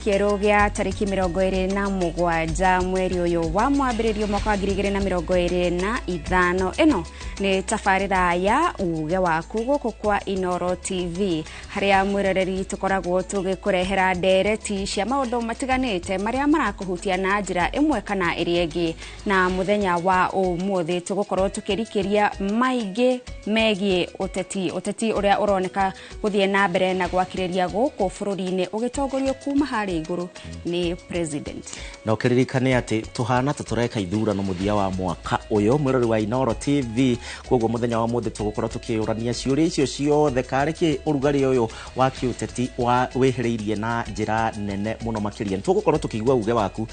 Kĩerũ gĩa tarĩki 27 mweri ũyũ wa mwambĩrĩrio mwaka wa 2025. Ĩno nĩ tabarĩra ya uge waku gũkũ kwa Inooro TV, harĩa mwĩroreri tũkoragwo tũgĩkũrehera ndereti cia maũndũ matiganĩte marĩa marakũhutia na njĩra ĩmwe kana ĩrĩa ĩngĩ. Na mũthenya wa ũmũthĩ tũgũkorwo tũkĩrikĩria maingĩ megiĩ ũteti, ũteti ũrĩa ũroneka gũthiĩ na mbere na gwakĩrĩria gũkũ bũrũri-inĩ ũgĩtongorio kuma harĩa igũrũ nĩ president. Na ũkĩririkane atĩ tũhana ta tũreka ithurano mũthia wa mwaka ũyũ, mwĩrori wa Inooro TV. Koguo mũthenya wa mũthĩ tũgũkorwo tũkĩũrania ciũria icio ciothe, karĩ kĩ ũrugarĩ ũyũ wa kĩũteti wa wĩhĩrĩirie na njĩra nene mũno makĩria. Nĩ tũgũkorwo tũkĩigua uge waku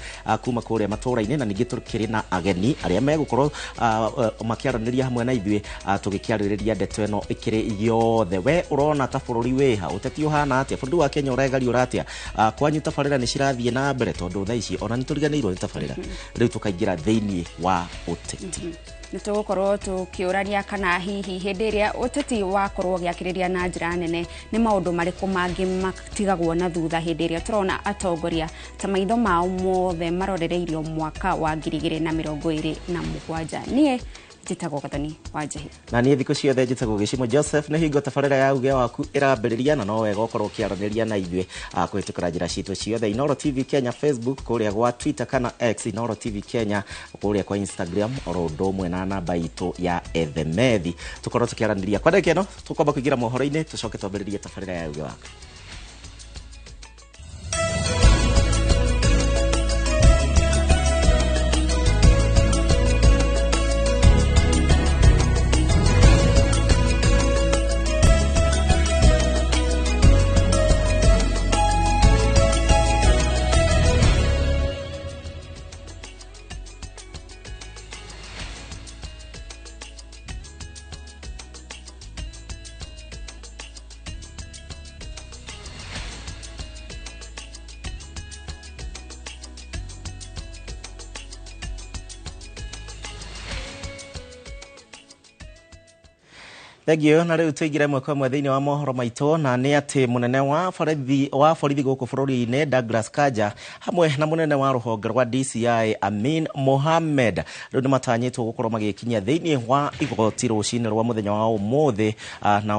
kuma kũrĩa matũũra-inĩ, na ningĩ tũkĩrĩ na ageni arĩa megũkorwo makĩaranĩria hamwe na ithuĩ, tũgĩkĩarĩrĩria ndeto ĩno ĩkĩrĩ yothe. We ũrona ta bũrũri wĩha, ũteti ũhana atĩa, bũrũri wa Kenya ũregariũra atĩa, kwanyu tabarĩra nĩ cirathiĩ na mbere, tondũ thaa ici ona nĩ tũriganĩirwo nĩ tabarĩra, rĩu tũkaingĩra thĩinĩ wa ũteti. Nĩ tũgũkorwo tũkĩũrania kana hihi hĩndĩ ĩrĩa ũteti wakorwo ũgĩakĩrĩria na njĩra nene nĩ maũndũ marĩkũ mangĩ matigagwo na thutha hĩndĩ ĩrĩa tũrona atongoria ta maitho mao mothe marorereirio mwaka wa 2027. Niĩ njĩtagwo Gathoni wa Njĩhĩ. Na niĩ thikũ ciothe njĩtagwo Gĩcimo Joseph. Nĩ hingo tabarĩra ya uge waku ĩrambĩrĩria, na no wega ũkorwo ũkĩaranĩria na ithuĩ kũhĩtũkĩra njĩra citũ ciothe, Inooro TV Kenya Facebook, kũrĩa gwa Twitter kana X, Inooro TV Kenya kũrĩa kwa Instagram, oro ũndũ ũmwe na namba itũ ya ethemethi, tũkorwo tũkĩaranĩria. Kwa ndagĩka ĩno tũkwamba kũingĩra mohoro-inĩ, tũcoke twambĩrĩrie tabarĩra ya uge waku. Thengiũ. Na rĩu tũingĩre ĩmwe kwa ĩmwe thĩinĩ wa mohoro maitũ, na nĩ atĩ mũnene wa borithi gũkũ bũrũri-inĩ Douglas Kanja hamwe na mũnene wa rũhonge rwa DCI Amin Mohamed rĩu nĩ matanyĩtwo gũkorwo magĩkinyia thĩinĩ wa igoti rũcinĩ rwa mũthenya wa ũmũthĩ, na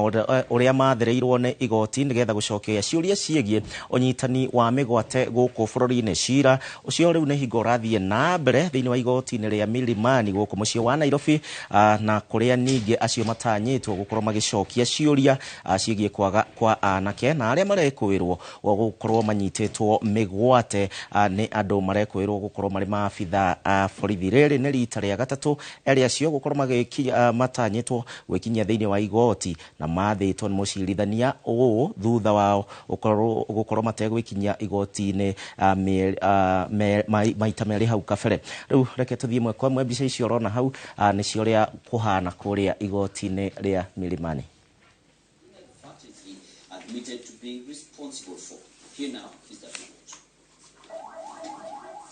ũrĩa mathĩrĩirwo nĩ igoti nĩgetha gũcokia ciũria ciĩgiĩ ũnyitani wa mĩgwate gũkũ bũrũri-inĩ. Cira ũcio rĩu nĩ hingo ũrathiĩ na mbere thĩinĩ wa igoti-inĩ rĩa Milimani gũkũ mũciĩ wa Nairobi, na kũrĩa ningĩ acio matanyĩtwo gũkorwo magĩcokia ciũria ciĩgiĩ kwaga kwa anake na arĩa marekũĩrwo gũkorwo manyitĩtwo mĩgwate nĩ andũ marekũĩrwo gũkorwo marĩ maabitha a borithi. Rĩrĩ nĩ rita rĩa gatatũ erĩ acio gũkorwo matanyĩtwo gwĩkinyia thĩinĩ wa igoti, na mathĩtwo nĩ mũcirithania ũũ thutha wao gũkorwo mategwĩkinyia igoti-inĩ maita merĩ hau kabere. Rĩu reke tũthiĩ ĩmwe kwa ĩmwe, mbica icio ũrona hau nĩcio ũrĩa kũhana kũrĩa igoti-inĩ rĩa Milimani. Admitted to being responsible for. Here now is that report.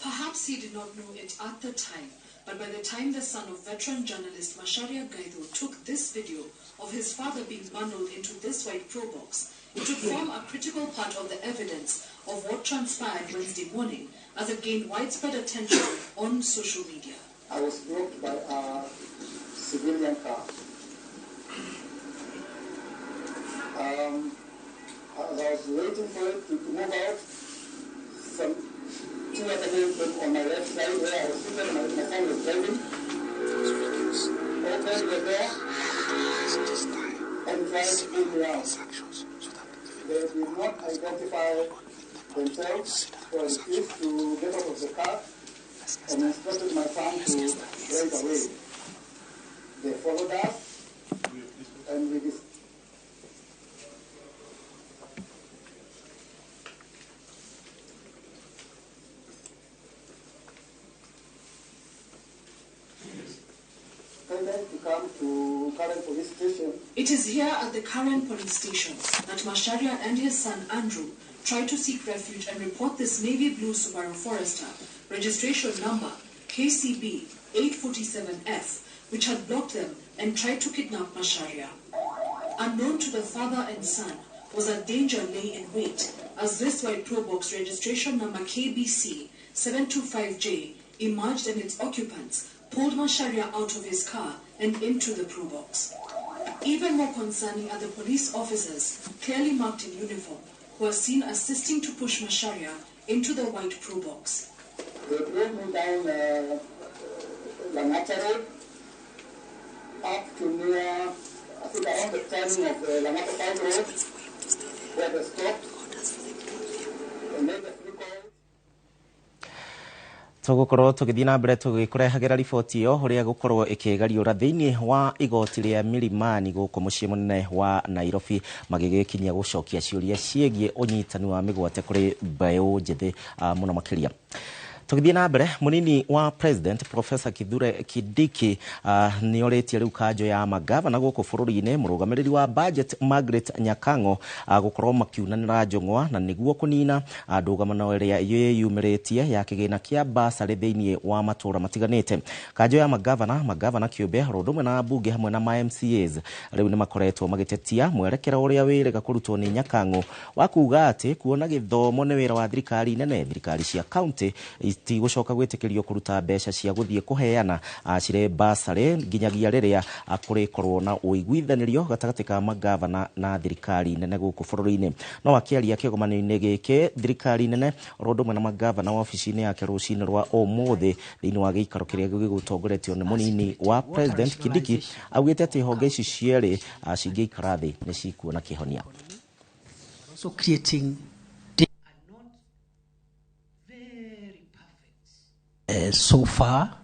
Perhaps he did not know it at the time, but by the time the son of veteran journalist Macharia Gaitho took this video of his father being bundled into this white Pro Box, it would form a critical part of the evidence of what transpired Wednesday morning as it gained widespread attention on social media. I was blocked by a civilian car. As I was waiting for it to move out, some two other men came on my left side where I was sitting, my son was driving, opened the door and tried to pull me out. They did not identify themselves, so I refused to get out of the car and instructed my son to drive away. They followed us and we to come to Karen Police Station. It is here at the Karen Police Station that Macharia and his son Andrew tried to seek refuge and report this navy blue Subaru Forester, registration number KCB 847F, which had blocked them and tried to kidnap Macharia. Unknown to the father and son, was that danger lay in wait as this white Probox registration number KBC 725J emerged and its occupants pulled Macharia out of his car and into the Probox. Even more concerning are the police officers, clearly marked in uniform, who are seen assisting to push Macharia into the white Probox. They drove me down Langata Road up to near, I think around the turning of the Langata Town Road, where they stopped and made a few calls. Tũgũkorwo tũgĩthiĩ na mbere tũgĩkũrehagĩra riboti ĩyo ũrĩa gũkorwo ĩkĩgariũra thĩinĩ wa igoti rĩa Milimani gũkũ mũciĩ mũnene wa Nairobi, magĩgĩkinyia gũcokia ciũria ciĩgiĩ ũnyitani wa mĩgwate kũrĩ mbeũ njĩthĩ mũno makĩria. Tũgĩthiĩ na mbere, mũnini wa President Professor Kithure Kindiki nĩ orĩtie rĩu kanjũ ya magavana gũkũ bũrũri-inĩ, mũrũgamĩrĩri wa budget Margaret Nyakang'o gũkorwo makiunanĩra njũng'wa na nĩguo kũnina ndũgamano ĩrĩa yĩyumĩrĩtie ya kĩgĩna kĩa basarĩ thĩinĩ wa matũũra matiganĩte. Kanjũ ya magavana kĩũmbe oro ũndũ ũmwe na mbunge hamwe na ma MCAs rĩu nĩ makoretwo magĩtetia mwerekera ũrĩa wĩrĩga kũrutwo nĩ Nyakang'o wa kuga atĩ kuona gĩthomo nĩ wĩra wa thirikari nene, thirikari cia kaunti itigũcoka gwĩtĩkĩrio kũruta mbeca cia gũthiĩ kũheana cirĩ basarĩ nginyagia rĩrĩa kũrĩkorwo na ũiguithanĩrio gatagatĩ ka magavana na thirikari nene gũkũ bũrũri-inĩ. No akĩaria kĩgomano-inĩ gĩkĩ, thirikari nene oro ũndũ ũmwe na magavana wabici-inĩ yake rũcinĩ rwa ũmũthĩ thĩinĩ wa gĩikaro kĩrĩa gĩgũtongoretio nĩ mũnini wa President Kindiki augĩte atĩ honge ici cierĩ cingĩikara thĩ nĩ cikuona kĩhonia. Also creating so far,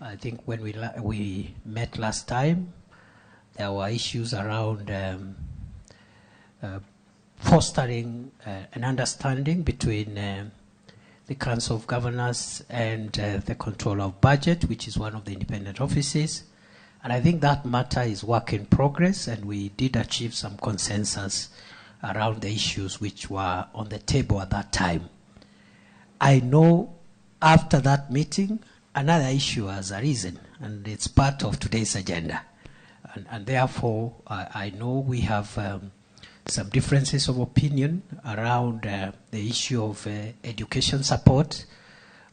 I think when we met last time, there were issues around fostering an understanding between the Council of Governors and the Controller of Budget, which is one of the independent offices. And I think that matter is work in progress, and we did achieve some consensus around the issues which were on the table at that time. I know after that meeting, another issue has arisen, and it's part of today's agenda. And therefore, I know we have some differences of opinion around the issue of education support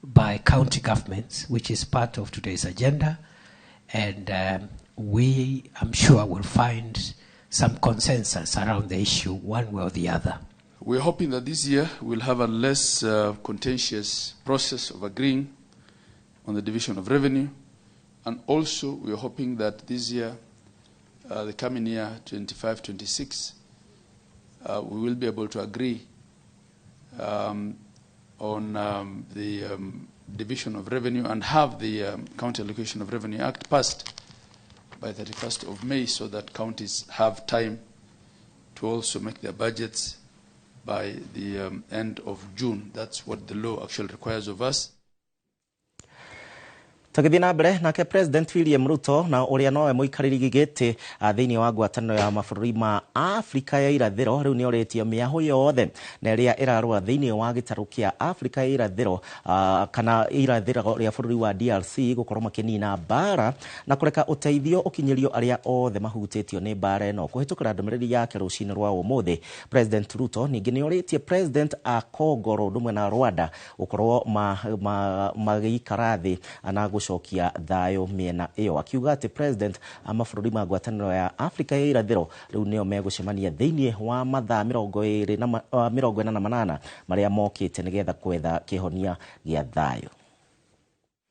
by county governments, which is part of today's agenda. And we, I'm sure, will find some consensus around the issue one way or the other. We're hoping that this year we'll have a less contentious process of agreeing on the division of revenue. And also we're hoping that this year, the coming year, 25-26, we will be able to agree on the division of revenue and have the County Allocation of Revenue Act passed by 31st of May so that counties have time to also make their budgets by the end of June. That's what the law actually requires of us. Tũgĩthiĩ na mbere nake President William Ruto na ũrĩa nowe mũikarĩri gĩtĩ thĩinĩ wa ngwatanĩro ya mabũrũri ma Afrika ya irathĩro rĩu nĩ orĩtie mĩahũ yothe na ĩrĩa ĩrarũa thĩinĩ wa gĩtarũ kĩa Afrika ya irathĩro kana irathĩro rĩa bũrũri wa DRC gũkorwo makĩnina mbara na kũreka ũteithio ũkinyĩrio arĩa othe mahutĩtio nĩ mbara ĩno. Kũhĩtũkĩra ndũmĩrĩri yake rũcinĩ rwa ũmũthĩ, President Ruto ningĩ nĩ orĩtie President a Congo oro ũndũ ũmwe na Rwanda gũkorwo magĩikara thĩ na gũcokia thayũ mĩena ĩyo, akiuga atĩ President a mabũrũri ma ngwatanĩro ya Afrika ya irathĩro rĩu nĩo megũcemania thĩinĩ wa mathaa 48 marĩa mokĩte nĩgetha kwetha kĩhonia gĩa thayũ.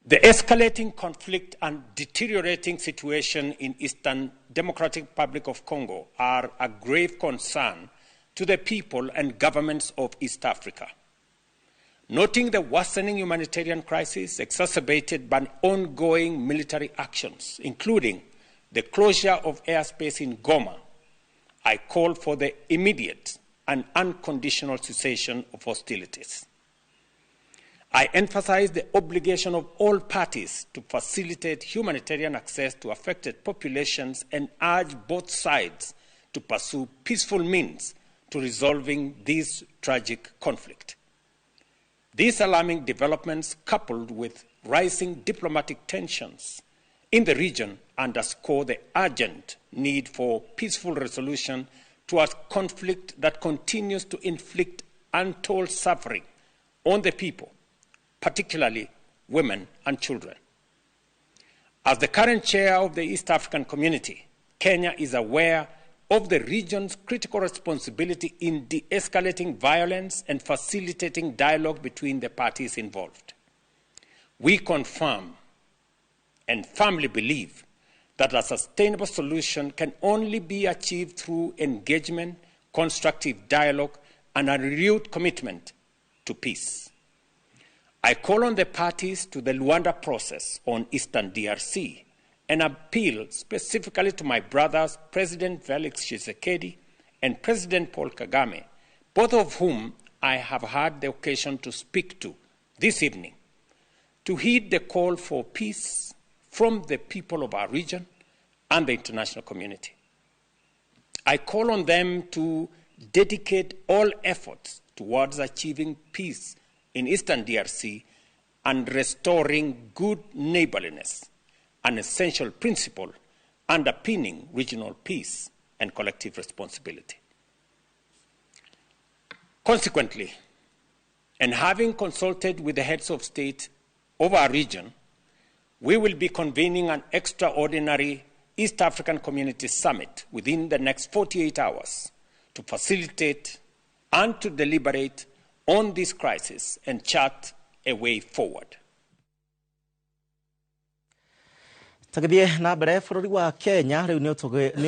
The escalating conflict and deteriorating situation in Eastern Democratic Republic of Congo are a grave concern to the people and governments of East Africa. Noting the worsening humanitarian crisis exacerbated by ongoing military actions, including the closure of airspace in Goma, I call for the immediate and unconditional cessation of hostilities. I emphasize the obligation of all parties to facilitate humanitarian access to affected populations and urge both sides to pursue peaceful means to resolving this tragic conflict. These alarming developments, coupled with rising diplomatic tensions in the region, underscore the urgent need for peaceful resolution to a conflict that continues to inflict untold suffering on the people, particularly women and children. As the current chair of the East African Community, Kenya is aware of the region's critical responsibility in de-escalating violence and facilitating dialogue between the parties involved. We confirm and firmly believe that a sustainable solution can only be achieved through engagement, constructive dialogue, and a renewed commitment to peace. I call on the parties to the Luanda process on Eastern DRC and appeal specifically to my brothers, President Felix Tshisekedi and President Paul Kagame, both of whom I have had the occasion to speak to this evening, to heed the call for peace from the people of our region and the international community. I call on them to dedicate all efforts towards achieving peace in Eastern DRC and restoring good neighborliness, an essential principle underpinning regional peace and collective responsibility. Consequently, and having consulted with the heads of state of our region, we will be convening an extraordinary East African Community Summit within the next 48 hours to facilitate and to deliberate on this crisis and chart a way forward. Tũgĩthiĩ na mbere, bũrũri wa Kenya rĩu nĩ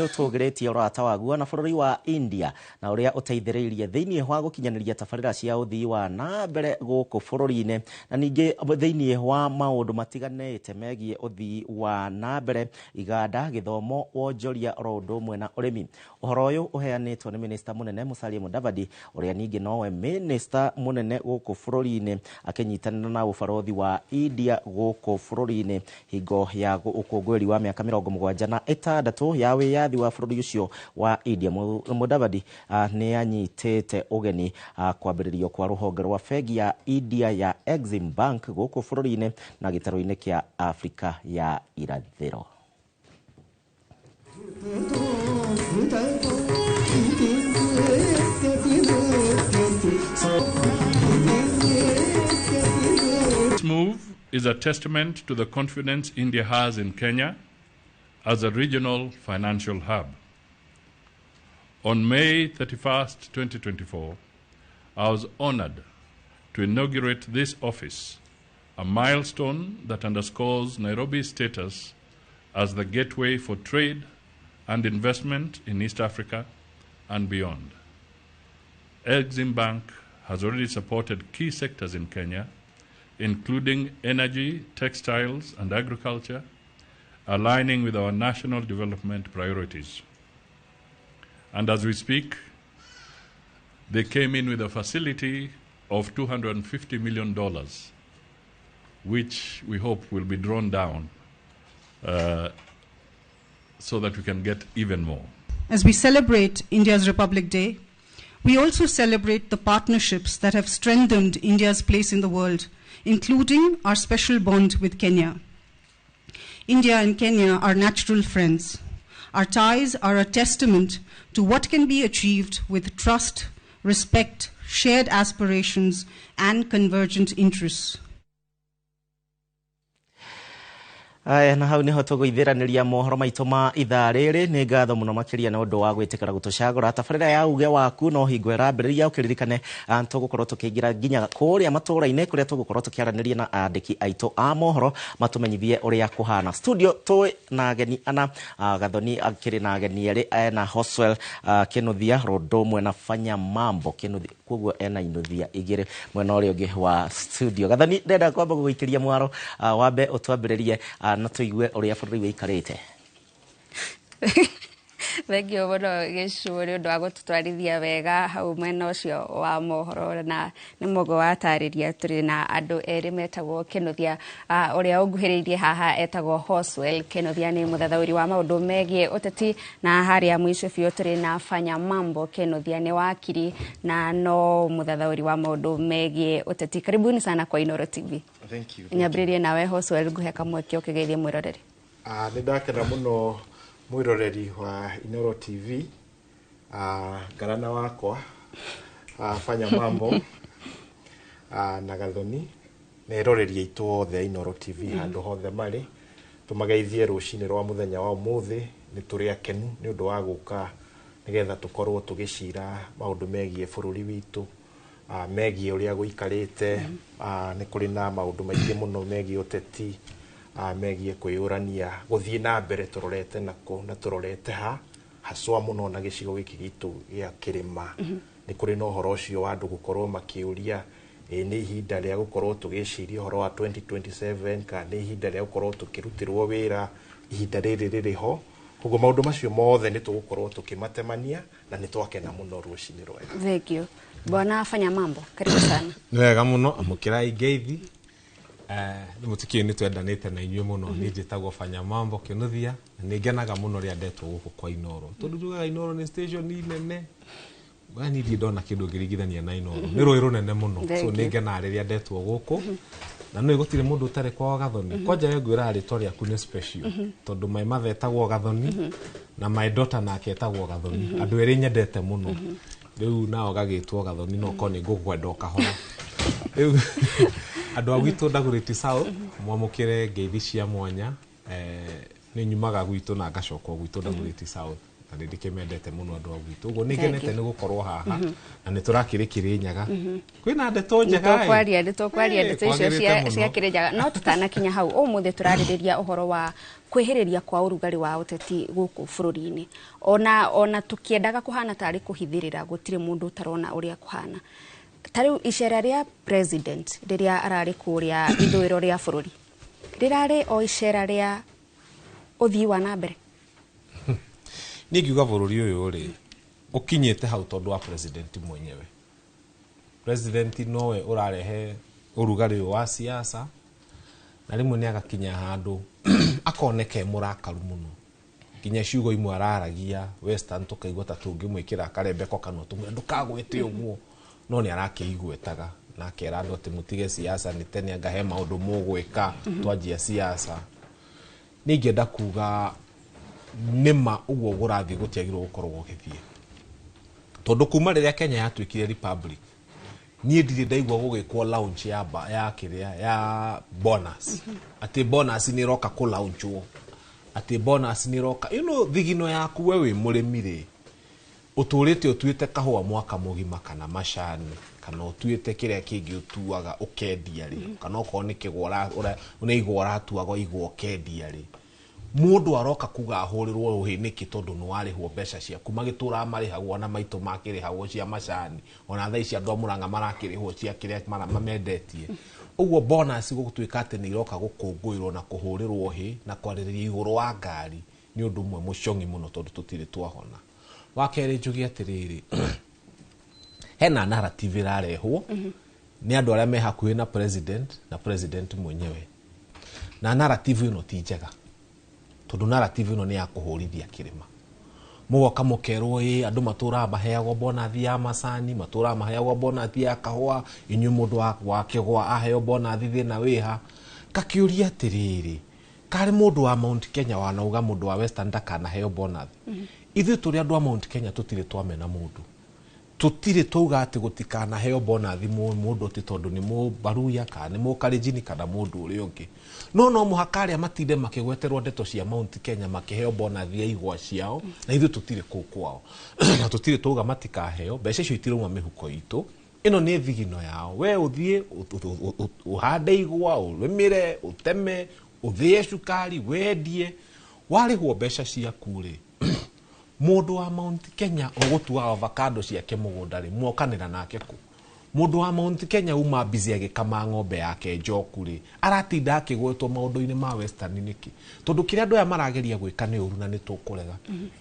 ũtũgĩrĩtie ũrata waguo na bũrũri wa India na ũrĩa ũteithĩrĩirie thĩinĩ wa gũkinyanĩria tabarĩra cia ũthii wa na mbere gũkũ bũrũri-inĩ, na ningĩ thĩinĩ wa maũndũ matiganĩte megiĩ ũthii wa na mbere, iganda, gĩthomo, wonjoria, oro ũndũ ũmwe na ũrĩmi. Ũhoro ũyũ ũheanĩtwo nĩ minista mũnene Musalia Mudavadi, ũrĩa ningĩ nowe minista mũnene gũkũ bũrũri-inĩ, akĩnyitanĩra na ũbarothi wa India gũkũ bũrũri-inĩ hingo ya ũkũngũĩri wa mĩaka 76 ya wĩyathi wa bũrũri ũcio wa India. Mudavadi nĩ anyitĩte ũgeni kwambĩrĩrio kwa rũhonge rwa bengi ya India ya Exim Bank gũkũ bũrũri-inĩ na gĩtarũ-inĩ kĩa Afrika ya Irathĩro. This move is a testament to the confidence India has in Kenya as a regional financial hub. On May 31st, 2024, I was honored to inaugurate this office, a milestone that underscores Nairobi's status as the gateway for trade and investment in East Africa and beyond. Exim Bank has already supported key sectors in Kenya, including energy, textiles, and agriculture, aligning with our national development priorities. And as we speak, they came in with a facility of $250 million, which we hope will be drawn down so that we can get even more. As we celebrate India's Republic Day, we also celebrate the partnerships that have strengthened India's place in the world, including our special bond with Kenya. India and Kenya are natural friends. Our ties are a testament to what can be achieved with trust, respect, shared aspirations, and convergent interests. Aya, na hau niho tũgũithĩranĩria mohoro maitũ ma ithaa rĩrĩ. Nĩ ngatho mũno makĩria nĩ ũndũ wa gwĩtĩkĩra gũtũcagũra. Tabarĩra ya uge waku no hingo ĩrambĩrĩria. Ũkĩririkane tũgũkorwo tũkĩingĩra nginya kũrĩa matũũra-inĩ kũrĩa tũgũkorwo tũkĩaranĩria na andĩki aitũ a mohoro matũmenyithie ũrĩa kũhana. Studio twĩ na ageni ana. Gathoni akĩrĩ na ageni erĩ, ena Hoswell Kĩnuthia rũndũ ũmwe na Fanya Mambo Kĩnuthia, koguo ena inuthia igĩrĩ mwena ũrĩa ũngĩ wa studio. Gathoni, ndenda kwamba gũgũikĩria mwaro, wambe ũtwambĩrĩrie na tũigue ũrĩa bũrũri wĩikarĩte. Thengio mũno Gĩcuo nĩ ũndũ wa gũtũtwarithia wega hau mwena ũcio wa mohoro, na nĩ mũgo watarĩria tũrĩ na andũ erĩ metagwo Kĩnuthia. Ũrĩa ũnguhĩrĩirie haha etagwo Hoswell Kĩnuthia, nĩ mũthathaũri wa maũndũ megiĩ ũteti, na harĩa mũico biũ tũrĩ na Fanya Mambo Kĩnuthia, nĩ wakiri na no mũthathaũri wa maũndũ megiĩ ũteti. Karibuni sana kwa Inooro TV. Thank you. Nyambĩrĩrie nawe Hoswell, nguhe kamweke ũkĩgeithie mwĩroreri. Nĩ ndakena mũno mwĩroreri wa Inooro TV. Ngarana wakwa Fanya Mambo na Gathoni na eroreri aitũ othe a Inooro TV handũ hothe marĩ, tũmageithie rũcinĩ rwa mũthenya wa ũmũthĩ. Nĩ tũrĩ akenu nĩ ũndũ wa gũka nĩgetha tũkorwo tũgĩcira maũndũ megiĩ bũrũri witũ, megiĩ ũrĩa gũikarĩte. Nĩ kũrĩ na maũndũ maingĩ mũno megiĩ ũteti, megiĩ kwĩyũrania gũthiĩ na mbere tũrorete nakũ na tũrorete ha haswa mũno na gĩcigo gĩkĩ gitũ gĩa kĩrĩma. Nĩ kũrĩ na ũhoro ũcio wa andũ gũkorwo makĩũria, ĩ nĩ ihinda rĩa gũkorwo tũgĩciria ũhoro wa 2027 kana nĩ ihinda rĩa gũkorwo tũkĩrutĩrwo wĩra ihinda rĩrĩ rĩrĩ ho? Koguo maũndũ macio mothe nĩ tũgũkorwo tũkĩmatemania na nĩ twakena mũno rũcinĩ rwega. Thank you. Bwana Fanya Mambo, karibu sana. Nĩ wega mũno, amũkĩrai ngeithi. Nĩ mũtikĩũĩ nĩ twendanĩte na inyuĩ mũno. Niĩ njĩtagwo Fanya Mambo Kĩnuthia na nĩ ngenaga mũno rĩrĩa ndetwo gũkũ kwa Inooro, tondũ njugaga Inooro nĩ station nene. We niĩ ndirĩ ndona kĩndũ ngĩringithania na Inooro, nĩ rũĩ rũnene mũno. Thank So you. nĩ ngenaga rĩrĩa ndetwo gũkũ na nĩ gũtirĩ mũndũ ũtarĩ kwao Gathoni. Kwanja we ngwĩraga rĩtwa rĩaku nĩ special, tondũ my mother etagwo Gathoni na my daughter nake etagwo Gathoni, andũ erĩ nyendete mũno. Rĩu nao gagĩtwo Gathoni, no korwo nĩ ngũkwenda o kahora. Rĩu andũ a gwitũ Dagoretti South, mwamũkĩre ngeithi cia mwanya. Nĩ nyumaga gwitũ na ngacoka o gwitũ Dagoretti South na nĩ ndĩkĩmendete mũno andũ a gwitũ. Ũguo nĩ ngenete nĩ gũkorwo haha na nĩ tũrakĩrĩ Kĩrĩnyaga, kwĩna ndeto njega ĩ. Nĩtũkwaria, nĩtũkwaria ndeto icio kwagĩrĩte cia mũno. cia Kĩrĩnyaga, no tutanakinya hau, ũmũthĩ tũrarĩrĩria ũhoro wa kwĩhĩrĩria kwa ũrugarĩ wa ũteti gũkũ bũrũri-inĩ. Ona tũkĩendaga kũhana tarĩ kũhithĩrĩra, gũtirĩ mũndũ ũtarona ũrĩa kũhana. Ta rĩu icera rĩa president rĩrĩa ararĩ kũrĩa ithũĩro rĩa bũrũri, rĩrarĩ o icera rĩa ũthii wa na mbere? Niĩ ngiuga bũrũri ũyũ rĩ ũkinyĩte hau tondũ wa president mwenyewe. President nowe ũrarehe ũrugarĩ ũyũ wa siasa, na rĩmwe nĩ agakinya handũ akoneka e mũrakaru mũno, nginya ciugo imwe araragia Western tũkaigua ta tũngĩmwĩkĩra karembeko kanua tũmwĩre ndũkagwete ũguo, no nĩ arakĩigwetaga na akera andũ atĩ mũtige siasa, nĩ tene anga he maũndũ mũgwĩka twanjia siasa. Niĩ ingĩenda kuga nĩma ũguo gũrathiĩ gũtiagĩrĩirwo gũkorwo gũgĩthiĩ, tondũ kuma rĩrĩa Kenya yatuĩkire republic, niĩ ndirĩ ndaigua gũgĩkwo launch ya, ya kĩrĩa ya bonus, atĩ bonus nĩ ĩroka kũ launchwo, atĩ bonus nĩ ĩroka. Thigino yaku we wĩ mũrĩmi rĩ, ũtũrĩte ũtuĩte kahũa mwaka mũgima kana macani kana ũtuĩte kĩrĩa kĩngĩ ũtuaga ũkendia rĩ, kana okorwo nĩ kĩgwa nĩ igwa ũratuaga igwa ũkendia rĩ, mũndũ aroka kuga ahũrĩrwo rũhĩ nĩkĩ? Tondũ nĩ warĩhwo mbeca ciaku. Magĩtũraga marĩhagwo na maitũ makĩrĩhagwo cia macani, ona thaa ici andũ a Mũrang'a marakĩrĩhwo cia kĩrĩa mamendetie. Ũguo bonus gũtuĩka atĩ nĩ iroka gũkũngũĩrwo na kũhũrĩrwo hĩ na kwarĩrĩria igũrũ wa ngari nĩ ũndũ ũmwe mũcong'i mũno, tondũ tũtirĩ twahona. Wa kerĩ, njuge atĩrĩrĩ, hena narrative ĩrarehwo nĩ andũ arĩa me hakuhĩ na president na president mwenyewe, na narrative ĩno ti njega, tondũ narrative ĩno nĩ ya kũhũrithia kĩrĩma. Mũgoka mũkerwo ĩ andũ matũraga maheagwo bonathi ya macani, matũraga maheagwo bonathi ya kahũa, inyuĩ mũndũ wa kĩgwa aheo bonathi, thĩna wĩha? Ngakĩũria atĩrĩrĩ, karĩ mũndũ wa Mount Kenya wanauga mũndũ wa Western ndakanaheo bonathi? Ithuĩ tũrĩ andũ a Mount Kenya tũtirĩ twamena mũndũ, tũtirĩ twauga atĩ gũtikanaheo bonathi mũndũ atĩ tondũ nĩ mũbaruya kana nĩ mũkalenjini kana mũndũ ũrĩa ũngĩ. No mũhaka arĩa matinde makĩgweterwo ndeto cia Mount Kenya makĩheo bonathi ya igwa ciao, na ithuĩ tũtirĩ kũu kwao na tũtirĩ twauga matikaheo. Mbeca icio itirauma mĩhuko itũ, ĩno nĩ thigino yao. We ũthiĩ ũhande igwa, ũrĩmĩre, ũteme, ũthĩe cukari, wendie, warĩhwo mbeca ciaku rĩ, mũndũ wa Mount Kenya ũgũtuaga avocado ciake mũgũnda rĩ, mwokanĩra nake kũ? Mũndũ wa Mount Kenya uma busy agĩkama ng'ombe yake njoku rĩ, aratinda akĩgwetwo maũndũ-inĩ ma Western nĩkĩ? Tondũ kĩrĩa andũ aya marageria gwĩka nĩ ũru na nĩ tũkũrega,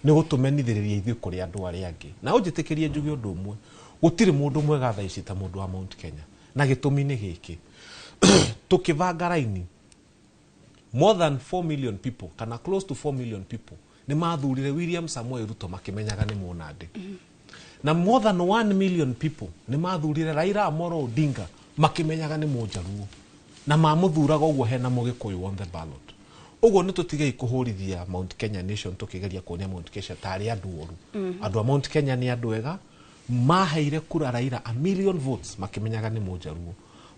nĩ gũtũmenithĩrĩria ithuĩ kũrĩ andũ arĩa angĩ. Na ũnjĩtĩkĩrie njuge ũndũ ũmwe, gũtirĩ mũndũ mwega thaa ici ta mũndũ wa Mount Kenya, na gĩtũmi nĩ gĩkĩ: tũkĩbanga raini, more than 4 million people kana close to 4 million people nĩ mathurire William Samoei Ruto makĩmenyaga nĩ mũnandĩ, na more than 1 million people nĩ mathurire Raila Amolo Odinga makĩmenyaga nĩ mũnjaruo, na mamũthuraga ũguo hena mũgĩkũyũ on the ballot. Ũguo nĩ tũtigei kũhũrithia Mount Kenya Nation tũkĩgeria kuonia Mount Kenya tarĩ andũ oru. Andũ a Mount Kenya nĩ andũ ega, maheire kura Raila 1 million votes makĩmenyaga nĩ Mũjaruo,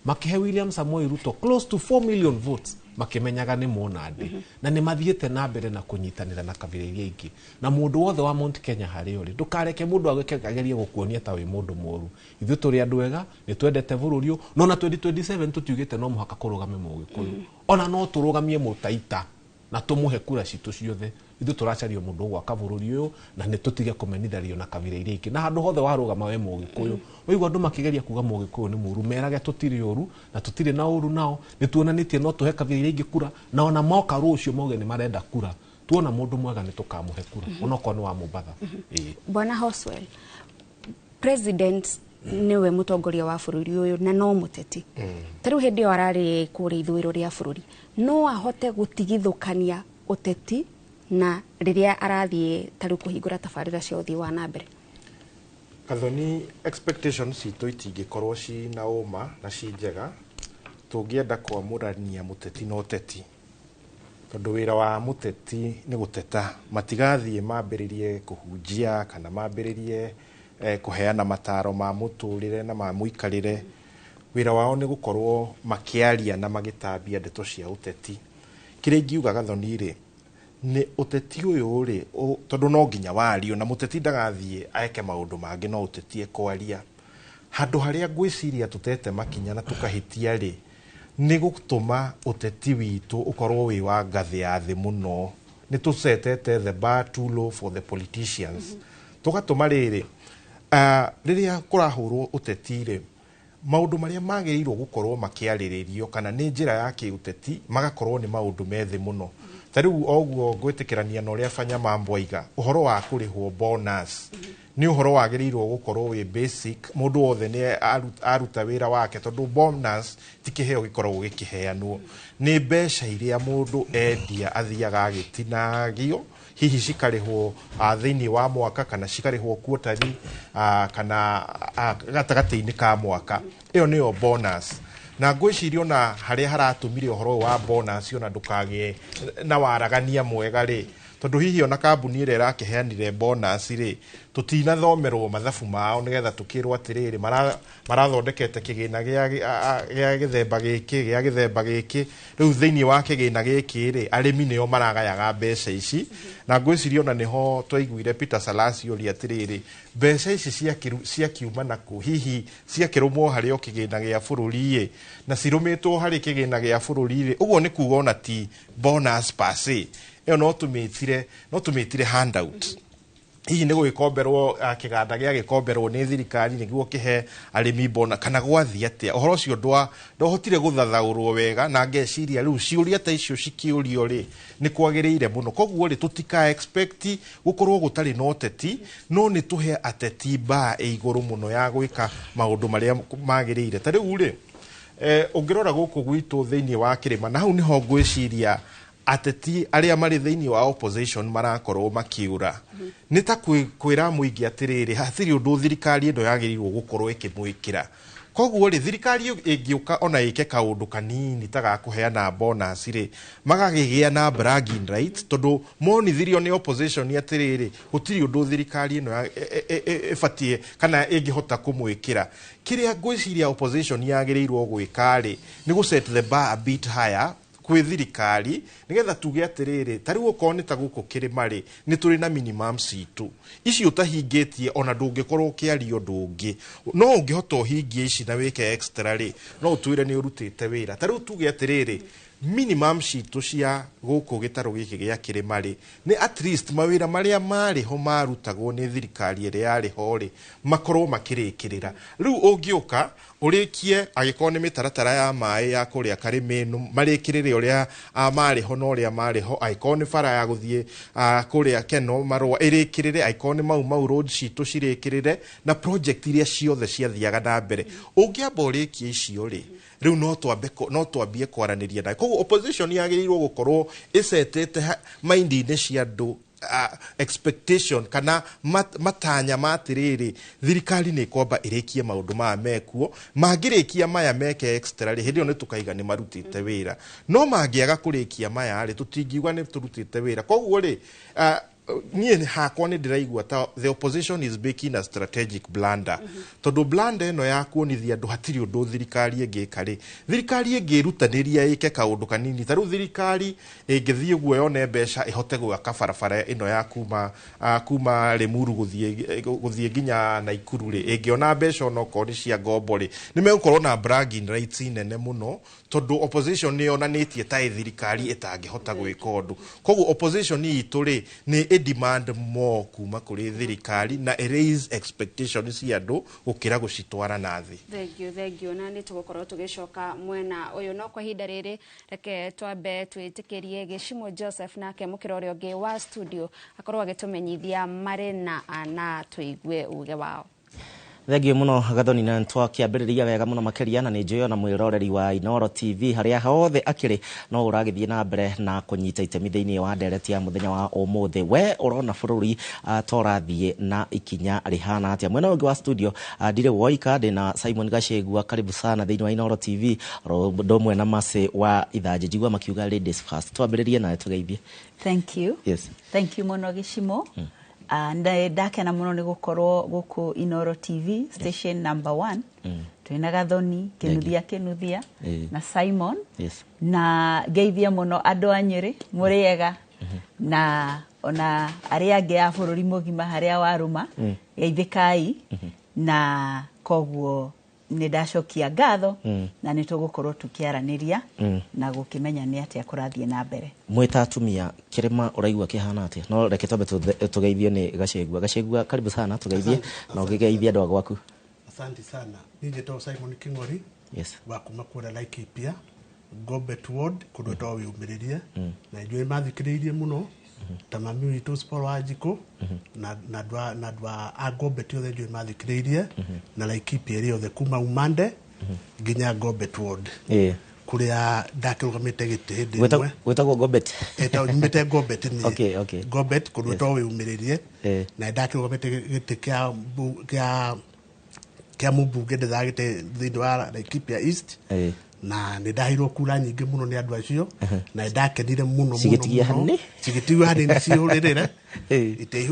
makĩhe William Samoei Ruto close to 4 million votes makĩmenyaga nĩ Mũnandĩ, na nĩ mathiĩte na mbere na kũnyitanĩra na kabira iria ingĩ. Na mũndũ wothe wa Mount Kenya harĩa ũrĩ, ndũkareke mũndũ agĩke agerie gũkuonia ta wĩ mũndũ mũru. Ithuĩ tũrĩ andũ ega, nĩ twendete bũrũri ũyũ. No na 2027 tũtiugĩte no mũhaka kũrũgame Mũgĩkũyũ, ona no tũrũgamie Mũtaita na tũmũhe kura citũ ciothe. Ithuĩ tũracaria mũndũ ũgwaka bũrũri ũyũ, na nĩ tũtige kũmenithario na kabira iria ingĩ. Na handũ hothe warũgama we Mũgĩkũyũ, waigua andũ makĩgeria kuga Mũgĩkũyũ nĩ mũru, merage tũtirĩ ũru na tũtirĩ na ũru nao. Nĩ tuonanĩtie no tũhe kabira iria ingĩ kura, na ona moka rũciũ mauge nĩ marenda kura, tuona mũndũ mwega nĩ tũkamũhe kura, onokorwo nĩ wa Mombatha. Ĩĩ. Bwana Hoswell, president niwe mũtongoria wa bũrũri ũyũ na no mũteti. Ta rĩu hĩndĩ ĩyo ararĩ kũrĩa ithũĩro rĩa bũrũri, no ahote gũtigithũkania ũteti na rĩrĩa arathiĩ ta rĩu kũhingũra tabarĩra cia ũthii wa na mbere? Gathoni, expectations citũ itingĩkorwo ci na ũma na ci njega tũngĩenda kwamũrania mũteti na ũteti, tondũ wĩra wa mũteti nĩ gũteta. Matigathiĩ mambĩrĩrie kũhunjia kana mambĩrĩrie kũheana mataro ma mũtũrĩre na ma mũikarĩre. Wĩra wao nĩ gũkorwo makĩaria na magĩtambia ndeto cia ũteti. Kĩrĩa ingiuga, Gathoni, rĩ, nĩ ũteti ũyũ rĩ, tondũ no nginya wario, na mũteti ndagathiĩ eke maũndũ mangĩ no ũteti ekwaria. Handũ harĩa ngwĩciria tũtete makinya na tũkahĩtia rĩ, nĩ gũtũma ũteti witũ ũkorwo wĩ wa ngathĩ ya thĩ mũno. Nĩ tũcetete the bar too low for the politicians, tũgatũma rĩrĩ, rĩrĩa kũrahũrwo ũteti rĩ, maũndũ marĩa magĩrĩirwo gũkorwo makĩarĩrĩrio kana nĩ njĩra ya kĩũteti magakorwo nĩ maũndũ me thĩ mũno. Ta rĩu oguo ngwĩtĩkĩrania na ũrĩa Fanya Mambo aiga, ũhoro wa kũrĩhwo bonus nĩ ũhoro wagĩrĩirwo gũkorwo wĩ basic, mũndũ wothe nĩ aruta wĩra wake, tondũ bonus ti kĩheo gĩkoragwo gĩkĩheanwo, nĩ mbeca iria mũndũ endia athiaga agĩtinagio, hihi cikarĩhwo thĩinĩ wa mwaka kana cikarĩhwo quarterly, kana gatagatĩ-inĩ ka mwaka. Ĩyo nĩyo bonus. Na ngwĩciria ona harĩa haratũmire ũhoro ũyũ wa bonus ona ndũkagĩe na waragania mwega rĩ, tondũ hihi ona kambuni ĩrĩa ĩrakĩheanire bonus rĩ, tũtinathomerwo mathabu mao nĩgetha tũkĩrwo atĩrĩrĩ, marathondekete kĩgĩna gĩa gĩthemba gĩkĩ, gĩa gĩthemba gĩkĩ. Rĩu thĩinĩ wa kĩgĩna gĩkĩ rĩ, arĩmi nĩo maragayaga mbeca ici. Na ngwĩciria ona nĩho twaiguire Peter Salasi ũria atĩrĩrĩ, mbeca ici ciakiuma nakũ? Hihi ciakĩrũmwo harĩ o kĩgĩna gĩa bũrũri ĩ, na cirũmĩtwo harĩ kĩgĩna gĩa bũrũri rĩ, ũguo nĩ kuga ona ti bonus per se ĩyo, no tũmĩtire handout. Hihi nĩ gũgĩkomberwo, kĩganda gĩa gĩkomberwo nĩ thirikari nĩguo kĩhe arĩmi bona, kana gwathiĩ atĩa? Ũhoro ũcio ndwahotire gũthathaũrwo wega, na ngeciria rĩu ciũria ta icio cikĩũrio rĩ, nĩ kwagĩrĩire mũno. Koguo rĩ, tũtika expect gũkorwo gũtarĩ na ũteti, no nĩ tũhe ateti mbaa ĩ igũrũ mũno ya gwĩka maũndũ marĩa magĩrĩire. Ta rĩu rĩ, ũngĩrora gũkũ gwitũ thĩinĩ wa kĩrĩma, na hau nĩho ngwĩciria ateti arĩa marĩ thĩinĩ wa opposition marakorwo makiura, nĩ ta kwĩra mũingĩ atĩrĩrĩ, hatirĩ ũndũ thirikari ĩno yagĩrĩirwo gũkorwo ĩkĩmwĩkĩra. Koguo rĩ, thirikari ĩngĩũka ona ĩke kaũndũ kanini ta ga kũheana bonus rĩ, magagĩgĩa na bragging rights, tondũ monithirio nĩ opposition atĩrĩrĩ, gũtirĩ ũndũ thirikari ĩno ĩbatiĩ kana ĩngĩhota kũmwĩkĩra. Kĩrĩa ngwĩciria opposition yagĩrĩirwo gwĩka rĩ, nĩ gũ set the bar a bit higher kwĩ thirikari, nĩgetha tuge atĩrĩrĩ, ta rĩu okorwo nĩ ta gũkũ kĩrĩma rĩ, nĩ tũrĩ na minimum citũ ici ũtahingĩtie, ona ndũngĩkorwo ũkĩaria ũndũ ũngĩ. No ũngĩhota ũhingie ici na wĩke extra rĩ, no ũtwĩre nĩ ũrutĩte wĩra. Ta rĩu tuge atĩrĩrĩ, minimum citũ cia gũkũ gĩtarũ gĩkĩ gĩa kĩrĩma rĩ, nĩ at least mawĩra marĩa marĩ ho marutagwo nĩ thirikari ĩrĩa yarĩ ho rĩ, makorwo makĩrĩkĩrĩra. Rĩu ũngĩũka ũrĩkie, angĩkorwo nĩ mĩtaratara ya maĩ ya kũrĩa Karĩmĩnũ, marĩkĩrĩre ũrĩa marĩ ho na ũrĩa marĩ ho. Angĩkorwo nĩ bara ya gũthiĩ kũrĩa Keno Marũa ĩrĩkĩrĩre, angĩkorwo nĩ Mau Mau road citũ cirĩkĩrĩre, na project iria ciothe ciathiaga na mbere, ũngĩamba ũrĩkie icio rĩ, rĩu no twambie kwaranĩria nawe. Koguo opposition yagĩrĩirwo gũkorwo ĩcetete mind-inĩ cia andũ expectation kana matanya ma atĩrĩrĩ, thirikari nĩ ĩkwamba ĩrĩkie maũndũ maya mekuo. Mangĩrĩkia maya meke extra rĩ, hĩndĩ ĩyo nĩ tũkaiga nĩ marutĩte wĩra, no mangĩaga kũrĩkia maya rĩ, tũtingiuga nĩ tũrutĩte wĩra. Koguo rĩ, niĩ hakwa nĩ ndĩraigua ta the opposition is making a strategic blunder, tondũ blunder ĩno ya kuonithia andũ hatirĩ ũndũ thirikari ĩngĩka rĩ, thirikari ĩngĩrutanĩria ĩke kaũndũ kanini. Ta rĩu thirikari ĩngĩthiĩ ũguo yone mbeca ĩhote gwaka barabara ĩno ya kuma Limuru gũthiĩ nginya Naikuru rĩ, ĩngĩona mbeca onokorwo nĩ cia ngombo rĩ, nĩ megũkorwo na bragging rights nene mũno, tondũ opposition nĩ yonanĩtie ta ĩ thirikari ĩtangĩhota gwĩka ũndũ. Koguo opposition itũ rĩ, nĩ ĩ demand more kuma kũrĩ thirikari na ĩ raise expectation cia andũ gũkĩra gũcitwara na thĩ. Thank you, thank you. Na nĩ tũgũkorwo tũgĩcoka mwena ũyũ, no kwa ihinda rĩrĩ reke twambe twĩtĩkĩrie Gĩcimo Joseph nake mũkĩra ũrĩa ũngĩ wa studio akorwo agĩtũmenyithia marĩ na ana tũigue uge wao. Thengiũ mũno Gathoni, na twakĩambĩrĩria wega mũno makĩria, na nĩ njũĩ ona mwĩroreri wa Inooro TV harĩa hothe akĩrĩ no ũragĩthiĩ na mbere na kũnyita itemi thĩinĩ wa ndereti ya mũthenya wa ũmũthĩ. We ũrona bũrũri ta ũrathiĩ na ikinya rĩhana atĩa? Mwena ũngĩ wa studio ndirĩ woika, ndĩna Simon Gachagua, karibu sana thĩinĩ wa Inooro TV, ro ũndũ ũmwe na Mercy wa Ithanjĩ. Njigua makiuga ladies first. Twambĩrĩrie nawe, tũgeithie. Thank you. Yes. Thank you mũno, Gĩcimo. Ndakena mũno nĩ gũkorwo gũkũ Inooro TV station number one. Twĩna Gathoni Kĩnuthia Kĩnuthia na Simon. Na ngeithie mũno andũ a Nyĩrĩ, mũrĩ ega, na ona arĩa angĩ a bũrũri mũgima harĩa warũma, geithĩkai. Na koguo nĩ ndacokia ngatho na nĩ tũgũkorwo tũkĩaranĩria na gũkĩmenya nĩ atĩa kũrathiĩ na mbere. Mwĩ ta atumia, kĩrĩma ũraigua kĩhana atĩa? No reke twambe tũgeithio nĩ Gachagua. Gachagua, karibu sana, tũgeithie na ũkĩgeithia andũ a gwaku. Asante sana. Niĩ njĩtagwo Simon King'ori wa kuma kũrĩa Laikipia, Gobet Ward, kũndũ gwĩtagwo Wĩyũmĩrĩrie. Na ithuĩ mathikĩrĩirie mũno ta mami witũ Sporo wa Njikũ na andũ a Gobet othe njũĩ mathikĩrĩirie na Laikipia ĩrĩ yothe kuma Umande nginya Gobet Ward kũrĩa ndakĩrũgamĩte gĩtĩ hĩndĩ ĩmwe. Gwĩtagwo Gobet? Nyumĩte Gobet niĩ. Gobet, kũndũ gwĩtagwo Wĩyũmĩrĩrie, na ndakĩrũgamĩte gĩtĩ kĩa mũmbunge ndĩthagĩte thĩinĩ wa Laikipia East, na nĩ ndaheirwo kura nyingĩ mũno nĩ andũ acio na nĩ ndakenire mũno mũno Cigĩtigia mũno. hanini? Cigĩtigio hanini cihũrĩrĩre.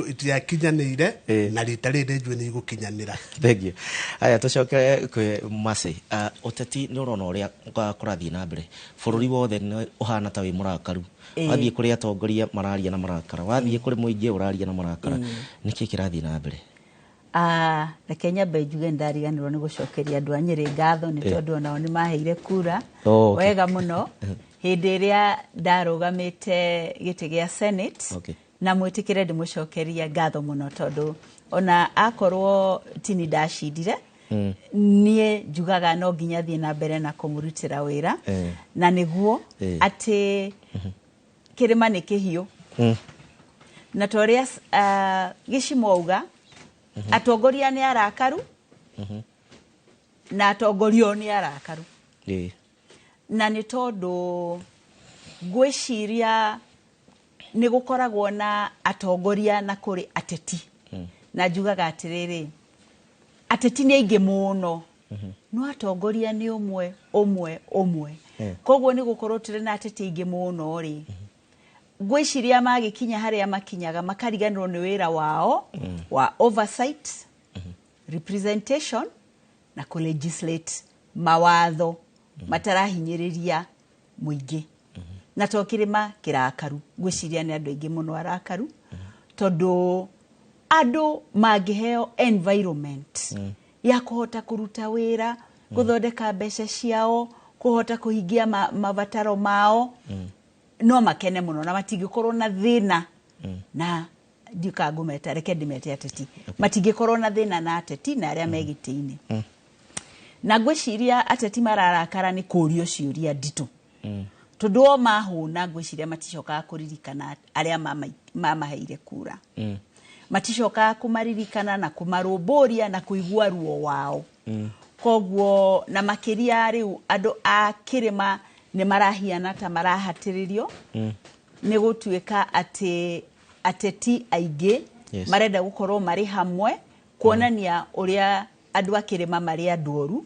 Itiakinyanĩire, na rita rĩrĩ njũĩ nĩ igũkinyanĩra. Thank you. Aya, tũcoke kwĩ Mercy. Ũteti nĩ ũrona ũrĩa kũrathiĩ na mbere, bũrũri wothe nĩ ũhana ta wĩ mũrakaru. Wathiĩ kũrĩ atongoria mararia na marakara, wathiĩ kũrĩ mũingĩ ũraria na marakara. Nĩkĩ kĩrathiĩ na mbere? Reke nyambe njuge ndariganĩrwo nĩ gũcokeria andũ a Nyĩrĩ ngatho nĩ tondũ onao nĩ maheire kura wega mũno hĩndĩ ĩrĩa ndarũgamĩte gĩtĩ gĩa Senate. Na mwĩtĩkĩre ndĩmũcokeria ngatho mũno, tondũ ona akorwo tini ndacindire, niĩ njugaga no nginya thiĩ na mbere na kũmũrutĩra wĩra na nĩguo atĩ kĩrĩma nĩ kĩhiũ na ta ũrĩa Gĩcimo auga, atongoria nĩ arakaru na atongorio nĩ arakaru, na nĩ tondũ ngwĩciria nĩ gũkoragwo na atongoria na kũrĩ ateti. Na njugaga atĩrĩrĩ, ateti nĩ aingĩ mũno, no atongoria nĩ ũmwe ũmwe ũmwe. Koguo nĩ gũkorwo tũrĩ na ateti aingĩ mũno rĩ, ngwĩciria magĩkinya harĩa makinyaga makariganĩrwo nĩ wĩra wao wa oversight, representation na kũ-legislate mawatho matarahinyĩrĩria mũingĩ. Na to kĩrĩma kĩrakaru, ngwĩciria nĩ andũ aingĩ mũno arakaru, tondũ andũ mangĩheo environment ya kũhota kũruta wĩra, gũthondeka mbeca ciao, kũhota kũhingia mabataro mao, no makene mũno na matingĩkorwo na thĩna na ndiũka ngũmeta, reke ndĩmete ateti, matingĩkorwo na thĩna na ateti na arĩa me gĩtĩ-inĩ. Na ngwĩciria ateti mararakara nĩ kũrio ciũria nditũ, tondũ o mahũna ngwĩciria maticokaga kũririkana arĩa mamaheire kura, maticokaga kũmaririkana na kũmarũmbũria na kũigua ruo wao. Koguo na makĩria rĩu andũ a kĩrĩma nĩ marahiana ta marahatĩrĩrio nĩ gũtuĩka atĩ Ateti aingĩ marenda gũkorwo marĩ hamwe kuonania ũrĩa andũ a kĩrĩma marĩ andũ oru.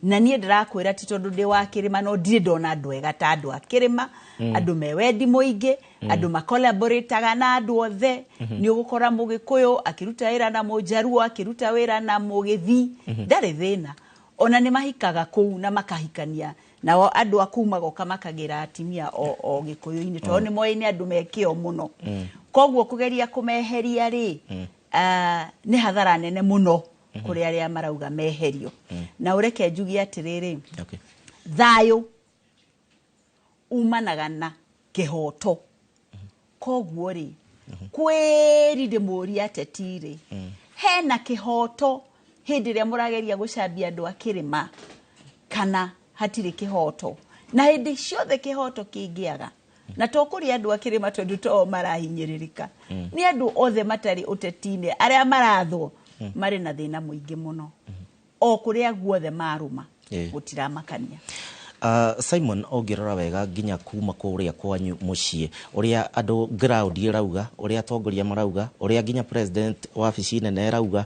Na niĩ ndĩrakwĩra ti tondũ ndĩ wa kĩrĩma, no ndirĩ ndona andũ ega ta andũ a kĩrĩma, andũ me wendi mũingĩ, andũ makolaborataga na andũ othe. Nĩ ũgũkora Mũgĩkũyũ akĩruta wĩra na Mũjaruo, akĩruta wĩra na Mũgĩthii, ndarĩ thĩna. Ona nĩ mahikaga kũu na makahikania nao andũ a kũu magoka makagĩra atimia o Gĩkũyũ-inĩ, tondũ nĩ moĩ nĩ andũ me kĩo mũno. Koguo kũgeria kũmeheria rĩ, nĩ hathara nene mũno kũrĩ arĩa marauga meherio. Na ũreke njuge atĩrĩrĩ, thayũ umanaga na kĩhoto. Koguo rĩ, kwĩri ndĩmũrie ateti rĩ, hena kĩhoto hĩndĩ ĩrĩa mũrageria gũcambia andũ a kĩrĩma, kana hatirĩ kĩhoto? Na hĩndĩ ciothe kĩhoto kĩngĩaga, na to kũrĩ andũ a kĩrĩma tondũ to marahinyĩrĩrĩka, nĩ andũ othe matarĩ ũteti-inĩ arĩa marathwo marĩ na thĩna mũingĩ mũno. O kũrĩa guothe marũma gũtiramakania. Simon, ũngĩrora wega nginya kuma kũrĩa kwanyu mũciĩ, ũrĩa andũ ground ĩrauga, ũrĩa atongoria marauga, ũrĩa nginya president wabici nene ĩrauga,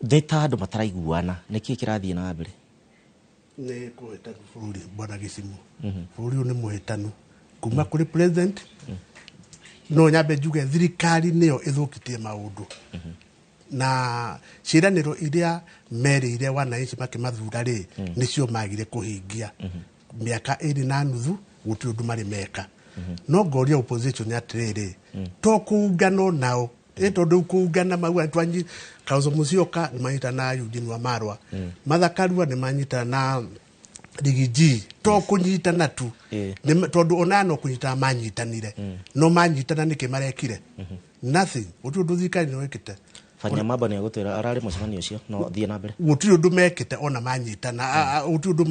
nĩ ta andũ mataraiguana. Nĩkĩ kĩrathiĩ na mbere? Nĩ kũhĩtanu bũrũri, bwana Gĩcimu. Bũrũri ũyũ nĩ mũhĩtanu kuma kũrĩ president. No nyambe njuge thirikari nĩyo ĩthũkĩtie maũndũ na ciĩranĩro iria merĩire wananchi makĩmathura rĩ, nĩcio magire kũhingia. Mĩaka 2.5 gũtirĩ ũndũ marĩ meka. No ngoria opposition atĩrĩrĩ, to kũungano nao ĩ, tondũ kũungana mauga twanyi Kalonzo Musyoka nĩ manyitana na Eugene Wamalwa, Martha Karua nĩ manyitana na Riggy G, to kũnyitana tu, tondũ ona no kũnyitana manyitanire, no manyitana nĩkĩ marekire? Nothing. Gũtirĩ ũndũ thirikari nĩ ĩkĩte. Fanya Mambo nĩ egũtwĩra ararĩ mũcemanio ũcio, no thiĩ na mbere. Gũtirĩ ũndũ mekĩte ona manyitana, gũtirĩ ũndũ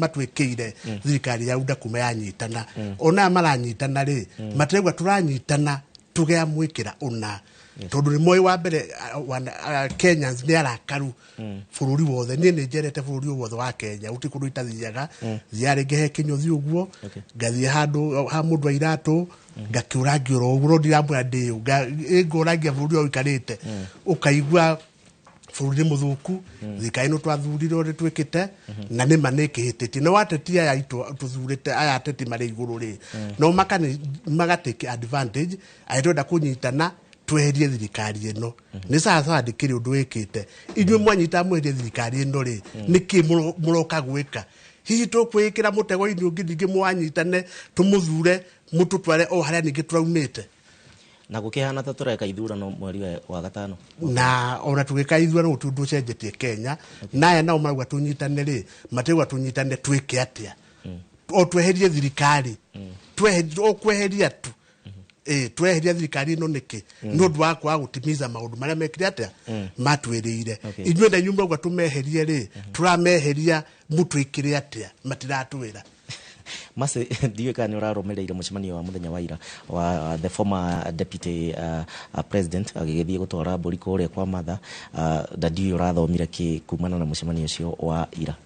matwĩkĩire thirikari ya UDA kuma yanyitana. Ona aya maranyitana rĩ, matirauga tũranyitana tũgea mwĩkĩra ũna, tondũ nĩ moĩ wa mbere Kenyans nĩ arakaru bũrũri wothe. Niĩ nĩ njerete bũrũri ũyũ wothe wa Kenya, gũtirĩ kũndũ itathiaga. Thiaga rĩngĩ he kĩnyũthi ũguo, ngathiĩ handũ ha mũndũ wa iratũ, ngakĩũrangia oro ũguo, no ndiramwĩra ndĩũ, ngũrangia bũrũri ũyũ ũikarĩte, ũkaigua bũrũri nĩ mũthũku. Thirikari ĩno twathurirwo nĩ twĩkĩte na nĩ ma nĩ ĩkĩhĩtĩtie. Na ateti aya aitũ tũthurĩte, aya ateti marĩ igũrũ rĩ, no magatake advantage atĩ twenda kũnyitana tweherie thirikari ĩno. Nĩ sawa sawa, ndĩkĩrĩ ũndũ wĩkĩte. Inyuĩ mwanyita mweherie thirikari ĩno rĩ, nĩkĩ mũroka gwĩka? Hihi tũkwĩĩkĩra mũtego-inĩ ũngĩ ningĩ mwanyitane tũmũthure mũtũtware o harĩa ningĩ tũraumĩte? Na gũkĩhana ta tũreka ithurano mweri wa gatano. Na ona tũgĩka ithurano gũtirĩ ũndũ ũcenjetie Kenya. Na aya nao marauga tũnyitane rĩ, matirauga tũnyitane twĩke atĩa? O tweherie thirikari, o kweheria tu. Tweheria thirikari ĩno nĩkĩ? Nĩ ũndũ wa kwaga gũtimiza maũndũ marĩa mekire atĩa, matwĩrĩire. Inyuĩ na inyuĩ mrauga tũmeherie rĩ, tũrameheria mũtwĩkĩre atĩa? Matiratwĩra. Masi, ndiũĩ kana nĩ ũrarũmĩrĩire mũcemanio wa mũthenya wa ira wa the former deputy president agĩgĩthiĩ gũtwara mbũri kũrĩa kwa Martha, na ndiũĩ ũrathomire kĩ kumana na mũcemanio ũcio wa ira.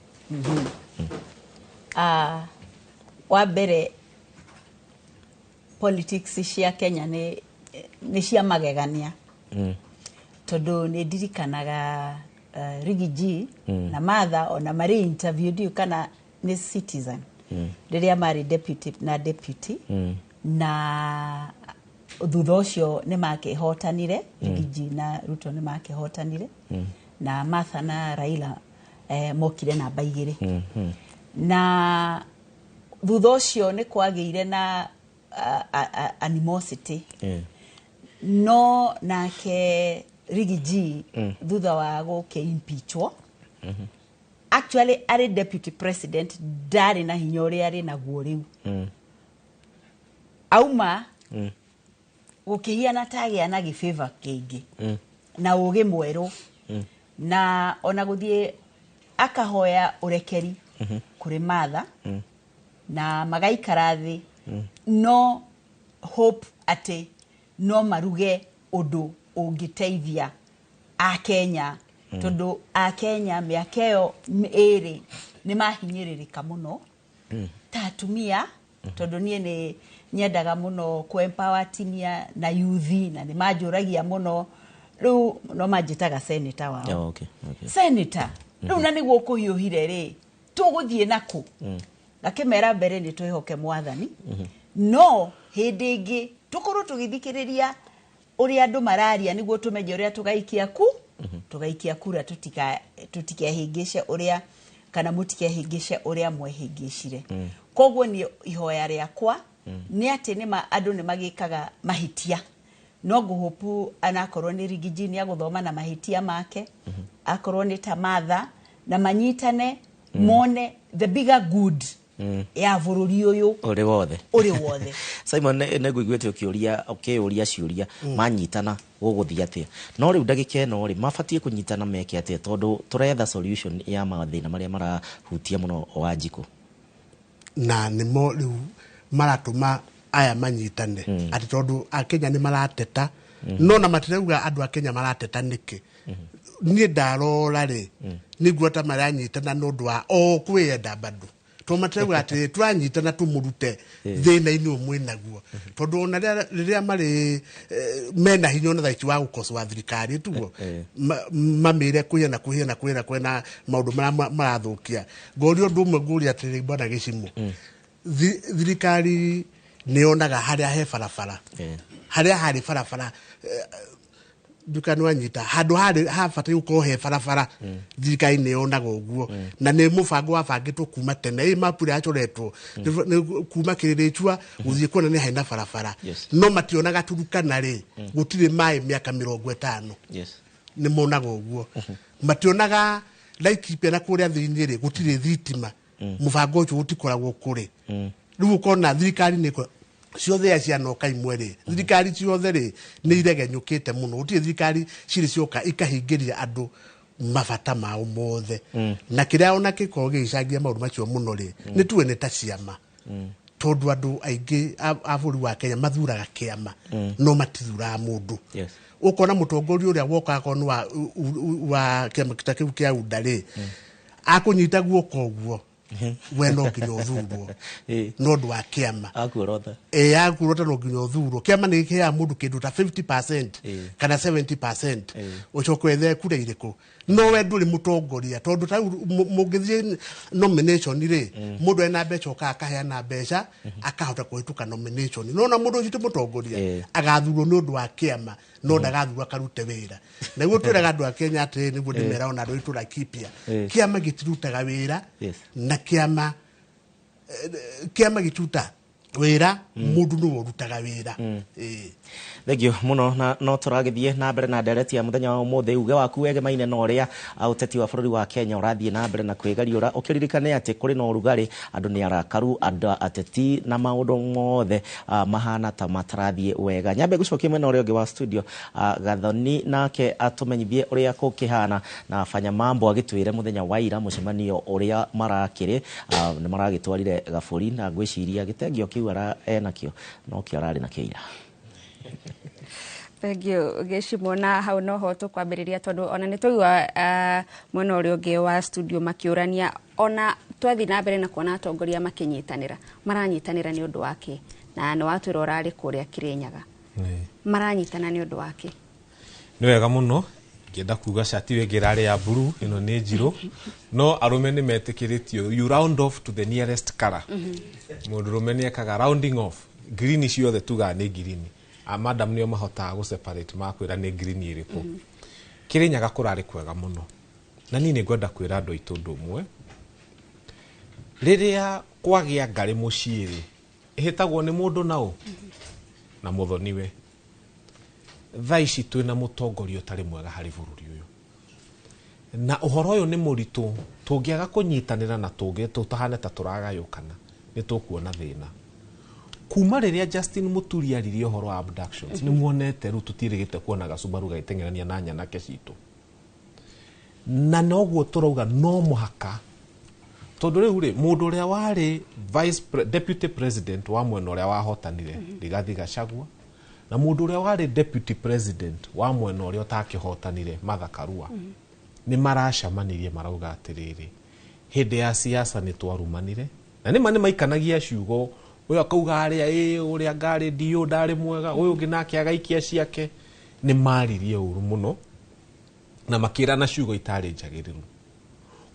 Wa mbere, politics cia Kenya nĩ cia magegania, tondũ nĩ ndirikanaga Riggy G na Martha ona marĩ interview, ndiũĩ kana nĩ Citizen, rĩrĩa marĩ deputy na deputy, na thutha ũcio nĩ makĩhotanire. Riggy G na Ruto nĩ makĩhotanire, na Martha na Raila mokire namba 2. Na thutha ũcio nĩ kwagĩire na animosity. No nake Riggy G, thutha wa gũkĩ impeachwo, actually arĩ deputy president ndarĩ na hinya ũrĩa arĩ naguo rĩu. Auma gũkĩhiana ta agĩa na gĩbĩba kĩingĩ na ũgĩ mwerũ, na ona gũthiĩ akahoya ũrekeri kũrĩ Martha, na magaikara thĩ, no hope atĩ no maruge ũndũ ũngĩteithia Akenya, tondũ Akenya mĩaka ĩyo 2 nĩ mahinyĩrĩrĩka mũno, ta atumia. Tondũ niĩ nĩ nyendaga mũno kũ empower atumia na youth, na nĩ manjũragia mũno. Rĩu no manjĩtaga senator wao. Oh, okay. Senator, rĩu na nĩguo kũhiũhire rĩ, tũgũthiĩ nakũ? Ngakĩmera mbere nĩ twĩhoke mwathani. No hĩndĩ ĩngĩ tũkorwo tũgĩthikĩrĩria ũrĩa andũ mararia nĩguo tũmenye ũrĩa tũgaikia ku tũgaikia kura, tũtikehĩngĩce ũrĩa kana mũtikehĩngĩce ũrĩa mwehĩngĩcire. Koguo niĩ ihoya rĩakwa nĩ atĩ nĩma andũ nĩ magĩkaga mahĩtia, no ngũhũpu anakorwo nĩ Rigiji nĩ agũthoma na mahĩtia make, akorwo nĩ Tamatha, na manyitane mone the bigger good ya bũrũri ũyũ ũrĩ wothe. Ũrĩ wothe. Simon, nĩ ngũiguĩte ũkĩũria ciũria manyitana gũgũthiĩ atĩa, no rĩu ndagĩka ĩno rĩ mabatiĩ kũnyitana meke atĩa, tondũ tũretha solution ya mathĩna marĩa marahutia mũno Wanjikũ. Na nĩmo rĩu maratũma aya manyitane, atĩ tondũ akenya nĩ marateta, no na matirauga andũ a Kenya marateta nĩkĩ. Niĩ ndarora rĩ, nĩguo ta maranyitana nĩ ũndũ wa o kwĩyenda bado, tondũ matirauga atĩ twanyitana tũmũrute thĩna-inĩ ũmwe naguo, tondũ ona rĩrĩa marĩ mena hinya ona thaa ici wa gũkocoa thirikari tuguo mamĩre kwĩya na kwĩya na kwĩya na kwĩya na maũndũ marĩa marathũkia. Ngũria ũndũ ũmwe, ngũria atĩrĩrĩ bwana Gĩcimũ, thirikari nĩ yonaga harĩa he barabara, harĩa harĩ barabara, ndukani wanyita handũ harĩ habataire gũkorwo he barabara, thirikari nĩ yonaga ũguo, na nĩ mũbango wabangĩtwo kuma tene. Ĩ mapu ĩrĩa yacoretwo nĩ kuma Kĩrĩrĩchua gũthiĩ kuona nĩ harĩ na barabara, no mationaga Turukana rĩ gũtirĩ maĩ mĩaka 50. Nĩ monaga ũguo, mationaga Laikipia na kũrĩa thĩinĩ rĩ gũtirĩ thitima, mũbango ũcio gũtikoragwo kũrĩ. Rĩu ũkona thirikari nĩ ciothe cianoka imwe rĩ, thirikari ciothe rĩ nĩ iregenyũkĩte mũno, gũtirĩ thirikari cirĩ cioka ikahingĩria andũ mabata mao mothe. Na kĩrĩa ona gĩkoragwo gĩgĩcangia maũndũ macio mũno rĩ, nĩ tuge nĩ ta ciama, tondũ andũ aingĩ a bũrũri wa Kenya mathuraga kĩama, no matithuraga mũndũ. Ũkona mũtongoria ũrĩa woka akorwo nĩ wa kĩama ta kĩu kĩa UDA rĩ, akũnyita guoko ũguo, we no nginya ũthurwo no ũndũ wa kĩama. Akuorota. Ĩ akuorota, no nginya ũthurwo. Kĩama nĩ gĩkĩheaga mũndũ kĩndũ ta 50% kana 70%, ũcoke wethe kura irĩkũ, no we ndũrĩ mũtongoria, tondũ ta rĩu mũngĩthiĩ nomination rĩ, mũndũ ena mbeca okaga akaheana mbeca akahota kũhĩtũka nomination, no na mũndũ ũcio ti mũtongoria, agathurwo nĩ ũndũ wa kĩama, no ndagathurwo akarute wĩra. Nĩguo twĩraga andũ a Kenya atĩrĩ, nĩguo ndĩmera ona andũ aitũ Laikipia, kĩama gĩtirutaga wĩra, na kĩama gĩtiruta wĩra, mũndũ nĩwe ũrutaga wĩra. Thank you mũno, na no tũragĩthiĩ na mbere na ndereti ya mũthenya wa ũmũthĩ. Uge waku wegemaine na ũrĩa ũteti wa bũrũri wa Kenya ũrathiĩ na mbere na kwĩgariũra, ũkĩririkane atĩ kũrĩ na ũrugarĩ, andũ nĩ arakaru, andũ ateti na maũndũ mothe mahana ta matarathiĩ wega. Nyambe gũcokia mwena ũrĩa ũngĩ wa studio, Gathoni nake atũmenyithie ũrĩa gũkĩhana, na Fanya Mambo agĩtwĩre mũthenya wa ira mũcemanio ũrĩa marakĩrĩ, nĩ maragĩtwarire gabũri, na ngwĩciria gĩtengio kĩu enakĩo no kĩo ararĩ nakĩo ira. Thank you Gĩcimo, na hau noho tũkwambĩrĩria, tondũ ona nĩ twaigua mwena ũrĩa ũngĩ wa studio makĩũrania, ona twathiĩ na mbere na kuona atongoria makĩnyitanĩra, maranyitanĩra nĩ ũndũ wa kĩ? Na nĩ watwĩra ũrarĩ kũrĩa Kĩrĩnyaga, maranyitana nĩ ũndũ wa kĩ? Nĩ wega mũno, ngĩenda kuga cati ĩyo ĩngĩ ĩrarĩ ya blue, ĩno nĩ njirũ, no arũme nĩ metĩkĩrĩtio, you round off to the nearest color. Mũndũrũme nĩ ekaga rounding off, green ciothe tugaga nĩ green, a madam nĩo mahotaga gũ separate, makwĩra nĩ green ĩrĩkũ. Kĩrĩnyaga kũrarĩ kwega mũno, na niĩ nĩ ngwenda kwĩra andũ aitũ ũndũ ũmwe, rĩrĩa kwagĩa ngarĩ mũciĩ rĩ, ĩhĩtagwo nĩ mũndũ naũ na mũthoniwe. Thaa ici twĩna mũtongoria ũtarĩ mwega harĩ bũrũri ũyũ, na ũhoro ũyũ nĩ mũritũ, tũngĩaga kũnyitanĩra na tũtahane ta tũragayũkana, nĩ tũkuona thĩna. Kuma rĩrĩa Justin Muturi aririe ũhoro wa abductions, nĩ muonete rĩu tũtiĩrĩgĩte kuona gacubaru gagĩteng'erania na nyanake citũ, na noguo tũrauga no mũhaka, tondũ rĩu rĩ mũndũ ũrĩa warĩ deputy president wa mwena ũrĩa wahotanire Rigathi Gachagua, na mũndũ ũrĩa warĩ deputy president wa mwena ũrĩa ũtakĩhotanire Martha Karua, nĩ maracemanirie marauga atĩrĩrĩ, hĩndĩ ya siasa nĩ twarumanire, na nĩma nĩ maikanagia ciugo Ũyũ akauga harĩa ĩ ũrĩa ngarĩ ndiũ ndarĩ mwega, ũyũ ũngĩ nake agaikia ciake. Nĩ maririe ũru mũno na makĩrana ciugo itarĩ njagĩrĩru.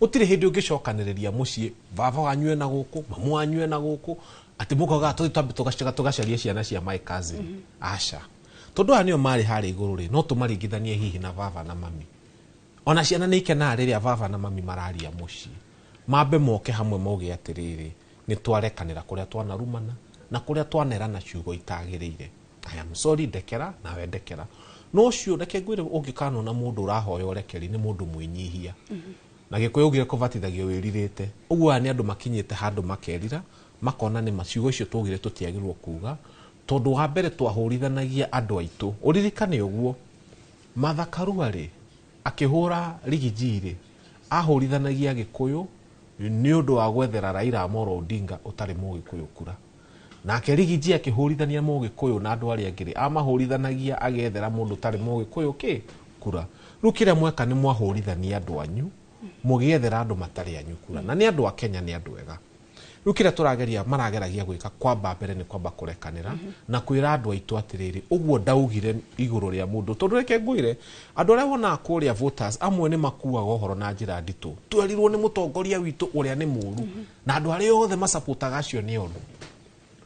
Gũtirĩ hĩndĩ ũngĩcokanĩrĩria mũciĩ, baba wanyu ena gũkũ, mamu wanyu ena gũkũ, atĩ mũkauga tũthiĩ twambe tũgacarie ciana cia my cousin. Aca. Tondũ aya nĩo marĩ harĩa igũrũ rĩ, no tũmaringithanie hihi na baba na mami. Ona ciana nĩ ikenaga rĩrĩa baba na mami mararia mũciĩ. Mambe moke hamwe mauge atĩrĩrĩ, nĩ twarekanĩra kũrĩa twanarumana na kũrĩa twanerana ciugo itagĩrĩire. I am sorry, ndekera, nawe ndekera. No ũcio reke ngwĩre ũngĩkanona mũndũ ũrahoya ũrekeri nĩ mũndũ mwĩnyihia. Na Gĩkũyũ ugire kũbatithagio wĩrirĩte. Ũguo aya nĩ andũ makinyĩte handũ makerira, makona nĩ ma ciugo icio twaugire tũtiagĩrĩirwo kuga, tondũ wa mbere twahũrithanagia andũ aitũ. Ũririkane ũguo, Martha Karua rĩ, akĩhũra Rigiji rĩ, ahũrithanagia Gĩkũyũ nĩ ũndũ wa gwethera Raila Amolo Odinga ũtarĩ Mũgĩkũyũ kura. Nake Rigiji akĩhũrithania Mũgĩkũyũ na andũ arĩa angĩ rĩ, amahũrithanagia agethera mũndũ ũtarĩ Mũgĩkũyũ kĩ kura. Rĩu kĩrĩa mweka nĩ mwahũrithania andũ anyu, mũgĩethera andũ matarĩ anyu kura. Na nĩ andũ a Kenya, nĩ andũ ega. Rĩu kĩrĩa tũrageria marageragia gwĩka kwamba mbere nĩ kwamba kũrekanĩra na kwĩra andũ aitũ atĩrĩrĩ, ũguo ndaugire igũrũ rĩa mũndũ. Tondũ reke ngwĩre, andũ arĩa wonaga kũrĩa voters amwe nĩ makuaga ũhoro na njĩra nditũ. Twerirwo nĩ mũtongoria witũ ũrĩa nĩ mũru, na andũ arĩa othe macapotaga acio nĩ oru.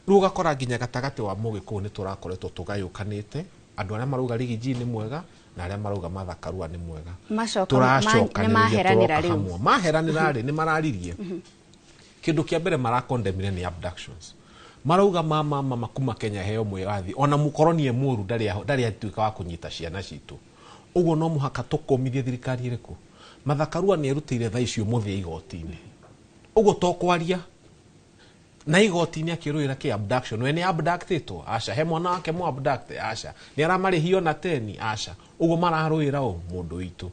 Rĩu ũgakora nginya gatagatĩ wa Mũgĩkũyũ nĩ tũrakoretwo tũgayũkanĩte, andũ arĩa marauga Rigiji nĩ mwega na arĩa marauga Martha Karua nĩ mwega. Tũracokanĩrĩria tũroka hamwe. Maheranĩra rĩ, nĩ mararirie. Kĩndũ kĩa mbere marakondemire nĩ abductions. Marauga mama kuma Kenya heo mwĩrathi, ona mũkoroni e mũru ndarĩ atuĩka wa kũnyita ciana citũ. Ũguo no mũhaka tũkũmithie thirikari ĩrĩkũ. Martha Karua nĩ erutĩire thaa icio mũthia igoti-inĩ. Ũguo to kwaria na igoti-inĩ akĩrũĩra kĩ abduction. We nĩ abductĩtwo? Aca. He mwana wake mũ abduct? Aca. Nĩ aramarĩhio na teni? Aca. Ũguo mararũĩra ũ mũndũ witũ.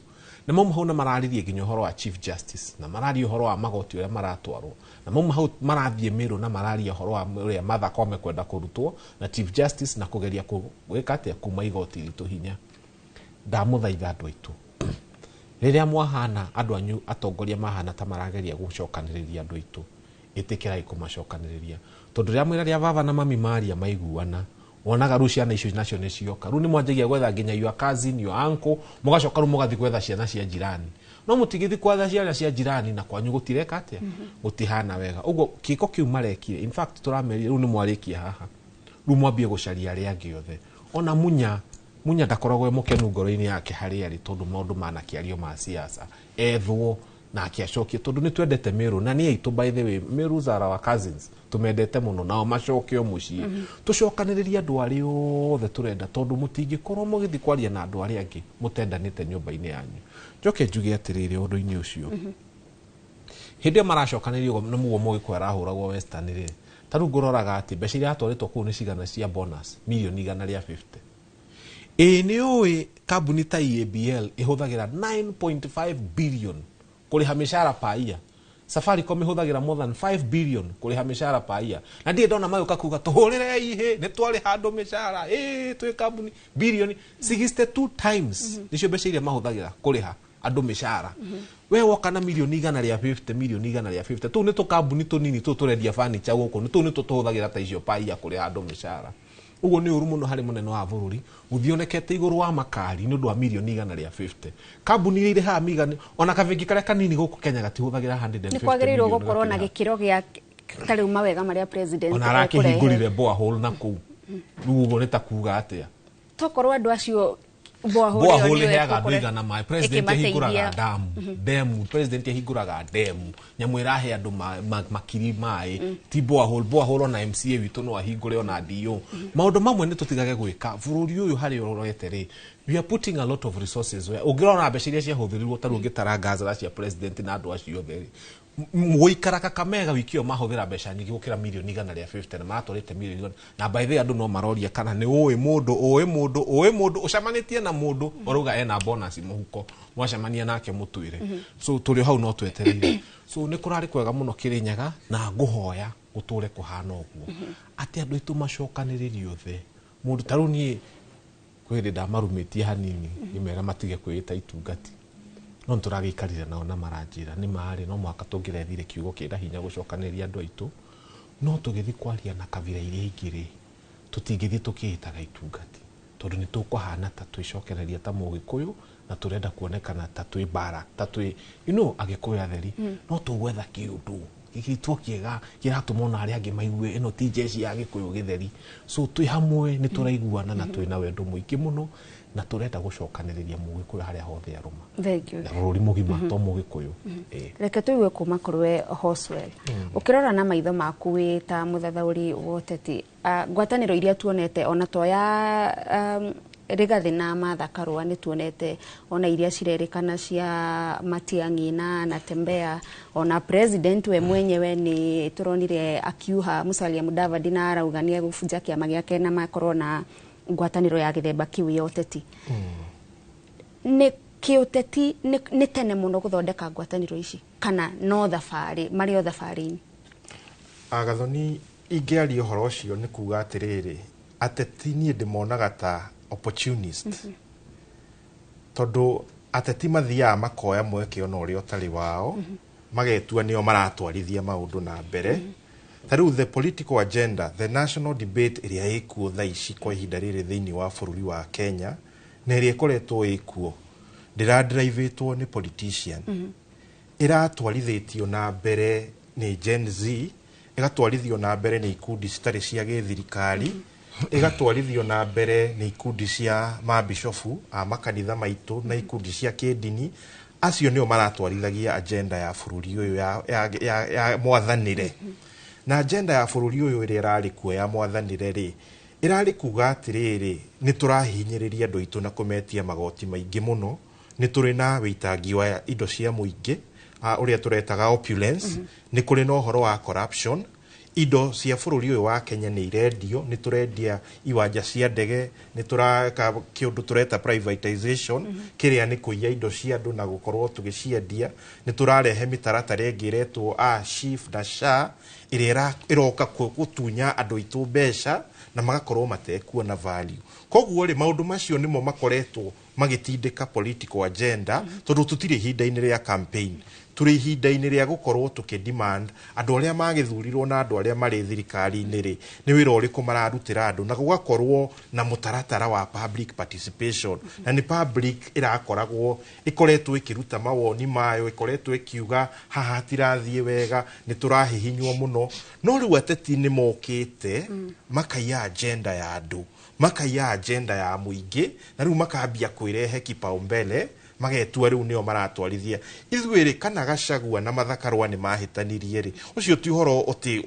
Na mauma hau na mararirie nginya ũhoro wa Chief Justice, na mararia ũhoro wa magoti ũrĩa maratwarwo, na mauma hau marathiĩ Meru na mararia ũhoro wa ũrĩa Martha Koome kwenda kũrutwo na Chief Justice na kũgeria gwĩka atĩa kuma igoti ritũ hinya. Ndamũthaitha andũ aitũ, rĩrĩa mwahana andũ anyu atongoria mahana ta marageria gũcokanĩrĩria andũ aitũ, ĩtĩkĩrai kũmacokanĩrĩria. Tondũ rĩrĩa mwĩra rĩa baba na mami maria maiguana, wonaga rĩu ciana icio nacio nĩ cioka. Rĩu nĩ mwanjagia gwetha nginya your cousin, your uncle, mũgacoka rĩu mũgathiĩ gwetha ciana cia jirani. No mũtigĩthiĩ gwetha ciana cia jirani na kwanyu gũtireka atĩa? Gũtihana wega. Ũguo kĩko kĩu marekire, in fact tũramerire rĩu nĩ mwarĩkia haha. Rĩu mwambie gũcaria arĩa angĩ othe. Ona Munya ndakoragwo e mũkenu ngoro-inĩ yake harĩa arĩ tondũ maũndũ manakĩario ma siasa. Ethwo nake acokie tondũ nĩ twendete Meru na nĩ aitũ, by the way, Meru are our cousins, tumendete mũno nao macoke o mũciĩ. Tũcokanĩrĩrie andũ arĩa othe tũrenda tondũ mũtingĩkorwo mũgĩthiĩ kwaria na andũ arĩa angĩ mũtendanĩte nyũmba-inĩ yanyu. Njoke njuge atĩrĩrĩ ũndũ-inĩ ũcio, hĩndĩ ĩyo maracokanĩrĩrio nĩ mũguo Mũgĩkũyũ arahũragwo Western rĩ, ta rĩu ngũroraga atĩ mbeca iria atwarĩtwo kũu nĩ cigana cia bonus, mirioni 150. Ĩĩ nĩ ũĩ kambuni ta EABL ĩhũthagĩra 9.5 billion kũrĩha mĩcara per year. Safaricom ĩhũthagĩra more than 5 billion kũrĩha mĩcara per year. Na ndirĩ ndona magĩũka kuga tũhũrĩre ihĩ nĩ twarĩha andũ mĩcara, ĩĩ twĩ kambuni bilioni 62 times nĩcio mbeca iria mahũthagĩra kũrĩha andũ mĩcara. We woka na mirioni 150, mirioni 150, tũu nĩ tũkambuni tũnini tũu tũrendia furniture gũkũ, tũu nĩ tũtũhũthagĩra ta icio per year kũrĩha andũ mĩcara. Ũguo nĩ ũru mũno harĩ mũnene wa bũrũri gũthiĩ onekete igũrũ wa makari nĩ ũndũ wa milioni 150. Kambuni iria irĩhaga migani ona kabengi karĩa kanini gũkũ Kenya gatihũthagĩra 150. Nĩ kwagĩrĩirwo gũkorwo na gĩkĩro gĩa ta rĩu mawega marĩa president ona arakĩhingũrire borehole na kũu. Rĩu ũguo nĩ ta kuga atĩa? Tokorwo andũ acio borehole ĩheaga andũ igana maĩ, president ahingũraga demu, president ahingũraga demu, nyamũ ĩrahe andũ makiri maĩ, ti borehole, borehole ona MCA witũ no ahingũre ona DO. Maũndũ mamwe nĩ tũtigage gwĩka bũrũri ũyũ harĩa ũrorete rĩ, we are putting a lot of resources where ũngĩrora mbeca iria ciahũthĩrirwo ta rĩu ũngĩtara ngazara cia president na andũ acio othe rĩ, gũikara Kakamega wiki ĩyo mahũthĩra mbeca nyingĩ gũkĩra milioni 150 na maratwarĩte milioni igana. Na by the way andũ no maroria kana nĩ ũĩ mũndũ ũĩ mũndũ ũĩ mũndũ ũcemanĩtie na mũndũ ũrauga ena bonus mũhuko mwacemania nake mũtwĩre. So tũrĩ hau no twetereire. So nĩ kũrarĩ kwega mũno Kĩrĩnyaga na ngũhoya gũtũre kũhana ũguo atĩ andũ aitũ macokanĩrĩrio othe. Mũndũ ta rĩu niĩ kwĩ hĩndĩ ndamarumĩtie hanini ngĩmera matige kwĩĩta itungati, no nĩtũragĩikarire nao na maranjĩra nĩ marĩ no mũhaka tũngĩrethire kiugo kĩna hinya gũcokanĩrĩria andũ aitũ No tũgĩthiĩ kwaria na kabira iria ingĩ rĩ, tũtingĩthiĩ tũkĩĩtaga itungati, tondũ nĩ tũkũhana ta twĩcokereria ta Mũgĩkũyũ na tũrenda kuonekana ta twĩ mbara, ta twĩ Agĩkũyũ atheri. No tũgwetha kĩũndũ gĩgĩtwo kĩega kĩratũma ona arĩa angĩ maigue ĩno ti jeshi ya Gĩkũyũ gĩtheri. So twĩ hamwe nĩ tũraiguana na twĩna wendo mũingĩ mũno na tũrenda gũcokanĩrĩria Mũgĩkũyũ harĩa hothe arũma. Thank you. Na bũrũri mũgima to Mũgĩkũyũ. Reke tũigue kuma kũrĩ Hoswell. Ũkĩrora na maitho maku wĩ ta mũthathaũri wa ũteti, ngwatanĩro iria tuonete ona to ya Rigathi na Martha Karua, nĩ tuonete ona iria cirerĩkana cia Matiang'i na Natembeya, ona president we mwenyewe nĩ tũronire akiuha Musalia Mudavadi na arauga nĩ egũbunja kĩama gĩake na makorwo na ngwatanĩro ya gĩthemba kĩu ya ũteti. Nĩ kĩũteti nĩ tene mũno gũthondeka ngwatanĩro ici kana no thabarĩ marĩ o thabarĩ-inĩ? Gathoni, ingĩaria ũhoro ũcio nĩ kuga atĩrĩrĩ, ateti niĩ ndĩmonaga ta opportunist. Tondũ ateti mathiaga makoya mweke ona ũrĩa ũtarĩ wao, magetua nĩo maratwarithia maũndũ na mbere. Ta rĩu the political agenda, the national debate ĩrĩa ĩkuo thaa ici kwa ihinda rĩrĩ thĩinĩ wa bũrũri wa Kenya na ĩrĩa ĩkoretwo ĩkuo ndĩradrivetwo nĩ politician, ĩratwarithĩtio na mbere nĩ Gen Z, ĩgatwarithio na mbere nĩ ikundi citarĩ cia gĩthirikari, ĩgatwarithio na mbere nĩ ikundi cia mabishofu a makanitha maitũ na ikundi cia kĩndini. Acio nĩo maratwarithagia agenda ya bũrũri ũyũ ya mwathanĩre. Na agenda ya bũrũri ũyũ ĩrĩa ĩrarĩ kuo ya mwathanĩre rĩ, ĩrarĩ kuga atĩrĩrĩ, nĩ tũrahinyĩrĩria andũ aitũ na kũmetia magoti maingĩ mũno, nĩ tũrĩ na wĩitangi wa indo cia mũingĩ ũrĩa tũretaga opulence, nĩ kũrĩ na ũhoro wa corruption, indo cia bũrũri ũyũ wa Kenya nĩ irendio, nĩ tũrendia iwanja cia ndege, nĩ tũraka kĩũndũ tũreta privatization, kĩrĩa nĩ kũiya indo cia andũ na gũkorwo tũgĩciendia, nĩ tũrarehe mĩtaratara ĩngĩ ĩretwo SHIF na SHA ĩrĩa ĩroka gũtunya andũ aitũ mbeca na magakorwo matekuona value. Koguo rĩ, maũndũ macio nĩmo makoretwo magĩtindĩka political agenda, tondũ tũtirĩ ihinda-inĩ rĩa campaign, tũrĩ ihinda-inĩ rĩa gũkorwo tũkĩ-demand andũ arĩa magĩthurirwo na andũ arĩa marĩ thirikari-inĩ rĩ, nĩ wĩra ũrĩkũ mararutĩra andũ, na gũgakorwo na mũtaratara wa public participation. Na nĩ public ĩrakoragwo ĩkoretwo ĩkĩruta mawoni mayo, ĩkoretwo ĩkiuga haha hatirathiĩ wega, nĩ tũrahihinywo mũno. No rĩu ateti nĩ mokĩte makaiya agenda ya andũ, makaiya agenda ya mũingĩ, na rĩu makambia kwĩrehe kipaumbele, magetua rĩu nĩo maratwarithia. Ithuĩ rĩ, kana Gachagua na Martha Karua nĩ mahĩtanirie rĩ, ũcio ti ũhoro ũtĩ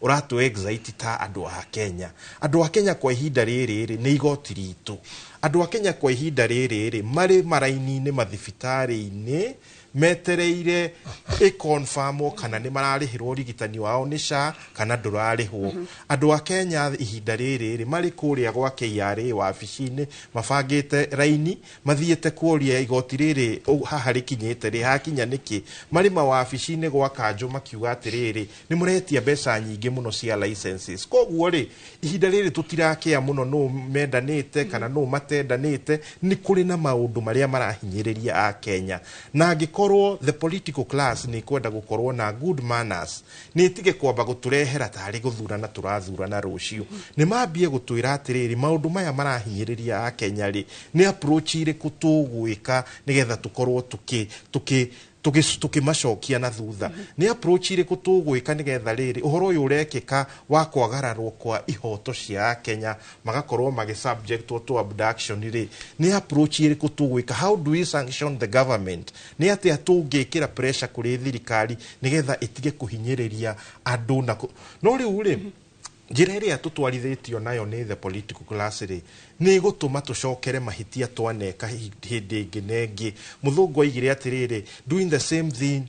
ũratũ excite ta andũ a Kenya. Andũ a Kenya kwa ihinda rĩrĩ rĩ, nĩ igoti ritũ. Andũ a Kenya kwa ihinda rĩrĩ rĩ, marĩ maraini-inĩ mathibitarĩ-inĩ metereire ĩkonfamwo kana nĩ mararĩhĩrwo ũrigitani wao nĩ SHA kana ndũrarĩhwo. Andũ a Kenya ihinda rĩrĩ rĩ, marĩ kũrĩa gwa KRA wabici-inĩ mabangĩte raini mathiĩte kũria igoti rĩrĩ haha rĩkinyĩte rĩ, hakinya nĩkĩ. Marĩ mawabici-inĩ gwa kanjũ makiuga atĩrĩrĩ, nĩ mũretia mbeca nyingĩ mũno cia licenses. Koguo rĩ, ihinda rĩrĩ tũtirakĩa mũno nũ mendanĩte kana nũ matendanĩte, nĩ kũrĩ na maũndũ marĩa marahinyĩrĩria a Kenya. Na angĩkorwo the political class nĩ kwenda gũkorwo na good manners, nĩ ĩtige kwamba gũtũrehera tarĩ gũthurana tũrathurana rũciũ, nĩ mambie gũtwĩra atĩrĩrĩ, maũndũ maya marahinyĩrĩria a Kenya rĩ, nĩ approach irĩkũ tũgwĩka nĩgetha tũkorwo tũkĩmacokia na thutha, nĩ approach irĩkũ tũgwĩka nĩgetha rĩrĩ ũhoro ũyũ ũrekĩka wa kwagararwo kwa ihoto cia Kenya magakorwo magĩ subject to abduction rĩ, nĩ approach irĩkũ tũgwĩka, how do we sanction the government, nĩ atĩa tũngĩkĩra pressure kũrĩ thirikari nĩgetha ĩtige kũhinyĩrĩria andũ. Na no rĩu rĩ, njĩra ĩrĩa tũtwarithĩtio nayo nĩ the political class rĩ, nĩ ĩgũtũma tũcokere mahĩtia twaneka hĩndĩ ĩngĩ na ĩngĩ. Mũthũngũ oigire atĩrĩrĩ, doing the same thing,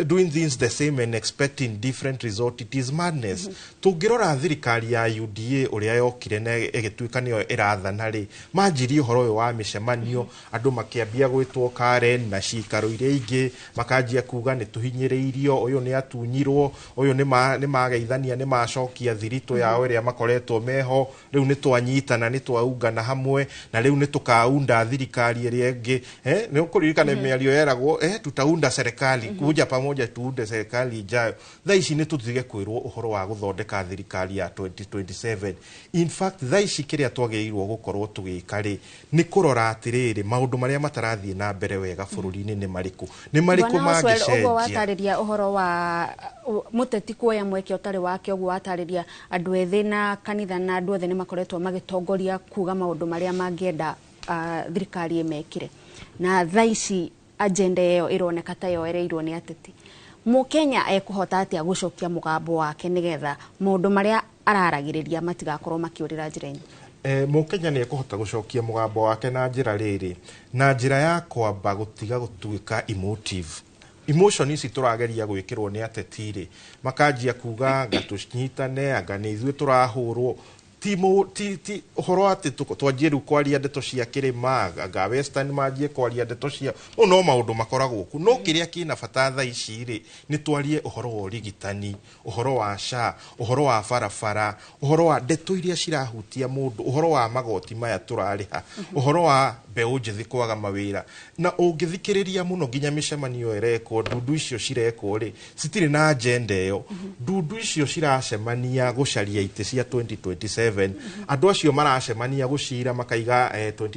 doing things the same and expecting different result, it is madness. Tũngĩrora thirikari ya UDA ũrĩa yokire na ĩgĩtuĩka nĩyo ĩrathana rĩ, manjirie ũhoro ũyũ wa mĩcemanio, andũ makĩambia gwĩtwo Karen na cikaro iria ingĩ, makanjia kuga nĩ tũhinyĩrĩirio, ũyũ nĩ atunyirwo, ũyũ nĩ mageithania, nĩ macokia thiritũ yao ĩrĩa makoretwo meho, rĩu nĩ twanyitana, nĩ twaungana hamwe, na rĩu nĩ tũkaunda thirikari ĩrĩa ĩngĩ. Nĩ ũkũririkana mĩario yeragwo, tutaunda serikali, kuja Kuja pamoja tuunde serikali ijayo. Thaa ici nĩ tũtige kwĩrwo ũhoro wa gũthondeka thirikari ya 2027. In fact, thaa ici kĩrĩa twagĩrĩirwo gũkorwo tũgĩka rĩ, nĩ kũrora atĩrĩrĩ, maũndũ marĩa matarathiĩ na mbere wega bũrũri-inĩ nĩ marĩkũ, nĩ marĩkũ Bwana Oswald, ũguo mangĩcenjia. Watarĩria ũhoro wa mũteti kuoya mweke ũtarĩ wake, ũguo watarĩria andũ ethĩ na kanitha na andũ othe nĩ makoretwo magĩtongoria kuga maũndũ marĩa mangĩenda thirikari ĩmekĩre, na thaa ici agenda ĩyo ĩroneka ta yoereirwo nĩ ateti. Mũkenya ekũhota atĩa gũcokia mũgambo wake nĩgetha maũndũ marĩa araragĩrĩria matigakorwo makĩũrĩra njĩra-inĩ? Mũkenya nĩ ekũhota gũcokia mũgambo wake na njĩra rĩrĩ, na njĩra ya kwamba gũtiga gũtuĩka emotive. Emotion ici tũrageria gwĩkĩrwo nĩ ateti rĩ, makanjia kuga anga tũnyitane, anga nĩ ithuĩ tũrahũrwo, ti ti ti ũhoro atĩ twanjie rĩu kwaria ndeto cia kĩrĩma, anga Western manjie kwaria ndeto cia mau, no maũndũ makoragwo ku. No kĩrĩa kĩna bata thaa ici rĩ, nĩ twarie ũhoro wa ũrigitani, ũhoro wa SHA, ũhoro wa barabara, ũhoro wa ndeto iria cirahutia mũndũ, ũhoro wa magoti maya tũrarĩha, ũhoro wa mbeũ njĩthĩ kwaga mawĩra. Na ũngĩthikĩrĩria mũno nginya mĩcemanio ĩrekwo, ndundu icio cirekwo rĩ, citirĩ na agenda ĩyo. Ndundu icio ciracemania gũcaria itĩ cia 2027. Andũ acio maracemania gũcira makaiga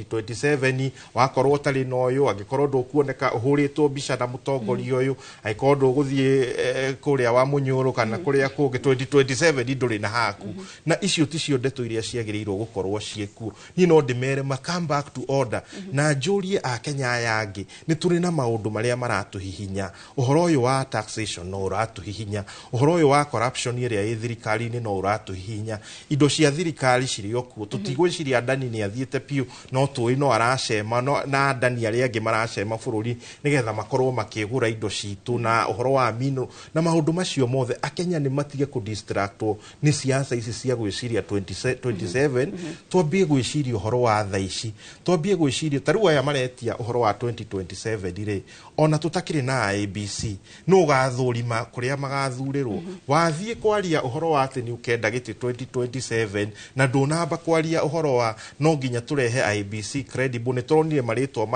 2027 wakorwo ũtarĩ na ũyũ, angĩkorwo ndũkuoneka ũhũrĩtwo mbica na mũtongoria ũyũ, angĩkorwo ndũgũthiĩ kũrĩa wa Mũnyũrũ kana kũrĩa kũngĩ, 2027 ndũrĩ na haku. Na icio ticio ndeto iria ciagĩrĩirwo gũkorwo ciĩkuo. Niĩ no ndĩmere ma come back to order, na njũrie akenya aya angĩ, nĩ tũrĩ na maũndũ marĩa maratũhihinya. Ũhoro ũyũ wa taxation no ũratũhihinya, ũhoro ũyũ wa corruption ĩrĩa ĩ thirikari-inĩ no ũratũhihinya, indo cia thirikari cirĩ o kuo, tũtigwĩciria Adani nĩ athiĩte biũ, no tũĩ no aracema no, na Adani arĩa angĩ maracema bũrũri nĩgetha makorwo makĩgũra indo citũ, na ũhoro wa mino na maũndũ macio mothe. Akenya nĩ matige kũdistractwo nĩ siasa ici cia gwĩciria 2027. Twambie gwĩciria ũhoro wa thaa ici, twambie gwĩciria ta rĩu aya maretia ũhoro wa 2027 rĩ, ona tũtakĩrĩ na IEBC, no ũgathũrima kũrĩa magathurĩrwo. Wathiĩ kwaria ũhoro wa atĩ nĩ ũkenda gĩtĩ 2027 na ndũnamba kwaria ũhoro wa no nginya tũrehe IEBC credible. Nĩ tũronire marĩtwa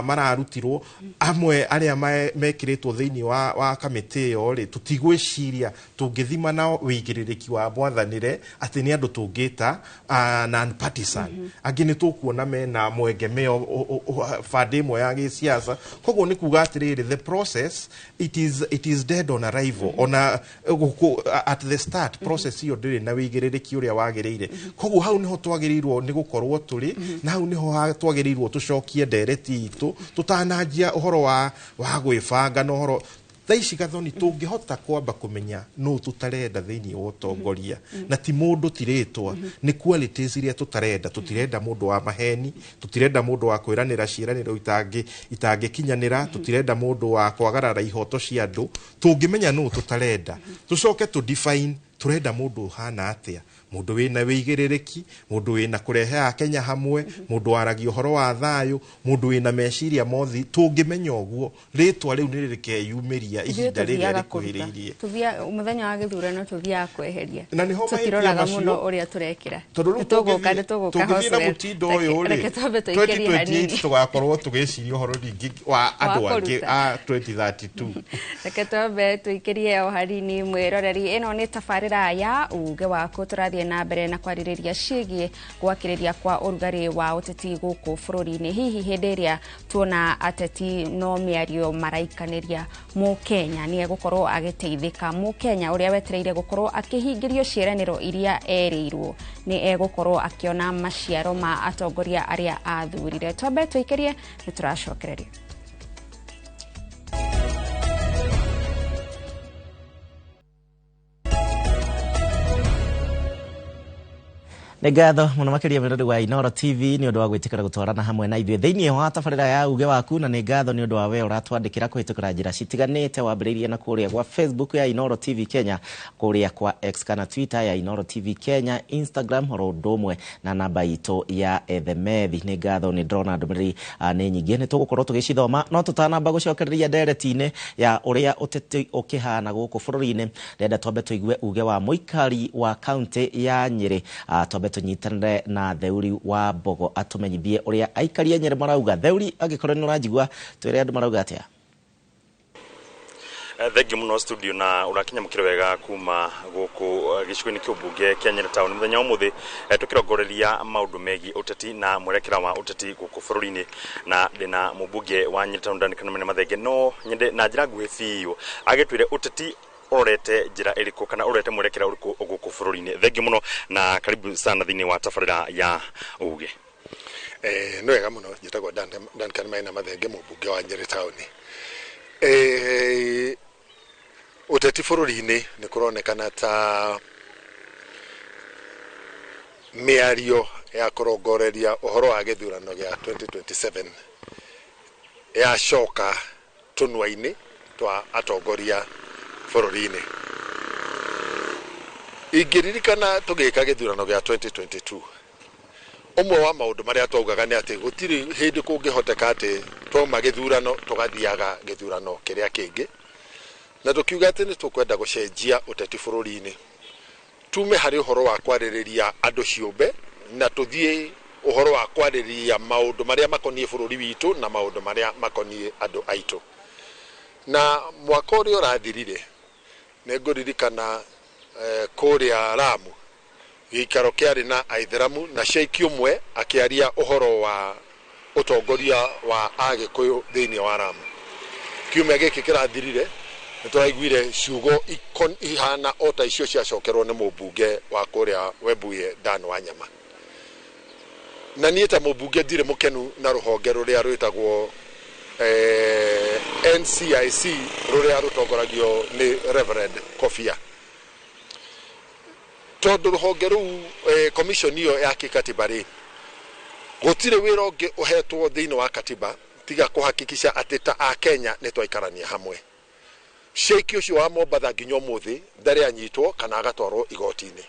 mararutirwo amwe arĩa mekĩrĩtwo thĩinĩ wa kamĩtĩ ĩyo rĩ, tũtigwĩciria tũngĩthima na wĩigĩrĩrĩki wa mwathanĩre atĩ nĩ andũ tũngĩta non-partisan. Angĩ nĩ tũkuona mena mwegemeo bande ĩmwe ya gĩsiasa. Koguo nĩ kuga atĩrĩrĩ, the process, it is dead on arrival. Ona at the start process ĩyo ndĩrĩ na wĩigĩrĩrĩki ũrĩa wagĩrĩire. Koguo hau nĩho twagĩrĩirwo nĩ gũkorwo tũrĩ, na hau nĩho twagĩrĩirwo tũcokie ndereti itũ tũtananjia ũhoro wa gwĩbanga na ũhoro thaa ici. Gathoni, tũngĩhota kwamba kũmenya nũ tũtarenda thĩinĩ wa ũtongoria, na ti mũndũ, ti rĩtwa, nĩ qualities iria tũtarenda. Tũtirenda mũndũ wa maheni, tũtirenda mũndũ wa kwĩranĩra ciĩranĩro itangĩkinyanĩra, tũtirenda mũndũ wa kwagarara ihoto cia andũ. Tũngĩmenya nũ tũtarenda, tũcoke tũ define tũrenda mũndũ ũhana atĩa, mũndũ wĩna wĩigĩrĩrĩki, mũndũ wĩna kũrehe akenya hamwe, mũndũ waragia ũhoro wa thayũ, mũndũ wĩna meciria mothi. Tũngĩmenya ũguo, rĩtwa rĩu nĩ rĩkeyumĩria ihinda rĩrĩa rĩkuhĩrĩirie. Tũthia mũthenya wa gĩthurano, tũthiaga kweheria Na nĩho mahĩtia tũtiroraga macio. Mũno ũrĩa tũrekĩra. Tondũ rĩu Nĩtũgũka, nĩtũgũka. tũngĩthiĩ na Hoswell. mũtindo ũyũ rĩ, Reke twambe tũikĩrie hanini. 2028 tũgakorwo tũgĩciria ũhoro rĩngĩ wa andũ Wa angĩ kũruta. a 2032. Reke twambe tũikĩrie o hanini. Mwĩroreri, ĩno nĩ tabarĩra ya Uge Waku. Tũrathiĩ na mbere na kwarĩrĩria ciĩgiĩ gwakĩrĩria kwa ũrugarĩ wa ũteti gũkũ bũrũri-inĩ. Hihi hĩndĩ ĩrĩa tuona ateti no mĩario maraikanĩria, mũkenya nĩ egũkorwo agĩteithĩka? Mũkenya ũrĩa wetereire gũkorwo akĩhingĩrio ciĩranĩro iria erĩirwo nĩ egũkorwo akĩona maciaro ma atongoria arĩa athurire? Twambe tũikĩrie, nĩ tũracokereria. Nĩ ngatho mũno makĩria, mwĩrori wa Inooro TV, nĩ ũndũ wa gwĩtĩkĩra gũtwarana hamwe na ithuĩ thĩinĩ wa tabarĩra ya Uge Waku, na nĩ ngatho nĩ ũndũ wa we ũratwandĩkĩra kũhĩtũkĩra njĩra citiganĩte, wambĩrĩirie na kũrĩa gwa Facebook ya Inooro TV Kenya, kũrĩa kwa X kana Twitter ya Inooro TV Kenya, Instagram oro ũndũ ũmwe na namba itũ ya ethemethi. Nĩ ngatho, nĩ ndĩrona ndũmĩrĩri nĩ nyingĩ, nĩ tũgũkorwo tũgĩcithoma, no tũtanamba gũcokereria ndereti-inĩ ya ũrĩa ũteti ũkĩhana gũkũ bũrũri-inĩ, ndĩrenda twambe tũigue uge wa mũikari wa kaunti ya Nyĩrĩ. Twambe tũnyitanĩre na Theuri wa Mbogo atũmenyithie ũrĩa aikari a Nyĩrĩ marauga. Theuri, angĩkorwo nĩ ũranjigua, twĩre andũ marauga atĩa. Thengiũ mũno studio na ũrakinyamũkĩra wega kuma gũkũ gĩcigo-inĩ kĩa ũmbunge kĩa Nyeri Town. Mũthenya wa ũmũthĩ tũkĩrongoreria maũndũ megiĩ ũteti na mwerekera wa ũteti gũkũ bũrũri-inĩ, na ndĩna mũmbunge wa Nyeri Town Duncan Maina Mathenge. No nyende na njĩra nguhĩ biũ agĩtwĩre ũteti ũrorete njĩra ĩrĩkũ kana ũrorete mwerekera ũrĩkũ gũkũ bũrũri-inĩ. Thengiũ mũno na karibu sana thĩinĩ wa tabarĩra ya Uge. Nĩ wega mũno, njĩtagwo Duncan Maina Mathenge, mũmbunge wa Nyeri Town. Ũteti bũrũri-inĩ nĩ kũronekana ta mĩario ya kũrongoreria ũhoro wa gĩthurano gĩa 2027 yacoka tũnua-inĩ twa atongoria bũrũri-inĩ. Ingĩririkana tũgĩka gĩthurano gĩa 2022, ũmwe wa maũndũ marĩa twaugaga nĩ atĩ gũtirĩ hĩndĩ kũngĩhoteka atĩ twauma gĩthurano tũgathiaga gĩthurano kĩrĩa kĩngĩ, na tũkiuga atĩ nĩ tũkwenda gũcenjia ũteti bũrũri-inĩ, tume harĩ ũhoro wa kwarĩrĩria andũ ciũmbe na tũthiĩ ũhoro wa kwarĩrĩria maũndũ marĩa makoniĩ bũrũri witũ na maũndũ marĩa makoniĩ andũ aitũ. Na mwaka ũrĩa ũrathirire nĩ ngũririkana kũrĩa Lamu gĩikaro kĩarĩ na aithĩramu na sheikh ũmwe akĩaria ũhoro wa ũtongoria wa Agĩkũyũ thĩinĩ wa Lamu. Kiumia gĩkĩ kĩrathirire nĩ tũraiguire ciugo ihana o ta icio ciacokerwo nĩ mũmbunge wa kũrĩa Webuye Dan Wanyama. Na niĩ ta mũmbunge ndirĩ mũkenu na rũhonge rũrĩa rwĩtagwo NCIC rũrĩa rũtongoragio nĩ Reverend Kofia, tondũ rũhonge rũu commission ĩyo ya kĩkatiba rĩ, gũtirĩ wĩra ũngĩ ũhetwo thĩinĩ wa katiba tiga kũhakikisha atĩ ta Akenya nĩ twaikarania hamwe. Sheikh ũcio wa Mombatha nginya ũmũthĩ ndarĩ anyitwo kana agatwarwo igoti-inĩ.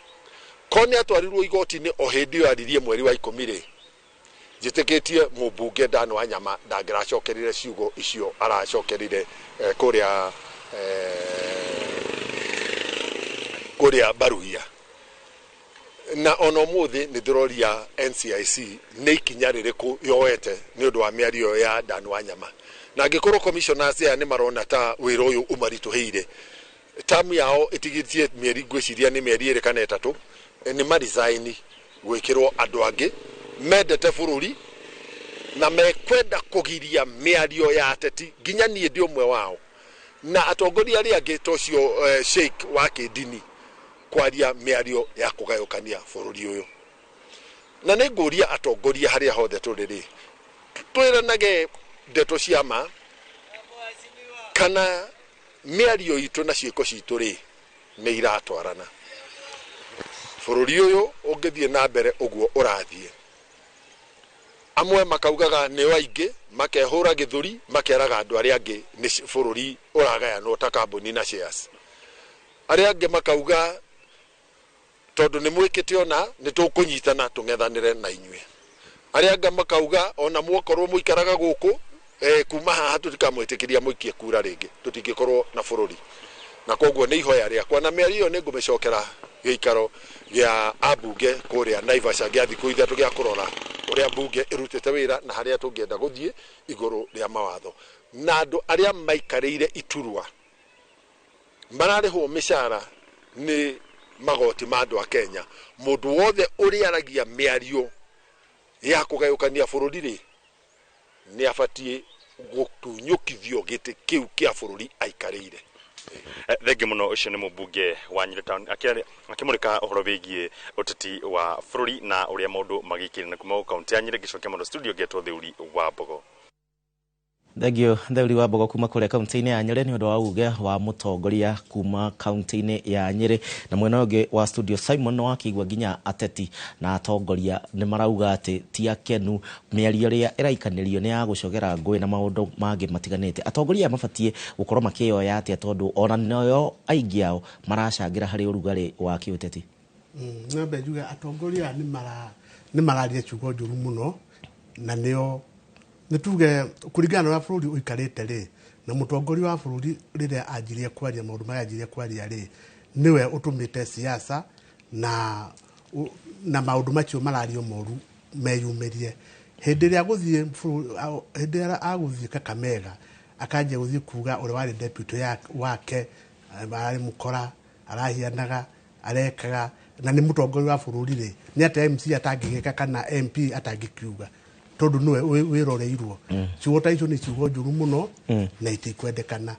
Ko nĩ atwarirwo igoti-inĩ o hĩndĩ ĩyo aririe mweri wa 10 rĩ, njĩtĩkĩtie mũmbunge Dan Wanyama ndangĩracokerire ciugo icio aracokerire kũrĩa Baruhia. Na ona ũmũthĩ nĩ ndĩroria NCIC nĩ ikinya rĩrĩkũ yoete nĩ ũndũ wa mĩario ya Dan Wanyama. Na angĩkorwo commissioners aya nĩ marona ta wĩra ũyũ ũmaritũhĩire, tamu yao ĩtigĩtie mĩeri, ngwĩciria nĩ mĩeri 2 kana 3, nĩ maresign gwĩkĩrwo andũ angĩ mendete bũrũri na mekwenda kũgiria mĩario ya ateti, nginya niĩ ndĩ ũmwe wao na atongoria arĩa angĩ ta ũcio sheikh wa kĩndini kwaria mĩario ya kũgayũkania bũrũri ũyũ. Na nĩ ngũria atongoria harĩa hothe tũrĩ rĩ, twĩranage ndeto cia ma kana mĩario itũ na ciĩko citũ rĩ nĩ iratwarana. Bũrũri ũyũ ũngĩthiĩ na mbere ũguo ũrathiĩ, amwe makaugaga nĩo aingĩ, makehũra gĩthũri, makeraga andũ arĩa angĩ nĩ bũrũri ũragayanwo ta kambuni na shares. Arĩa angĩ makauga tondũ nĩ mwĩkĩte ona nĩ tũkũnyitana tũng'ethanĩre na inyuĩ. Arĩa angĩ makauga ona mwakorwo mũikaraga gũkũ kuma haha tũtikamwĩtĩkĩria mũikie kura rĩngĩ, tũtingĩkorwo na bũrũri. Na koguo nĩ ihoya rĩakwa na mĩario ĩyo nĩ ngũmĩcokera gĩikaro gĩa ambunge kũrĩa Naivasha gĩa thikũ 3 gĩa kũrora ũrĩa mbunge ĩrutĩte wĩra na harĩa tũngĩenda gũthiĩ igũrũ rĩa mawatho. Na andũ arĩa maikarĩire iturwa mararĩhwo mĩcara nĩ magoti ma andũ a Kenya, mũndũ wothe ũrĩa aragia mĩario ya kũgayũkania bũrũri rĩ, nĩ abatiĩ gũtunyũkithio gĩtĩ kĩu kĩa bũrũri aikarĩire. Thengiũ mũno, ũcio nĩ mũmbunge wa Nyeri Town akĩmũrĩka ũhoro wĩgiĩ ũteti wa bũrũri na ũrĩa maũndũ magĩikire na kuma kaunti ya Nyeri ngĩcokia mũno studio ngĩetwo Theuri wa Mbogo. Thengiũ Theuri wa Mbogo kuma kũrĩa kaunti-inĩ ya Nyeri nĩ ũndũ wa uge wa mũtongoria kuma kaunti-inĩ ya Nyeri. Na mwena ũngĩ wa studio Simon no akĩigua nginya ateti na atongoria nĩ marauga atĩ ti akenu mĩario ĩrĩa ĩraikanĩrio nĩ ya gũcogera ngũĩ na maũndũ mangĩ matiganĩte. Atongoria aya mabatiĩ gũkorwo makĩyoya atĩa tondũ ona nĩo aingĩ ao maracangĩra harĩ ũrugarĩ wa kĩũteti? Nambe njuge atongoria nĩ mararia ciugo njũru mũno, na nĩo nĩ tuge kũringana na ũrĩa bũrũri ũikarĩte rĩ, na mũtongoria wa bũrũri rĩrĩa anjirie kwaria maũndũ marĩa anjirie kwaria rĩ, nĩwe ũtũmĩte siasa na maũndũ macio marario moru meyumĩrie. Hĩndĩ ĩrĩa agũthiĩ Kakamega Akanjia gũthiĩ kuga ũrĩa warĩ deputy wake ararĩ mũkora, arahianaga, arekaga, na nĩ mũtongoria wa bũrũri rĩ, nĩ atĩa MC atangĩgĩka kana MP atangĩkiuga, tondũ nĩwe wĩroreirwo. Ciugo ta icio nĩ ciugo njũru mũno na itikwendekana.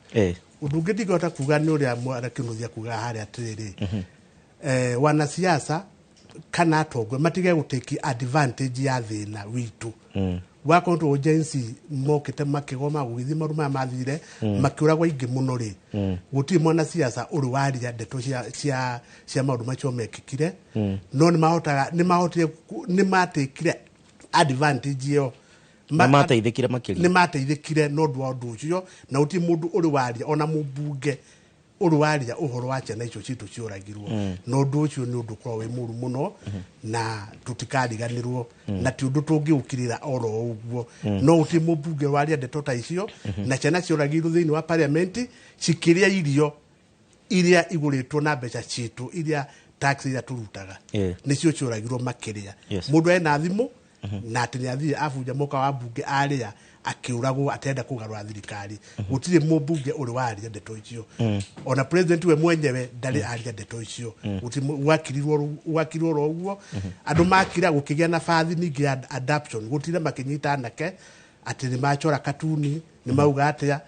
Ũndũ ũngĩ ndingĩhota kuga nĩ ũrĩa Mwarakĩnuthia kuga harĩa atĩrĩrĩ, wanasiasa kana atongoria matige gũtake advantage ya thĩna witũ. Wakorwo tũ Gen Z mokĩte makĩgoma gũgĩthiĩ maũndũ maya mathire, makĩũragwo aingĩ mũno rĩ, gũtirĩ mwanasiasa ũrĩ waria ndeto cia maũndũ macio mekĩkire. No nĩmahotaga, nĩmahotire, nĩmatekire advantage ĩyo. Nĩmateithĩkire makĩria. Nĩmateithĩkire na ũndũ wa ũndũ ũcio, na gũtirĩ mũndũ ũrĩ waria, ona mũmbunge ũrĩ waria ũhoro wa ciana icio citũ ciũragirwo. Na ũndũ ũcio nĩ ũndũ ũkoragwo wĩ mũru mũno, na tũtikariganĩrwo, na ti ũndũ tũngĩũkĩrĩra oro ũguo. No gũtirĩ mũmbunge waria ndeto ta icio, na ciana ciũragirwo thĩinĩ wa parliament cikĩrĩa irio iria igũrĩtwo na mbeca citũ, iria tax iria tũrutaga, nĩcio ciũragirwo makĩrĩa. Mũndũ ena thimũ na atĩ nĩathire abunja mũka wa mbunge arĩa akĩũragwo atenda kũgarũra thirikari. Gũtirĩ mũmbunge ũrĩ waria ndeto icio. Ona president we mwenyewe ndarĩ aria ndeto icio. Gwakirirwo ro ũguo, andũ makira, gũkĩgĩa na bathi ningĩ ya adoption, gũtire makĩnyita anake atĩ nĩ machora katuni, nĩ mauga atĩa.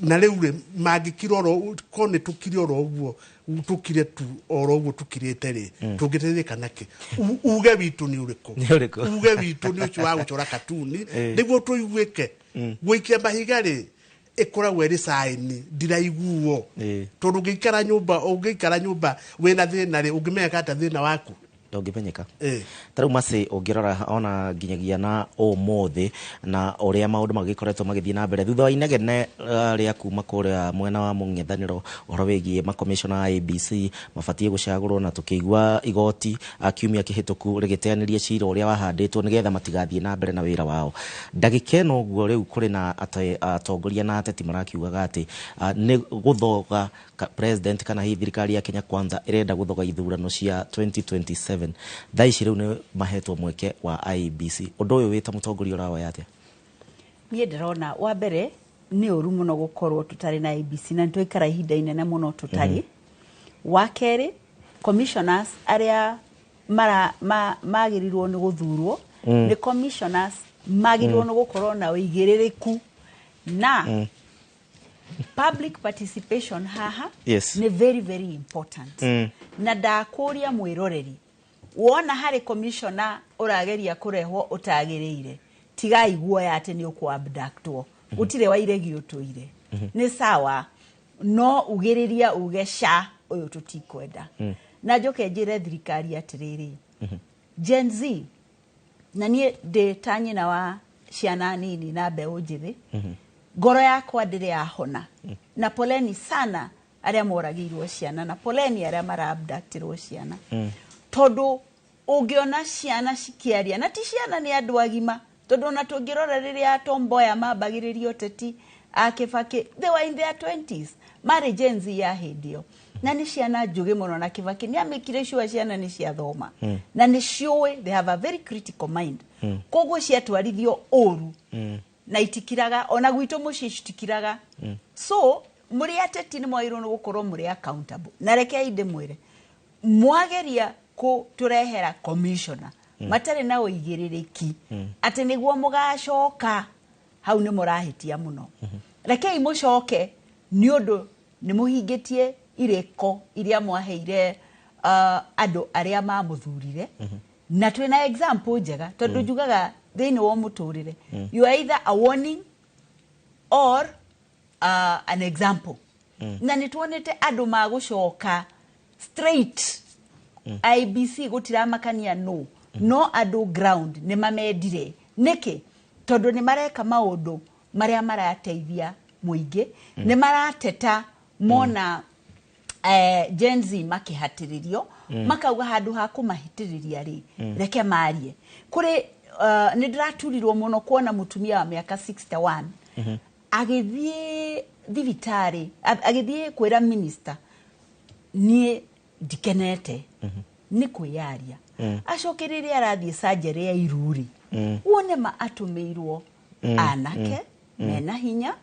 Na rĩu rĩ, mangĩkira oro ko nĩ tũkire oro ũguo, tũkire tu oro ũguo tũkirĩte rĩ, tũngĩteithĩka nakĩ? Uge witũ nĩ ũrĩkũ? Nĩ ũrĩkũ? Uge witũ nĩ ũcio wa gũcora katuni nĩguo tũiguĩke. Gũikia mahiga rĩ, ĩkoragwo ĩrĩ sign ndiraiguo, tondũ ũngĩikara nyũmba wĩna thĩna rĩ, ũngĩmenyeka atĩa thĩna waku? Ndũngĩmenyeka. Ta rĩu Mercy, ũngĩrora ona nginyagia na ũmũthĩ na ũrĩa maũndũ magĩkoretwo magĩthiĩ na mbere thutha wa inegene rĩa kuma kũrĩa mwena wa mũng'ethanĩro ũhoro wĩgiĩ makomishona a IEBC mabatiĩ gũcagũrwo, na tũkĩigua igoti kiumia kĩhĩtũku rĩgĩteanĩria cira ũrĩa wahandĩtwo nĩgetha matigathiĩ na mbere na wĩra wao, ndagĩka ĩno ũguo rĩu kũrĩ na atongoria na ateti marakiugaga atĩ nĩ gũthoga president kana hihi thirikari ya Kenya Kwanza ĩrenda gũthoga ithurano cia 2027. Thaa ici rĩu nĩ mahetwo mweke wa IEBC. Ũndũ ũyũ wĩ ta mũtongoria ũrawoya atĩa? Niĩ ndĩrona wa mbere nĩ ũru mũno gũkorwo tũtarĩ na IEBC, na nĩ twaikara ihinda inene mũno tũtarĩ. Wa kerĩ, commissioners arĩa magĩrĩirwo nĩ gũthurwo nĩ commissioners magĩrĩirwo nĩ gũkorwo na ũigĩrĩrĩku na public participation haha nĩ very very important. Na ndakũria mwĩroreri, wona harĩ commissioner ũrageria kũrehwo ũtagĩrĩire, tigai guoya atĩ nĩ ũkũ-abductwo. Gũtirĩ wairegi ũtũire nĩ sawa, no ugĩrĩria uge ca ũyũ tũtikwenda. Na njoke njĩre thirikari atĩrĩrĩ, Gen Z, na niĩ ndĩ ta nyina wa ciana nini na mbeũ njĩthĩ, ngoro yakwa ndĩrĩ yahona. Na poleni sana arĩa moragĩirwo ciana, na poleni arĩa maraabductirwo ciana, tondũ ũngĩona ciana cikĩaria, na ti ciana, nĩ andũ agima, tondũ ona tũngĩrora rĩrĩa Tom Mboya mambagĩrĩria ũteti a Kibaki, they were in their 20s, marĩ Gen Z ya hĩndĩ ĩyo, na nĩ ciana njũgĩ mũno, na Kibaki nĩ amĩkire sure ciana nĩ ciathoma na nĩ ciũĩ, they have a very critical mind. Koguo ciatwarithio ũru na itikiraga, ona gwitũ mũciĩ citikiraga. So mũrĩ ateti nĩ mwagĩrĩirwo nĩ gũkorwo mũrĩ accountable. Na rekei ndĩmwĩre, mwageria kũtũrehera commissioner matarĩ na ũigĩrĩrĩki atĩ nĩguo mũgacoka hau, nĩ mũrahĩtia mũno. Rekei mũcoke, nĩ ũndũ nĩ mũhingĩtie irĩko iria mwaheire andũ arĩa mamũthurire. Na twĩna example njega, tondũ njugaga thĩinĩ wa mũtũrĩre, you are either a warning or an example. Na nĩ tuonete andũ magũcoka straight. IEBC gũtiramakania no no andũ ground nĩ mamendire. Nĩkĩ? Tondũ nĩ mareka maũndũ marĩa marateithia mũingĩ, nĩ marateta mona Gen Z makĩhatĩrĩrio, makauga handũ ha kũmahĩtĩrĩria rĩ, reke marie. Kũrĩ nĩ ndĩraturirwo mũno kuona mũtumia wa mĩaka 61 agĩthiĩ thibitarĩ, agĩthiĩ kwĩra minister, "Niĩ ndikenete nĩ kwĩyaria." Acoke rĩrĩa arathiĩ surgery ya iru rĩ, wone ma atũmĩirwo anake. Mena hinya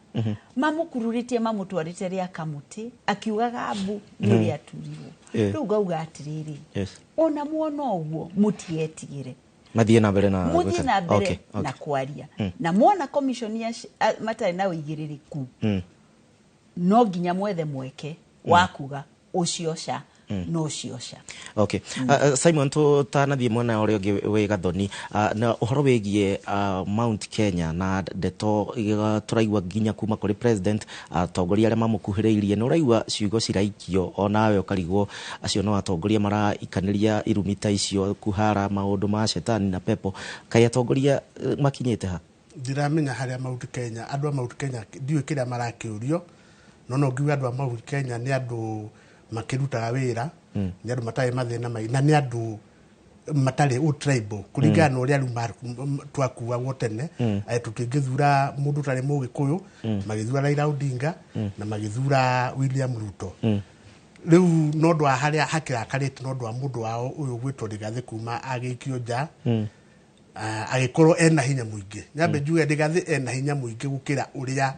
mamũkururĩtie mamũtwarĩte rĩa kamũtĩ akiugaga mbu nĩ ũrĩa aturirwo. Rĩu ngauga atĩrĩrĩ, ona muona ũguo mũtietigĩre, mathiĩ na mbere na mũthiĩ na mbere na kwaria, na muona commission ya matarĩ na ũigĩrĩrĩku, no nginya mwethe mweke wa kuga ũcio ca no ũcio ca. Okay. Simon, tũtanathiĩ mwena ũrĩa ũngĩ wĩ Gathoni, na ũhoro wĩgiĩ Mount Kenya na ndeto tũraigua nginya kuma kũrĩ president, atongoria arĩa mamũkuhĩrĩirie, nĩ ũraigua ciugo ciraikio onawe ũkarigwo acio no atongoria maraikanĩria irumi ta icio, kuhara maũndũ ma shetani na pepo. Kaĩ atongoria makinyĩte ha? Ndiramenya harĩa Mount Kenya, andũ a Mount Kenya ndiũĩ kĩrĩa marakĩũrio, no no ngiuga andũ a Mount Kenya nĩ andũ makĩrutaga wĩra, nĩ andũ matarĩ mathĩna maingĩ, na nĩ andũ matarĩ ũ tribal kũringana na ũrĩa rĩu twakuagwo tene. Tũtingĩthura mũndũ ũtarĩ mũgĩkũyũ, magĩthura Raila Odinga na magĩthura William Ruto. Rĩu no ũndũ wa harĩa hakĩrakarĩte, no ũndũ wa mũndũ wao ũyũ gwĩtwo Rigathĩ kuma agĩikio nja, agĩkorwo ena hinya mũingĩ. Nyambe njuge Rigathĩ ena hinya mũingĩ gũkĩra ũrĩa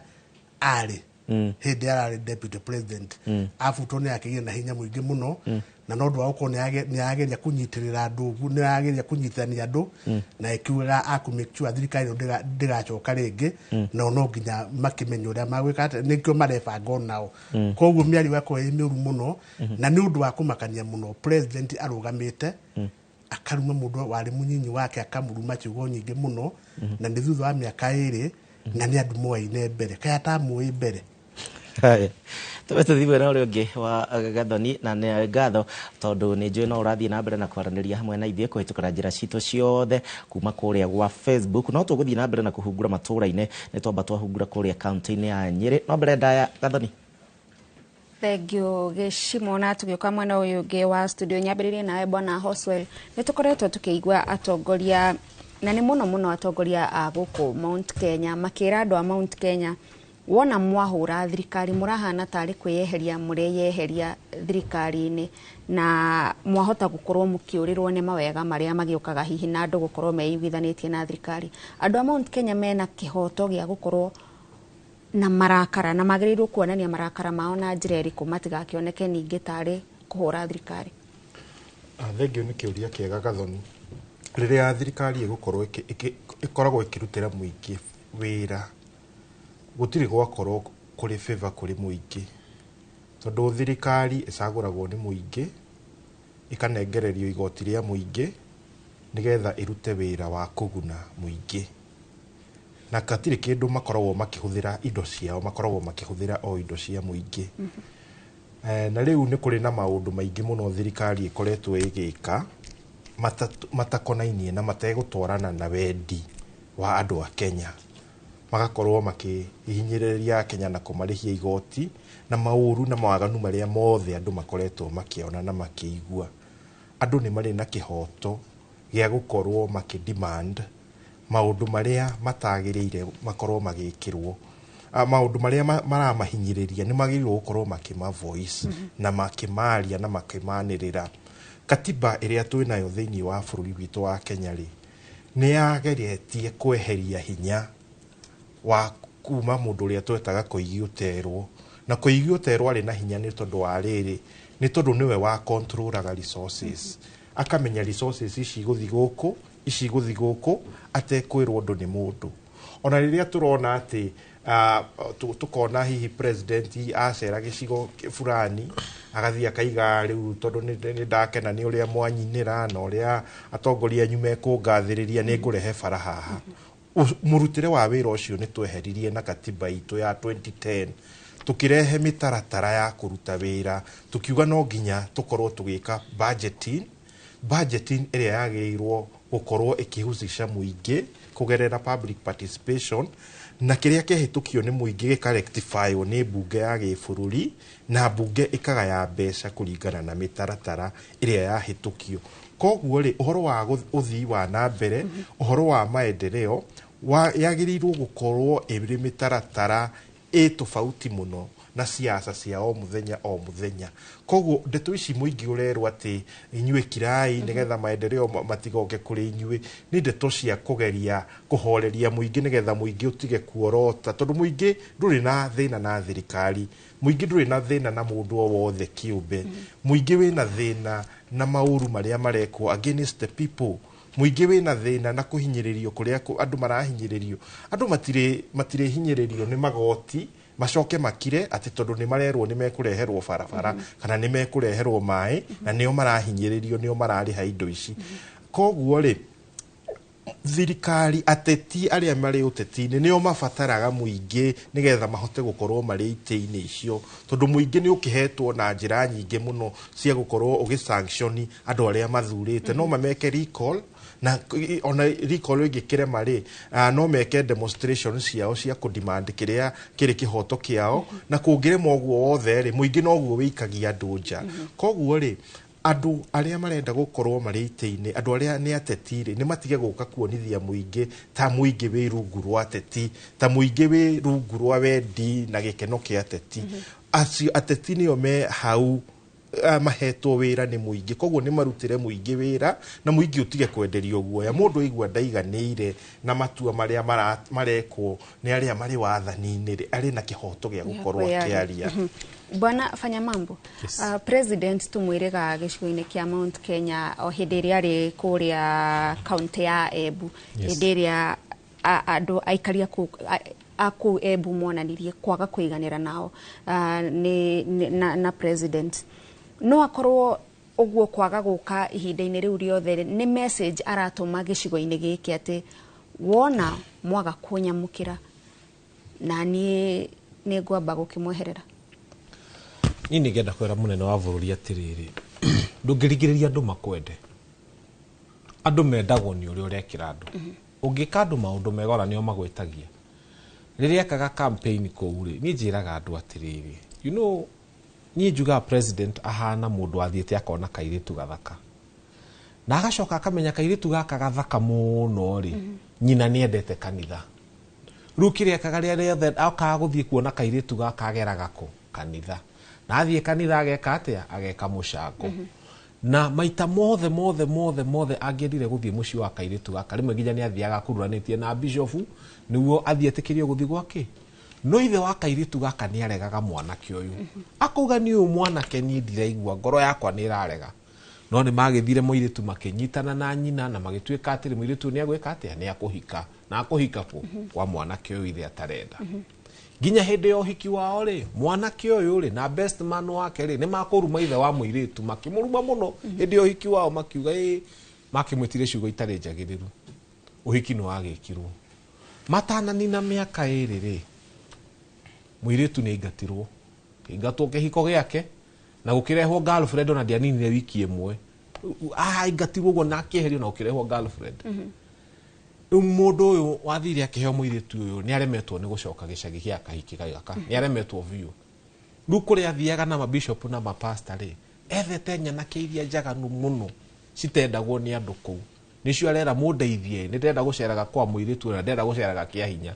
arĩ hĩndĩ ararĩ deputy president. Abutwo nĩ akĩgĩa na hinya mũingĩ mũno, na no ũndũ wa gũkorwo nĩ ageria kũnyitĩrĩra andũ ũguo, nĩ ageria kũnyitithania andũ, na ĩkiugaga akũ make sure thirikari ĩno ndĩgacoka rĩngĩ, nao no nginya makĩmenye ũrĩa magwĩka atĩa, nĩkĩo marebanga onao. Koguo mĩario yakorwo ĩ mĩũru mũno, na nĩ ũndũ wa kũmakania mũno president arũgamĩte akaruma mũndũ warĩ mũnyinyi wake, akamũruma ciugo nyingĩ mũno, na nĩ thutha wa mĩaka 2, na nĩ andũ moaine mbere, kaĩ atamũĩ mbere. Tũbe tũthiĩ mwena ũrĩa ũngĩ wa Gathoni, na nĩ ngatho tondũ nĩ njũĩ no ũrathiĩ na mbere na kwaranĩria hamwe na ithuĩ kũhĩtũkĩra njĩra citũ ciothe kuma kũrĩa gwa Facebook. No tũgũthiĩ na mbere na kũhungura matũũra-inĩ, nĩ twamba twahungura kũrĩa kaunti-inĩ ya Nyĩrĩ. No mbere ndaya Gathoni. Thank you Gĩcimo. Na tũgĩũka mwena ũyũ ũngĩ wa studio, nyambĩrĩrie nawe Bwana Hoswell. Nĩ tũkoretwo tũkĩigua atongoria, na nĩ mũno mũno atongoria a gũkũ Mount Kenya, makĩra andũ a Mount Kenya, wona mwahũra thirikari mũrahana tarĩ kwĩyeheria mũreyeheria thirikari-inĩ, na mwahota gũkorwo mũkĩũrĩrwo nĩ mawega marĩa magĩũkaga hihi na andũ gũkorwo meiguithanĩtie na thirikari. Andũ a Mount Kenya mena kĩhoto gĩa gũkorwo na marakara, na magĩrĩirwo kuonania marakara mao na njĩra ĩrĩkũ matigakĩoneke ningĩ tarĩ kũhũra thirikari? Thengio nĩ kĩũria kĩega Gathoni. Rĩrĩa thirikari ĩgũkorwo ĩkoragwo ĩkĩrutĩra mũingĩ wĩra, gũtirĩ gwakorwo kũrĩ favor kũrĩ mũingĩ, tondũ thirikari ĩcagũragwo nĩ mũingĩ, ĩkanengererio igoti rĩa mũingĩ nĩgetha ĩrute wĩra wa kũguna mũingĩ, na gatirĩ kĩndũ makoragwo makĩhũthĩra indo ciao, makoragwo makĩhũthĩra o indo cia mũingĩ. Na rĩu nĩ kũrĩ na maũndũ maingĩ mũno thirikari ĩkoretwo ĩgĩka matakonainie na mategũtwarana na wendi wa andũ a Kenya, magakorwo makĩhinyĩrĩria Kenya na kũmarĩhia igoti na maũru na mawaganu marĩa mothe andũ makoretwo makĩona na makĩigua. Andũ nĩ marĩ na kĩhoto gĩa gũkorwo makĩ-demand maũndũ marĩa matagĩrĩire makorwo magĩkĩrwo, maũndũ marĩa maramahinyĩrĩria nĩ magĩrĩirwo gũkorwo makĩma voice na makĩmaria na makĩmanĩrĩra. Katiba ĩrĩa twĩnayo thĩinĩ wa bũrũri witũ wa Kenya rĩ, nĩ yageretie kweheria hinya wa kuma mũndũ ũrĩa twetaga Koigi Ũterwo, na Koigi Ũterwo arĩ na hinya nĩ tondũ wa rĩrĩ, nĩ tondũ nĩwe wa controlaga resources, akamenya resources ici igũthiĩ gũkũ, ici igũthiĩ gũkũ, atekwĩrwo ũndũ nĩ mũndũ. Ona rĩrĩa tũrona atĩ tũkona hihi president acera gĩcigo fulani, agathiĩ akaiga rĩu tondũ nĩ ndakena nĩ ũrĩa mwanyinĩra na ũrĩa atongoria anyu mekũngathĩrĩria, nĩ ngũrehe bara haha. Mũrutĩre wa wĩra ũcio nĩ tweheririe na katiba itũ ya 2010, tũkĩrehe mĩtaratara ya kũruta wĩra, tũkiuga no nginya tũkorwo tũgĩka budgeting ĩrĩa yagĩrĩirwo gũkorwo ĩkĩhusisha mũingĩ kũgerera public participation, na kĩrĩa kĩahĩtũkio nĩ mũingĩ gĩkarectifywo nĩ mbunge ya gĩbũrũri, na mbunge ĩkagaya mbeca kũringana na mĩtaratara ĩrĩa yahĩtũkio. Koguo rĩ, ũhoro wa ũthii wa na mbere, ũhoro wa maendeleo yagĩrĩirwo gũkorwo ĩrĩ mĩtaratara ĩ tofauti mũno na siasa cia o muthenya o muthenya. Koguo ndeto ici mũingĩ ũrerwo atĩ inyuĩ kirai nĩgetha maendeleo matigoke kũrĩ inyuĩ, nĩ ndeto cia kũgeria kũhoreria mũingĩ nĩgetha mũingĩ ũtige kuorota, tondũ mũingĩ ndũrĩ na thĩna na thirikari, mũingĩ ndũrĩ na thĩna na mũndũ o wothe kĩũmbe, mũingĩ wĩna thĩna na maũru marĩa marekwo against the people, mũingĩ wĩna thĩna na kũhinyĩrĩrio kũrĩa andũ marahinyĩrĩrio. Andũ matirĩhinyĩrĩrio nĩ magoti macoke makire atĩ tondũ nĩ marerwo nĩ mekũreherwo barabara kana nĩ mekũreherwo maĩ, na nĩo marahinyĩrĩrio, nĩo mararĩha indo ici. Koguo rĩ, thirikari, ateti arĩa marĩ ũteti-inĩ nĩo mabataraga mũingĩ nĩgetha mahote gũkorwo marĩ itĩ-inĩ icio, tondũ mũingĩ nĩ ũkĩhetwo na njĩra nyingĩ mũno cia gũkorwo ũgĩ-sanction andũ arĩa mathurĩte. No mameke recall, na ona recall ĩngĩkĩrema rĩ, no meke demonstration ciao cia kũ-demand kĩrĩa kĩrĩ kĩhoto kĩao, na kũngĩrema ũguo wothe rĩ, mũingĩ noguo wĩikagia andũ nja. Koguo rĩ, andũ arĩa marenda gũkorwo marĩ itĩ-inĩ, andũ arĩa nĩ ateti rĩ, nĩ matige gũka kuonithia mũingĩ ta mũingĩ wĩ rungu rwa ateti, ta mũingĩ wĩ rungu rwa wendi na gĩkeno kĩa ateti. Acio ateti nĩo me hau mahetwo wĩra nĩ mũingĩ, koguo nĩ marutĩre mũingĩ wĩra na mũingĩ ũtige kwenderio guoya. Mũndũ aigua ndaiganĩire na matua marĩa marekwo nĩ arĩa marĩ wathani-inĩ rĩ, arĩ na kĩhoto gĩa gũkorwo akĩaria. Bwana Fanya Mambo, Yes. President tumwĩrĩga gĩcigo-inĩ kĩa Mount Kenya o hĩndĩ ĩrĩa arĩ kũrĩa kaunti ya Embu, hĩndĩ ĩrĩa andũ aikari a kũu Embu monanirie kwaga kũiganĩra nao na president. No akorwo ũguo kwaga gũka ihinda-inĩ rĩu rĩothe nĩ message aratũma gĩcigo-inĩ gĩkĩ atĩ wona mwaga kũnyamũkĩra na niĩ nĩ ngwamba gũkĩmweherera. Niĩ nĩngenda kwĩra mũnene wa bũrũri atĩrĩrĩ, ndũngĩringĩrĩria andũ makwende. Andũ mendagwo nĩ ũrĩa ũrekĩra andũ. Ũngĩka andũ maũndũ mega ona nĩo magwĩtagia. Rĩrĩa ekaga campaign kũu rĩ, niĩ njĩraga andũ atĩrĩrĩ, you know, niĩ njugaga president ahana mũndũ athiĩte akona kairĩtu gathaka, na agacoka akamenya kairĩtu gaka gathaka mũno rĩ, nyina nĩendete kanitha. Rĩu kĩrĩa ekaga rĩrĩa rĩothe okaga gũthiĩ kuona kairĩtu gaka ageraga kũ? Kanitha. Na athiĩ kanitha ageka atĩa? Ageka mũcango. Na maita mothe mothe mothe mothe angĩendire gũthiĩ mũciĩ wa kairĩtu gaka, rĩmwe nginya nĩathiaga akururanĩtie na bishofu nĩguo athiĩ etĩkĩrio gũthiĩ gwake. No ithe wa kairĩtu gaka nĩaregaga mwanake ũyũ. Akauga nĩ ũyũ mwanake niĩ ndiraigua, ngoro yakwa nĩ ĩrarega. No nĩ magĩthire mũirĩtu makĩnyitana na nyina na magĩtuĩka atĩrĩ, mũirĩtu nĩ agwĩka atĩa? Nĩ akũhika. Na akũhika kũ? Kwa mwanake ũyũ ithe atarenda. Nginya hĩndĩ ya ũhiki wao rĩ, mwanake ũyũ rĩ na best man wake rĩ, nĩ makũruma ithe wa mũirĩtu, makĩmũruma mũno hĩndĩ ya ũhiki wao, makiuga ĩ, makĩmwĩtire ciugo itarĩ njagĩrĩru. Ũhiki nĩ wagĩkirwo. Matananina mĩaka ĩrĩ rĩ, mũirĩtu nĩ aingatirwo. Aingatwo kĩhiko gĩake na gũkĩrehwo girlfriend, ona ndianinire wiki ĩmwe. Aingatirwo ũguo na akĩeherio na gũkĩrehwo girlfriend. Rĩu mũndũ ũyũ wathire akĩheo mũirĩtu ũyũ nĩ aremetwo nĩ gũcoka gĩcagi gĩa kahiki gaka, nĩ aremetwo biũ. Rĩu kũrĩa athiaga na mabishop na mapasta rĩ, ethete nyanake iria njaganu mũno citendagwo nĩ andũ kũu, nĩcio arera mũndeithie, nĩ ndĩrenda gũceraga kwa mũirĩtu ũyũ na ndĩrenda gũceraga kĩa hinya.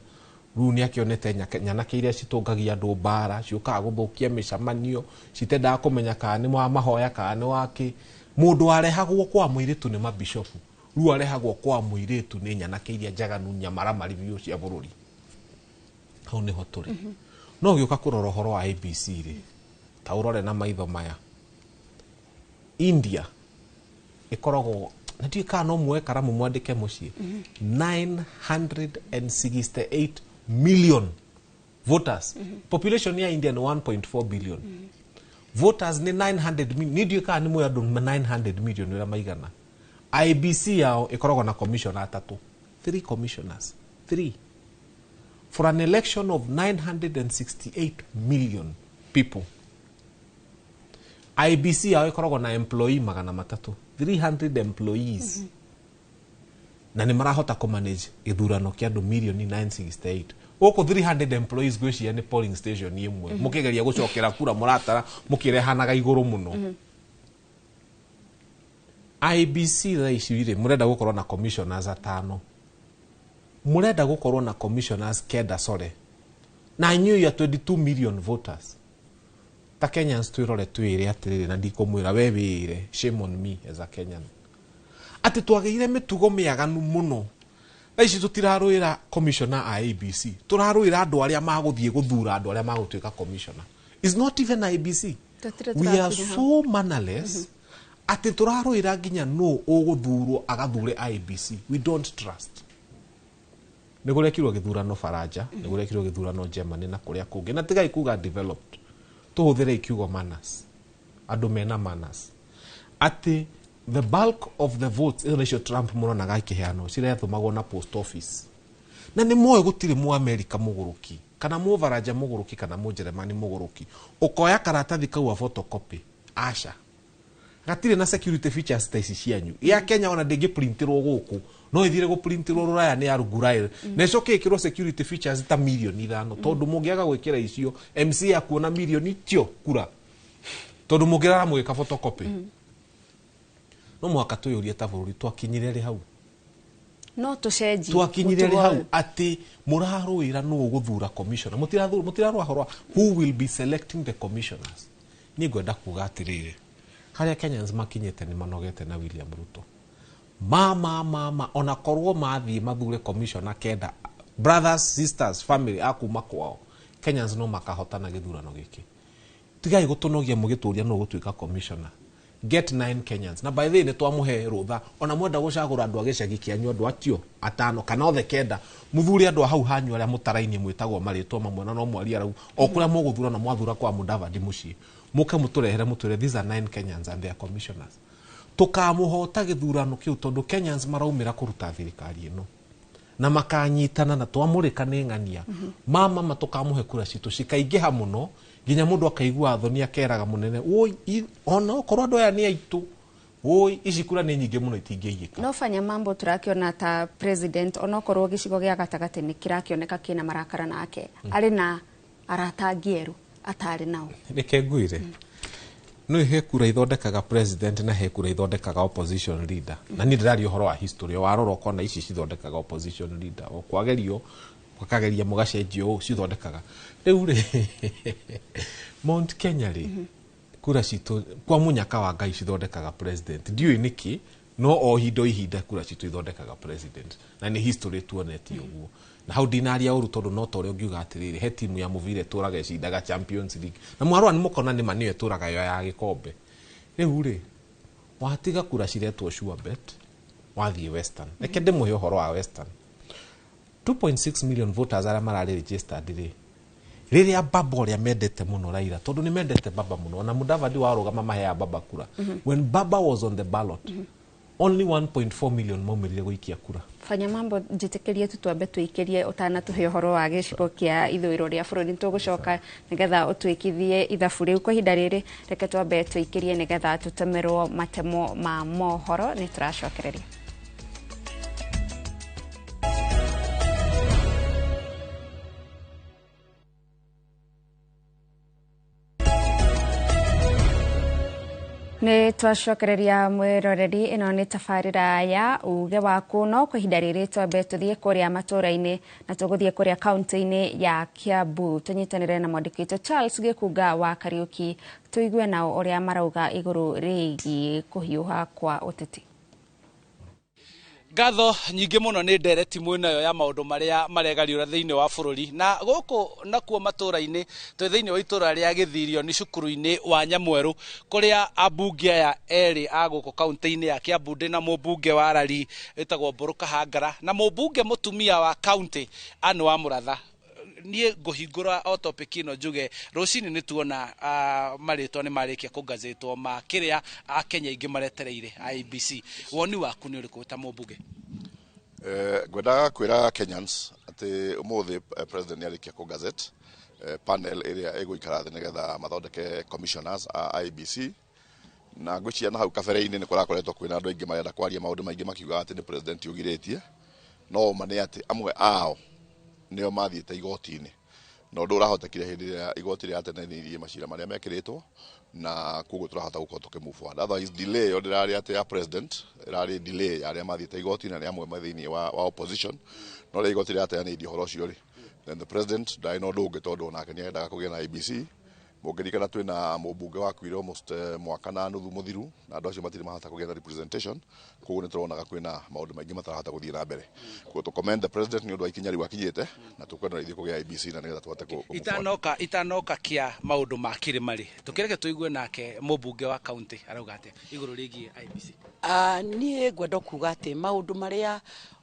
Rĩu nĩ akĩonete nyanake iria citũngagia andũ mbara, ciũkaga gũthũkia mĩcemanio, citendaga kũmenya kana nĩ wa mahoya kana nĩ wa kĩ. Mũndũ warehagwo kwa mũirĩtu nĩ mabishopu, rĩu arehagwo kwa mũirĩtu nĩ nyanake iria njaganu nyamaramari biũ cia bũrũri. Hau nĩho tũrĩ. No ũgĩũka kũrora ũhoro wa ABC rĩ, ta ũrore na maitho maya. India ĩkoragwo na ndiũĩ kana no muoe karamu mwandĩke mũciĩ, 968 million voters. Population ya India nĩ 1.4 billion. Voters nĩ 900 million. Niĩ ndiũĩ kana nĩ mũĩ andũ 900 million ũrĩa maigana. IBC yao ĩkoragwo na commissioner atatũ, 3 commissioners, 3 for an election of 968 million people. IBC yao ĩkoragwo na employee 300, 300 employees. Na nĩ marahota kũmanage gĩthurano kĩa andũ milioni 968. Gũkũ 300 employees ngwĩciria nĩ polling station ĩmwe. Mũkĩgeria gũcokera kura mũratara mũkĩrehanaga igũrũ mũno. IBC thaa ici rĩ, mũrenda gũkorwo na commissioners atano, mũrenda gũkorwo na commissioners kenda, sorry, na inyuĩ ya 22 million voters. Ta Kenyans twirore twire atiriri na ndikumwira we wire, shame on me as a Kenyan. Ati twageire mitugo miaganu muno. Thaa ici tutirarwira commissioner a ABC, turarwira andu aria maguthie guthura andu aria magutuika commissioner. It's not even IBC. We are so mannerless. Ati turarwira nginya no uguthurwo agathure IBC. We don't trust. Nĩ kũrekirwo gĩthurano Faranja, nĩ kũrekirwo gĩthurano Germany na kũrĩa kũngĩ. Na tigai kuga developed. Tũhũthĩre ikiugo manners. Andũ mena manners. Ati the bulk of the votes ĩno nĩcio Trump mũronaga akĩheanwo cirethomagwo na post office. Na nĩ moĩ gũtirĩ mu America mũgũrũki kana mu Faranja mũgũrũki kana mu Germany mũgũrũki ũkoya karatathi kau a photocopy. Aca. Gatirĩ na security features ta ici cianyu. Ya Kenya ona ndĩngĩprintirwo gũkũ no ithire gũprintirwo rũraya nĩ Arugurail na ĩcoke ĩkĩrwo security features ta mirioni 5 tondũ mũngĩaga gwĩkĩra icio MC akuona mirioni tio kura tondũ mũngĩrara mũgĩka photocopy. No mũhaka twĩyũrie ta bũrũri twakinyire rĩ hau. No tũcenjie twakinyire rĩ hau atĩ mũrarũĩra nũ ũgũthura commissioner, mũtirarũa horo who will be selecting the commissioners. Niĩ ngwenda kuga atĩrĩrĩ, harĩa Kenyans makinyĩte nĩ manogete na William Ruto. Mama ona korwo mathiĩ mathure commissioner kenda, brothers sisters family akuma kwao, Kenyans no makahotana gĩthurano gĩkĩ. Tigai gũtũnogia mũgĩtũria no gũtuĩka commissioner. Get 9 Kenyans. Na by the way nĩ twamũhe rũtha ona mwenda gũcagũra andũ a gĩcagi kĩanyu andũ atio atano kana othe kenda, mũthure andũ a hau hanyu arĩa mũtaraini mwĩtagwo marĩtwa mamwe na no mwaria rau o kũrĩa mũgũthura na mwathura kwa Mudavadi mũciĩ mũke mũtũrehere mũtwĩre these are 9 Kenyans and their commissioners. Tũkamũhota gĩthurano kĩu tondũ Kenyans maraumĩra kũruta thirikari ĩno na makanyitana na twamũrĩka nĩ ng'ania. Mama tũkamũhe kura citũ cikaingĩha mũno nginya mũndũ akaigua thoni akeraga mũnene oi ona okorwo andũ aya nĩ aitũ oi ici kura nĩ nyingĩ mũno itingĩiyĩka. No fanya mambo tũrakĩona ta president onokorwo gĩcigo gĩa gatagatĩ nĩ kĩrakĩoneka kĩna marakara nake arĩ na arata angĩ erũ atarĩ nao. Reke ngwĩre no he kura ithondekaga president na he kura ithondekaga opposition leader. Na niĩ ndĩraria ũhoro wa history warora ũkona ici cithondekaga opposition leader o kwagerio kwakageria mũgacenjio ũũ cithondekaga. Rĩu rĩ Mount Kenya rĩ kura citũ kwa mũnyaka wa Ngai cithondekaga president. Ndiũĩ nĩkĩ no o ihinda ihinda kura citũ ithondekaga president na nĩ history tuonetie ũguo. Na hau ndinaria ũru tondũ no ta ũrĩa ũngiuga atĩrĩrĩ he timu ya mũbira ĩtũraga ĩcindaga Champions League na mwarora nĩ mũkona nĩ ma nĩyo ĩtũraga yo ya gĩkombe. Rĩu rĩ watiga kura ciretwo sure bet wathiĩ Western. Reke ndĩmũhe ũhoro wa Western. 2.6 million voters arĩa mararĩ registered rĩ rĩrĩa baba ũrĩa mendete mũno Raila tondũ nĩ mendete baba mũno na Mudavadi warũgama maheaga baba kura. When baba was on the ballot only 1.4 million maumĩrire gũikia kura. Fanya mambo njĩtĩkĩrie tu twambe tũikĩrie ũtanatũhe ũhoro wa gĩcigo kĩa ithũĩro rĩa bũrũri nĩtũgũcoka nĩgetha ũtwĩkithie ithabu rĩu kwa ihinda rĩrĩ reke twambe tũikĩrie nĩgetha tũtemerwo matemo ma mohoro nĩ tũracokereria. Nĩ twacokereria mwĩroreri ĩno nĩ tabarĩra ya uge waku no kwa ihinda rĩrĩ twambe tũthiĩ kũrĩa matũra-inĩ na tũgũthiĩ kũrĩa kaunti-inĩ ya Kiambu tũnyitanĩre na mwandĩki witũ Charles Gĩkunga wa Kariũki tũigue nao ũrĩa marauga igũrũ rĩgiĩ kũhiũha kwa ũteti. Ngatho nyingĩ mũno nĩ ndereti mwĩnayo ya maũndũ marĩa maregariũra thĩinĩ wa bũrũri na gũkũ nakuo matũra-inĩ twĩ thĩinĩ wa itũra rĩa Gĩthirio nĩ cukuru-inĩ wa Nyamwerũ kũrĩa ambunge aya erĩ a gũkũ kaunti-inĩ ya Kiambu ndĩ na mũmbunge wa Arari wĩtagwo Mbũrũ Kahangara na mũmbunge mũtumia wa kaunti Anne wa Mũratha. Niĩ ngũhingũra o topic ĩno njuge rũcinĩ nĩ tuona marĩtwa nĩ marĩkia kũgazetwo ma kĩrĩa Akenya aingĩ maretereire IEBC. Woni waku nĩ ũrĩkũ ta mũmbunge? Ngwendaga kwĩra Kenyans atĩ ũmũthĩ president nĩ arĩkia kũgazette panel ĩrĩa ĩgũikara thĩ nĩgetha mathondeke commissioners a IEBC na ngwĩciria na hau kabere-inĩ nĩ kũrakoretwo kwĩna andũ aingĩ marenda kwaria maũndũ maingĩ makiugaga atĩ nĩ president ũgirĩtie no ũma nĩ atĩ amwe ao nĩo mathiĩte igoti-inĩ na ũndũ ũrahotekire hĩndĩ ĩrĩa igoti rĩratenanĩirie macira marĩa mekĩrĩtwo na koguo tũrahota gũkorwo tũkĩ move forward. Otherwise delay ĩyo ndĩrarĩ atĩ ya president ĩrarĩ delay ya arĩa mathiĩte igoti-inĩ na amwe me thĩinĩ wa opposition no rĩrĩa igoti rĩrateanĩirie ũhoro ũcio rĩ then the president ndarĩ na ũndũ ũngĩ tondũ onake nĩendaga kũgĩa na IEBC Mũngĩririkana twĩna mũmbunge wakuire almost mwaka na nuthu mũthiru, na andũ acio matirĩ mahota kũgĩa na representation. Koguo nĩ tũronaga kwĩna maũndũ maingĩ matarahota gũthiĩ na mbere. Koguo tũ commend the president nĩ ũndũ wa ikinya rĩu akinyĩte, na tũkwenda ithuĩ kũgĩa IEBC na nĩgetha tũhote kũ Itanoka kia maũndũ ma kĩrĩma rĩ, tũkĩreke tũigue nake mũmbunge wa county arauga atĩa igũrũ rĩgiĩ IEBC. Niĩ ngwenda kuga atĩ maũndũ marĩa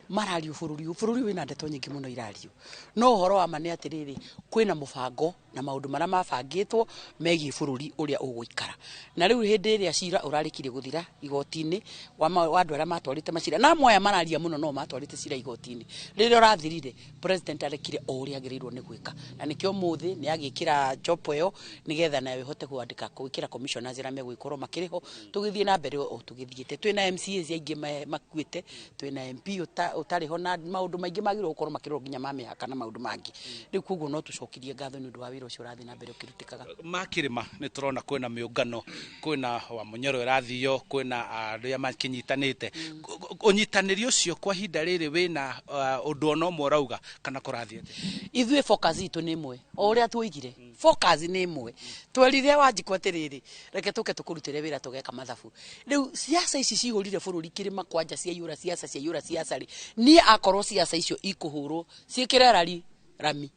marario bũrũri wĩna ndeto nyingĩ mũno irario, no ũhoro wa ma nĩ atĩrĩrĩ, kwĩna mũbango na maũndũ marĩa mabangĩtwo megiĩ bũrũri ũrĩa ũgũikara. Na rĩu hĩndĩ ĩrĩa cira ũrarĩkirie gũthira igoti-inĩ wa andũ arĩa matwarĩte macira, na amwe aya mararia mũno no matwarĩte cira igoti-inĩ, rĩrĩa ũrathirire president arekire o ũrĩa agĩrĩirwo nĩ gwĩka, na nĩkĩo ũmũthĩ nĩ agĩkĩra job ĩyo nĩgetha nayo ĩhote kwandĩka gwĩkĩra commissioners arĩa megũgĩkorwo makĩrĩ ho, tũgĩthiĩ na mbere o tũgĩthiĩte. Twĩna MCAs aingĩ makuĩte, twĩna MP ũtarĩ ho, na maũndũ maingĩ magĩrĩirwo gũkorwo makĩrorwo nginya ma mĩhaka na maũndũ mangĩ. Rĩu koguo no tũcokirie ngatho nĩ ũndũ wa wĩra ũcio ũrathiĩ na mbere ũkĩrutĩkaga. Ma kĩrĩma nĩ tũrona kwĩna mĩũngano, kwĩna wa Mũnyoro ĩrathio, kwĩna arĩa makĩnyitanĩte. Ũnyitanĩri ũcio kwa ihinda rĩrĩ wĩna ũndũ ona ũmwe ũrauga kana kũrathiĩ atĩa? Ithuĩ focus itũ nĩ ĩmwe, o ũrĩa tuoigire, focus nĩ ĩmwe. Twerire Wanjikũ atĩrĩrĩ, reke tũke tũkũrutĩre wĩra tũgeka mathabu. Rĩu siasa ici cihũrire bũrũri kĩrĩma kwanja, ciaiyũra siasa, ciaiyũra siasa rĩ, niĩ akorwo siasa icio ikũhũrwo ciĩkĩre rari rami,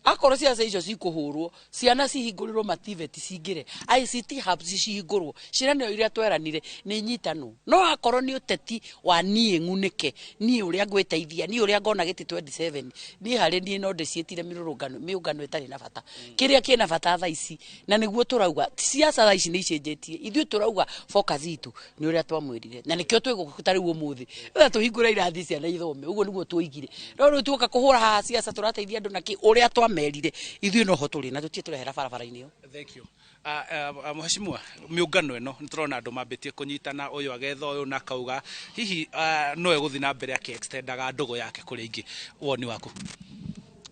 akorwo siasa icio cikũhũrwo ciana cihingũrĩrwo mativeti cingĩre ICT hubs cihingũrwo, ciĩranĩro iria tweranire nĩ nyitano. No akorwo nĩ ũteti wa niĩ ng'unĩke, niĩ ũrĩa ngwĩteithia, niĩ ũrĩa ngona gĩtĩ 27, niĩ harĩ niĩ no ndĩciĩtire mĩrũrũngano mĩũngano ĩtarĩ na bata. Kĩrĩa kĩna bata thaa ici, na nĩguo tũrauga siasa thaa ici nĩ icenjetie, ithuĩ tũrauga focus itũ nĩ ũrĩa twamwĩrire, na nĩkĩo twĩ gũkũ ta rĩu ũmũthĩ tha tũhingũre irathi ciana ithome, ũguo nĩguo tuoigire. No rĩu tuoka kũhũra haha siasa tũrateithia andũ na kĩ, ũrĩa twamerire ithuĩ noho tũrĩ na tũtirĩ tũrehera barabara-inĩ ĩyo. Thank you. Mheshimiwa, mĩũngano ĩno nĩ tũrona andũ mambĩtie kũnyitana, ũyũ agetha ũyũ na akauga hihi no egũthiĩ na mbere akĩ-extendaga ndũgũ yake kũrĩ ingĩ, woni waku?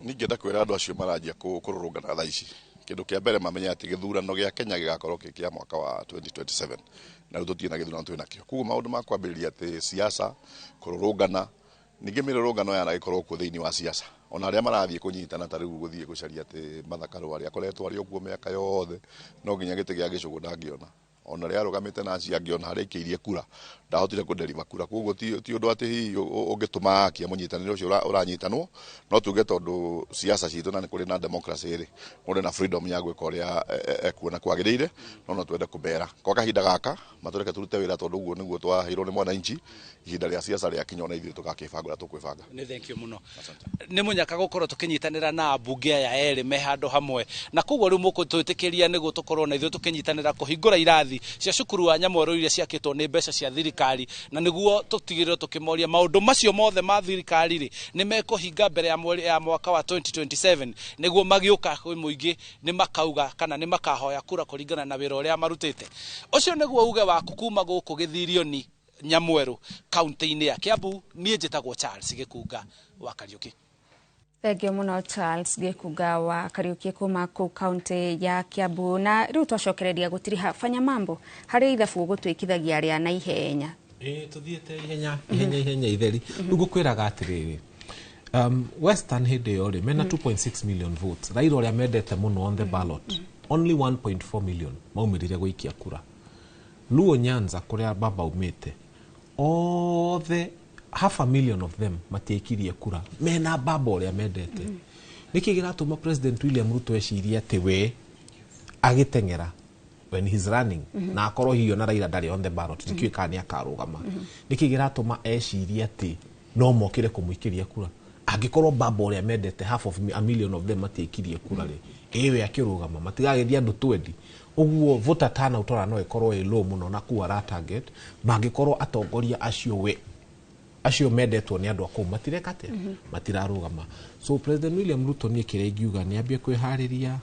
Niĩ ingĩenda kwĩra andũ acio maranjia kũrũrũngana thaa ici, kĩndũ kĩa mbere mamenye atĩ gĩthurano gĩa Kenya gĩgakorwo kĩ kĩa mwaka wa 2027, na rĩu tũtirĩ na gĩthurano twĩ nakĩo. Koguo maũndũ ma kwambĩrĩria atĩ siasa kũrũrũngana, ningĩ mĩrũrũngano yanagĩkorwo kuo thĩinĩ wa siasa, ona arĩa marathiĩ kũnyitana ta rĩu gũthiĩ gũcaria atĩ Martha Karua arĩa akoretwo arĩ o kuo mĩaka yothe, no nginya gĩtĩ gĩa gĩcũgũ ndangĩona, ona rĩa arũgamĩte na acio angĩ ona harĩa aikĩirie kura ndahotire kũdeliver kura. Koguo ti ũndũ atĩ hihi ũngĩtũma akia mũnyitanĩre ũcio ũranyitanwo, no tuge tondũ siasa citũ na nĩ kũrĩ na democracy rĩ, mũndũ na freedom ya gwĩka ũrĩa ekuona kwagĩrĩire, no twende kũmera kwa kahinda gaka matũreke tũrute wĩra, tondũ ũguo nĩguo twaheirwo nĩ mwananchi. Ihinda rĩa siasa rĩakinya ona ithuĩ tũgakĩbanga ũrĩa tũkwĩbanga. Nĩ thank you mũno. Nĩ mũnyaka gũkorwo tũkĩnyitanĩra na ambunge aya erĩ me handũ hamwe, na koguo rĩu mũkũtwĩtĩkĩria nĩguo tũkorwo na ithuĩ tũkĩnyitanĩra kũhingũra irathi cia cukuru wa Nyamwerũ iria ciakĩtwo nĩ mbeca cia thirikari, na nĩguo tũtigĩrĩre tũkĩmoria maũndũ macio mothe ma thirikari rĩ nĩ mekũhinga mbere ya mweri ya mwaka wa 2027, nĩguo magĩũka kwĩ mũingĩ nĩ makauga kana nĩ makahoya kura kũringana na wĩra ũrĩa marutĩte. Ũcio nĩguo uge waku kuma gũkũ Gĩthirioni Nyamwerũ kaunti-inĩ ya Kiambu. Niĩ njĩtagwo Charles Gĩkunga wa Kariũki. Thank you mũno Charles Gĩkunga wa Kariũki kuma kũu kaunti ya Kiambu. Na rĩu twacokereria gũtiriha fanya mambo harĩ ithabu gũtwĩkithagia rĩa na ihenya. Tũthiĩte ihenya ihenya ihenya itheri. Rĩu ngũkwĩraga atĩrĩrĩ, Western hĩndĩ ĩyo rĩ mena 2.6 million votes, Raila ũrĩa mendete mũno on the ballot, only 1.4 million maumĩrire gũikia kura. Luo Nyanza kũrĩa baba umĩte, othe half a million of them matiaikirie kura, mena baba ũrĩa mendete. Nĩkĩ kĩratũma President William Ruto ecirie atĩ we agĩteng'era when he's running, na akorwo hihi ona Raila ndarĩ on the ballot, ndikĩũĩ kana nĩ akarũgama, nĩkĩ kĩratũma ecirie atĩ no mokĩre kũmũikĩria kura angĩkorwo baba ũrĩa mendete half of a million of them matiaikirie kura rĩ, ĩwe akĩrũgama matigagĩthiĩ andũ twendi. Ũguo voter turnout ona no ĩkorwo ĩ low mũno na kũu ara target, mangĩkorwo atongoria acio we acio mendetwo nĩ andũ a kũu matireka atĩa, matirarũgama. So President William Ruto niĩ kĩrĩa ingiuga nĩ ambie kwĩharĩria,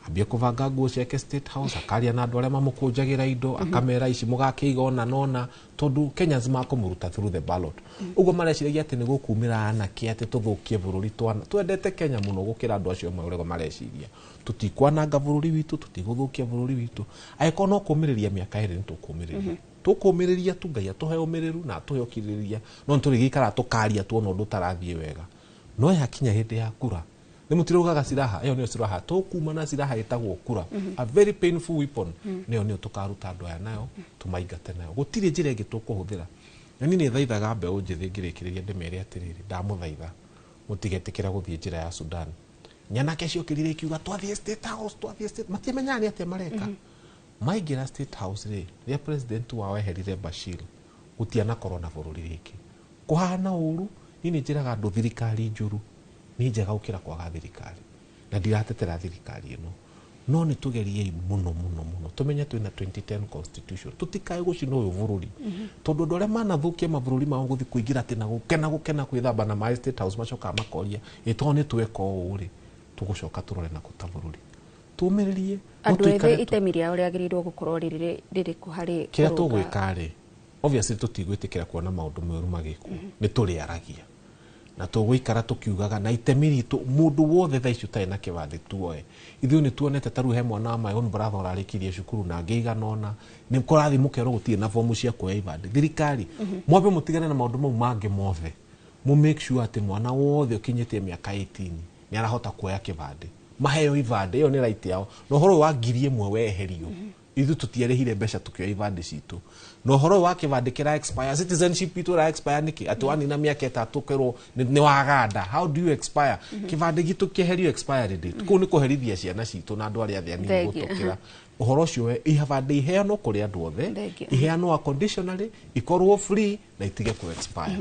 ambie kũbanga nguo ciake State House, akaria na andũ arĩa mamũkũnjagĩra indo, akamera ici mũgakĩiga ona nona, tondũ Kenyans makũmũruta through the ballot. Ũguo mareciragia atĩ nĩ gũkumĩra anake atĩ tũthũkie bũrũri, twana twendete Kenya mũno gũkĩra andũ acio amwe ũrĩa mareciria. Tũtikwananga bũrũri witũ, tũtigũthũkia bũrũri witũ. Angĩkorwo no kũmĩrĩria mĩaka ĩrĩ nĩ tũkũmĩrĩria, tũkũmĩrĩria tu, Ngai atũhe ũmĩrĩru na atũhe ũkirĩrĩria, no nĩ tũrĩgĩikara tũkaria tuona ũndũ ũtarathiĩ wega. No yakinya hĩndĩ ya kura, Nĩ mũtiraugaga silaha ĩyo nĩyo silaha tũkuma na silaha ĩtagwo kura, a very painful weapon, nĩyo nĩyo tũkaruta andũ aya nayo tũmaingate nayo. Gũtirĩ njĩra ĩngĩ tũkũhũthĩra. Na niĩ nĩ thaithaga mbeũ njĩthĩ ngĩrĩkĩrĩria ndĩmere atĩrĩrĩ, ndamũthaitha mũtigetĩkĩra gũthiĩ njĩra ya Sudan. Nyanake ciokĩrire ikiuga twathiĩ State House, twathiĩ State, matimenyaga nĩ atĩa mareka. Maingĩra State House rĩ, rĩrĩa president wao eherire Bashir, gũtianakorwo na bũrũri rĩngĩ kũhana ũru. Niĩ nĩ njĩraga andũ thirikari njũru nĩ njega gũkĩra kwaga thirikari, na ndiratetera thirikari ĩno, no nĩ tũgeriei mũno mũno mũno tũmenye twĩna 2010 constitution, tũtikae gũcina ũyũ bũrũri, tondũ andũ arĩa manathũkia mabũrũri mao gũthiĩ kũingĩra atĩ na gũkena gũkena kwĩthamba na maĩ State House, macokaga makoria ĩ tondũ nĩ tweka ũũ rĩ, tũgũcoka tũrore na kũ ta bũrũri. Tũmĩrĩrie no Andũ ethĩ tũikare itemi rĩao rĩagĩrĩirwo gũkorwo rĩrĩ rĩrĩkũ harĩ kĩrĩa kũrũnga? Tũgwĩka rĩ, obviously tũtigwĩtĩkĩra kuona maũndũ moru magĩkwo, nĩ tũrĩaragia na tũgũikara tũkiugaga na itemi ritũ. Mũndũ wothe thaa ici ũtarĩ na kĩbandĩ tuoe. Ithuĩ nĩ tuonete ta rĩu he mwana wa my own brother ũrarĩkirie cukuru na angĩ igana ũna nĩ kũrathiĩ mũkerwo gũtirĩ na bomu cia kuoya ibandĩ. Thirikari, mwambe mũtigane na maũndũ mau mangĩ mothe, mũ make sure atĩ mwana wothe ũkinyĩtie mĩaka 18 nĩ arahota kuoya kĩbandĩ, maheo ibandĩ, ĩyo nĩ right yao. Na ũhoro ũyũ wa 1,000 weherio. Ithuĩ tũtiarĩhire mbeca tũkĩoya ibandĩ citũ, na ũhoro ũyũ wa kĩbandĩ kĩra expire, citizenship itũ ĩra expire nĩkĩ? Atĩ wanina mĩaka 3 ũkerwo nĩ waganda. How do you expire kĩbandĩ gitũ? Kĩeherio expiry date kũu nĩ kũherithia ciana citũ na andũ arĩa othe anini. Thank you. Gũtũkĩra ũhoro ũcio we, ibandĩ iheanwo kũrĩ andũ othe, Thank you. iheanwo unconditionally, ikorwo free na itige ku expire.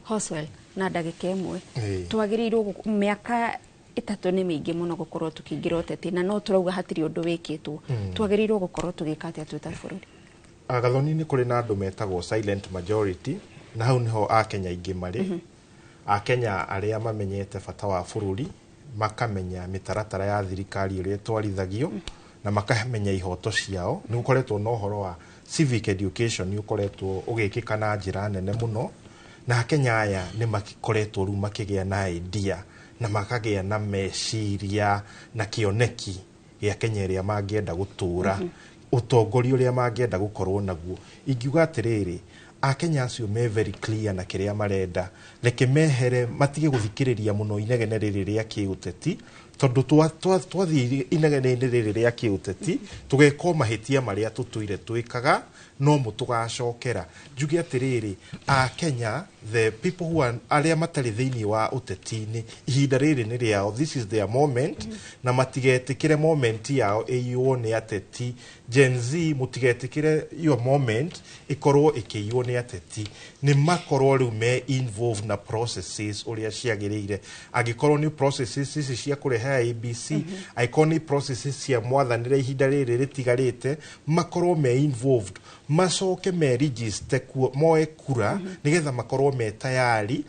Hoswell, na ndagĩka 1, Ĩĩ. twagĩrĩirwo mĩaka 3 nĩ mĩingĩ mũno gũkorwo tũkĩingĩra ũteti na no tũrauga hatirĩ ũndũ wĩkĩtwo. Twagĩrĩirwo gũkorwo tũgĩka atĩa twĩ ta bũrũri? Gathoni, nĩ kũrĩ na andũ metagwo silent majority, na hau nĩho akenya aingĩ marĩ. Akenya arĩa mamenyete bata wa bũrũri, makamenya mĩtaratara ya thirikari ũrĩa ĩtwarithagio, na makamenya ihoto ciao. Nĩ gũkoretwo na ũhoro wa civic education, nĩ ũkoretwo ũgĩkĩka na njĩra nene mũno, na akenya aya nĩ makoretwo rĩu makĩgĩa na idea na makagĩa na meciria na kĩoneki gĩa Kenya ĩrĩa mangĩenda gũtũra, ũtongoria ũrĩa mangĩenda gũkorwo naguo. Ingiuga atĩrĩrĩ, akenya acio me very clear na kĩrĩa marenda. Reke mehere, matige gũthikĩrĩria mũno inegene rĩrĩ rĩa kĩũteti, tondũ twathiĩ inegene-inĩ rĩrĩ rĩa kĩũteti tũgeka o mahĩtia marĩa tũtũire twĩkaga, no mo tũgacokera. Njuge atĩrĩrĩ, akenya, the people who are, arĩa matarĩ thĩinĩ wa ũteti-inĩ, ihinda rĩrĩ nĩ rĩao. This is their moment, na matigetĩkĩre moment yao ĩiywo nĩ ateti. Gen Z, mũtigetĩkĩre your moment ĩkorwo ĩkĩiywo nĩ ateti. Nĩ makorwo rĩu me involved na processes ũrĩa ciagĩrĩire, angĩkorwo nĩ processes ici cia kũrehe IEBC, angĩkorwo nĩ processes cia mwathanĩre ihinda rĩrĩ rĩtigarĩte, makorwo me involved, macoke me register kuo, moe kura, nĩgetha makorwo me tayari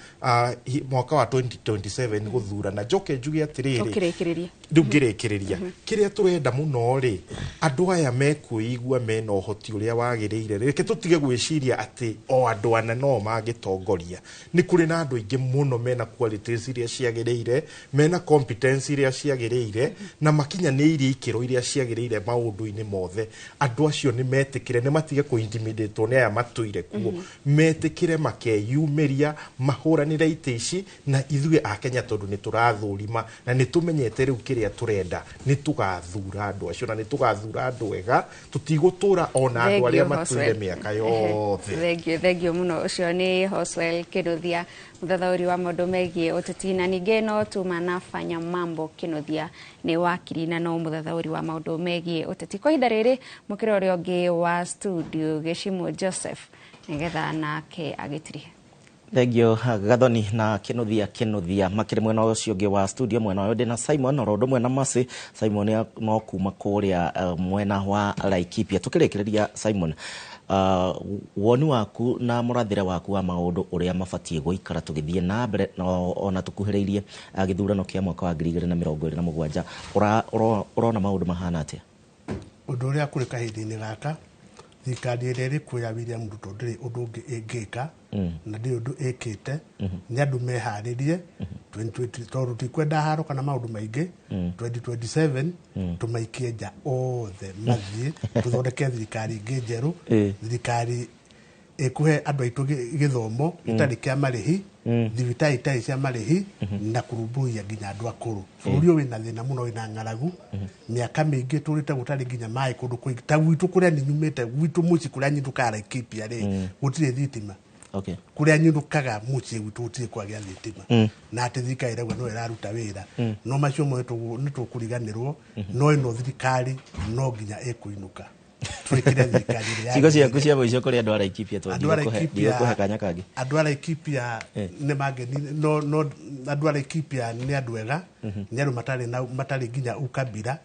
mwaka wa 2027 gũthurana. Njoke njuge atĩrĩrĩ, Ũkĩrĩkĩrĩria. Rĩu ngĩrĩkĩrĩria, kĩrĩa tũrenda mũno rĩ, andũ aya mekwĩigua mena ũhoti ũrĩa wagĩrĩire. Reke tũtige gwĩciria atĩ o andũ ana no mangĩtongoria. Nĩ kũrĩ na andũ aingĩ mũno mena qualities iria ciagĩrĩire, mena competence iria ciagĩrĩire, na makinyanĩirie ikĩro iria ciagĩrĩire maũndũ-inĩ mothe. Andũ acio nĩ metĩkĩre, nĩ matige kũ-intimidatwo nĩ aya matũire kuo, metĩkĩre makeyumĩria mahũranĩre itĩ ici. Na ithuĩ akenya, tondũ nĩ tũrathũrima na nĩ tũmenyete rĩu kĩrĩa tũrenda, nĩ tũgathura andũ acio na nĩ tũgathura andũ ega. Tũtigũtũra ona andũ arĩa matũire mĩaka yothe. Thank you, thank you mũno. Ũcio nĩ Hoswell Kĩnuthia, mũthathaũri wa maũndũ megiĩ ũteti, na ningĩ no tuma na Fanya Mambo Kĩnuthia, nĩ wakiri na no mũthathaũri wa maũndũ megiĩ ũteti. Kwa ihinda rĩrĩ, mũkĩra ũrĩa ũngĩ wa studio, Gĩcimũ Joseph, nĩgetha nake agĩtirihe. Thengio Gathoni na Kinuthia. Kinuthia makĩrĩ mwena ũcio ũngĩ wa studio. Mwena ũyũ ndĩna Simon oro ũndũ mwena Mercy. Simon no kuma kũrĩa mwena wa Laikipia. Tũkĩrĩkĩrĩria, Simon, woni waku na mũrathĩre waku wa maũndũ ũrĩa mabatiĩ gũikara tũgĩthiĩ na mbere na ona tũkuhĩrĩirie gĩthurano kĩa mwaka wa 2027, ũrona maũndũ mahana atĩa? Ũndũ ũrĩa kũrĩ kahinda-inĩ gaka, thirikari ĩrĩa ĩrĩ kuo ya William Ruto ndĩrĩ ũndũ ũngĩ ĩngĩka na ndĩrĩ ũndũ ĩkĩte. Nĩ andũ meharĩrie 2020, tondũ tikwenda haro kana maũndũ maingĩ. 2027 tũmaikie nja othe, mathiĩ, tũthondeke thirikari ĩngĩ njerũ, thirikari Ĩkũhe andũ aitũ gĩthomo gĩtarĩ kĩa marĩhi, thibitarĩ itarĩ cia marĩhi, na kũrũmbũiya nginya andũ akũrũ. Bũrũri ũyũ wĩna thĩna mũno, wĩna ng'aragu mĩaka mĩingĩ tũrĩte gũtarĩ nginya maĩ kũndũ kũingĩ. Ta gwitũ kũrĩa niĩ nyumĩte, gwitũ mũciĩ kũrĩa nyindũkaga Laikipia rĩ, gũtirĩ thitima. Kũrĩa nyindũkaga mũciĩ gwitũ gũtirĩ kwagĩa thitima, na atĩ thirikari ĩrauga no ĩraruta wĩra. No macio mothe nĩ tũkũriganĩrwo, no ĩno thirikari no nginya ĩkũinũka, twĩkĩre thirikari ĩrĩa Ciugo ciaku yagĩrĩire. Cia mũico kũrĩ andũ a Laikipia? Andũ a Laikipia- Ndigũkũhe kanya kangĩ. Andũ a Laikipia nĩ mangeni, no andũ a Laikipia nĩ andũ ega, nĩ andũ matarĩ na matarĩ nginya ukabira.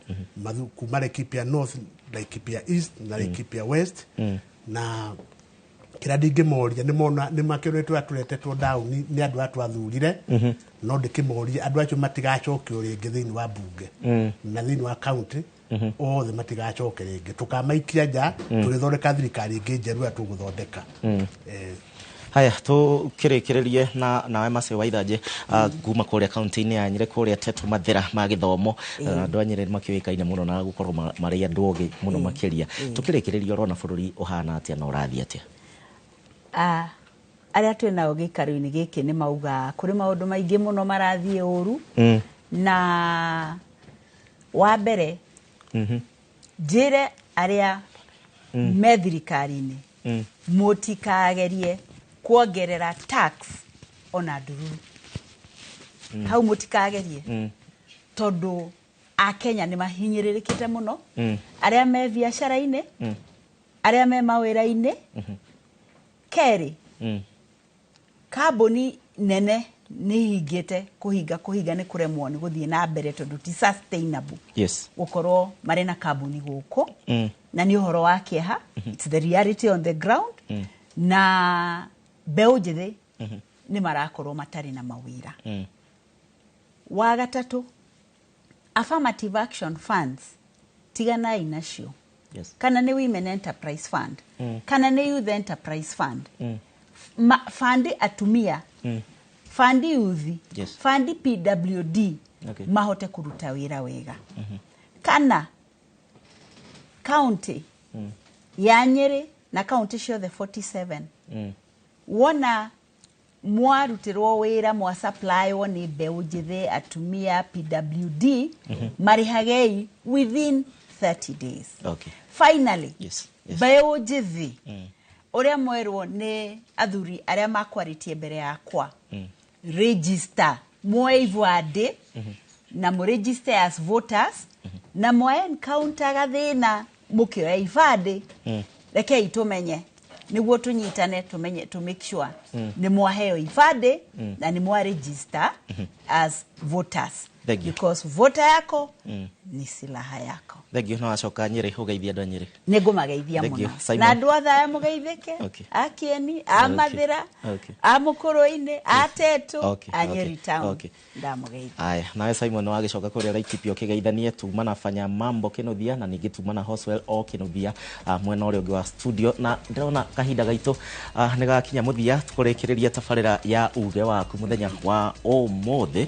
Kuma Laikipia North, Laikipia East na Laikipia West, na kĩrĩa ndingĩmoria nĩ mona nĩ makĩonetwo tũretetwo down nĩ andũ aya twathurire. No ndĩkĩmorie andũ acio matigacokio rĩngĩ thĩinĩ wa bunge na thĩinĩ wa county othe, matigacoke rĩngĩ, tũkamaikia nja tũgĩthondeka thirikari ĩngĩ njerũ ĩrĩa tũgũthondeka. Haya, tũkĩrĩkĩrĩrie na nawe Mercy Waithanjĩ, kuma kũrĩa kaunti-inĩ ya Nyĩrĩ, kũrĩa Tetu Mathĩra ma gĩthomo. Andũ a Nyĩrĩ makĩũĩkaine mũno na gũkorwo marĩ andũ ogĩ mũno makĩria. Tũkĩrĩkĩrĩria, ũrona bũrũri ũhana atĩa na ũrathiĩ atĩa? Arĩa twĩ nao gĩikaro-inĩ gĩkĩ nĩ mauga kũrĩ maũndũ maingĩ mũno marathiĩ ũru. Na wa mbere, njĩre arĩa me thirikari-inĩ, mũtikagerie kuongerera tax ona ndururu hau, mũtikagerie, tondũ akenya nĩ mahinyĩrĩrĩkĩte mũno, arĩa me biacara-inĩ, arĩa me mawĩra-inĩ. Kerĩ, kambuni nene nĩ ihingĩte kũhinga, kũhinga nĩ kũremwo nĩ gũthiĩ na mbere tondũ ti sustainable gũkorwo marĩ na kambuni gũkũ. Na nĩ ũhoro wa kĩeha, it's the reality on the ground. Na mbeũ njĩthĩ nĩ marakorwo matarĩ na mawĩra. Wa gatatũ, affirmative action funds, tiganai nacio. Kana nĩ women enterprise fund, kana nĩ youth enterprise fund, fund atumia, fund youth, fund PWD, mahote kũruta wĩra wega. Kana county ya Nyĩrĩ na county ciothe 47, wona mwarutĩrwo wĩra, mwasupplywo nĩ mbeũ njĩthĩ, atumia, PWD, marĩhagei within 30 days. Finally, mbeũ njĩthĩ, ũrĩa mwerwo nĩ athuri arĩa makwarĩtie mbere yakwa, register, muoe ibandĩ na mũregister as voters. Na mwa encounter gathĩna mũkĩoya ibandĩ, rekei tũmenye nĩguo tũnyitane, tũmenye to make sure nĩ mwaheo ibandĩ na nĩ mwa register as voters. Thank you. Because voter yako ni silaha yako. Thank you. No acoka Nyĩrĩ ũgeithia andũ a Nyĩrĩ. Nĩ ngũmageithia Thank you. mũno. Simon. Na andũ othe aya mũgeithĩke, a Kĩeni, a Mathĩra, a Mũkũrũ-inĩ, a Tetu, a Nyeri town, ndamũgeithia. Aya, nawe Simon wagĩcoka kũrĩa Laikipia ũkĩgeithanie tuma na Fanya Mambo Kĩnuthia, na ningĩ tuma na Hoswell o Kĩnuthia, mwena ũrĩa ũngĩ wa studio. Na ndĩrona kahinda gaitũ nĩ gakinya mũthia kũrĩkĩrĩria tabarĩra ya uge waku mũthenya wa ũmũthĩ.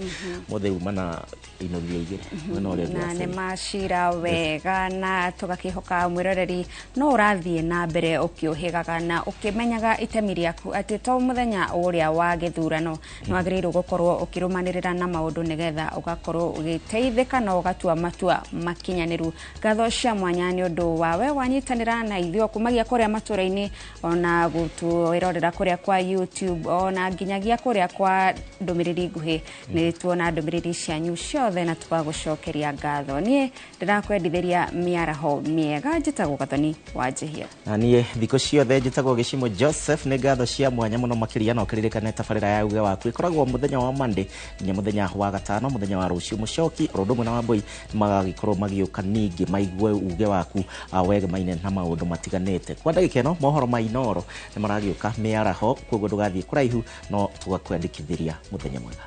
Mũthĩ uma na inuthia igĩrĩ mwena ũrĩa ũngĩ wa Na nĩ studio. Macira wega, na tũgakĩhoka mwĩroreri no ũrathiĩ na mbere ũkĩũhĩgaga na ũkĩmenyaga itemi rĩaku, atĩ to mũthenya ũrĩa wa gĩthurano nĩ wagĩrĩirwo gũkorwo ũkĩrũmanĩrĩra na maũndũ nĩgetha ũgakorwo ũgĩteithĩka na ũgatua matua makinyanĩru. Ngatho cia mwanya nĩ ũndũ wa we wanyitanĩra na ithuĩ kumagia kũrĩa matũra-inĩ, ona gũtwĩrorera kũrĩa kwa YouTube, ona nginyagia kũrĩa kwa ndũmĩrĩri nguhĩ. Nĩ tuona ndũmĩrĩri cianyu ciothe na tũgagũcokeria ngatho. Niĩ ndĩrakwendithĩria mĩaraho mĩega. Njĩtagwo Gathoni wa Njĩhia. Na niĩ thikũ ciothe njĩtagwo Gĩcimo Joseph. Nĩ ngatho cia mwanya mũno makĩria, na ũkĩririkane tabarĩra ya uge waku ĩkoragwo mũthenya wa Monday nginya mũthenya wa gatano. Mũthenya wa rũciũ mũcoki oro ũndũ ũmwe na Wambui magagĩkorwo magĩũka ningĩ maigue uge waku wegemaine na maũndũ matiganĩte. Kwa ndagĩka ĩno mohoro ma Inoro nĩ maragĩũka mĩaraho, koguo ndũgathiĩ kũraihu, no tũgakwandĩkithĩria mũthenya mwega.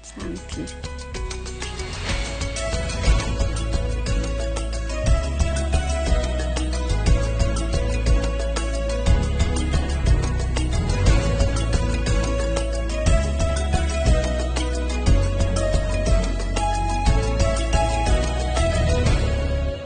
Asante.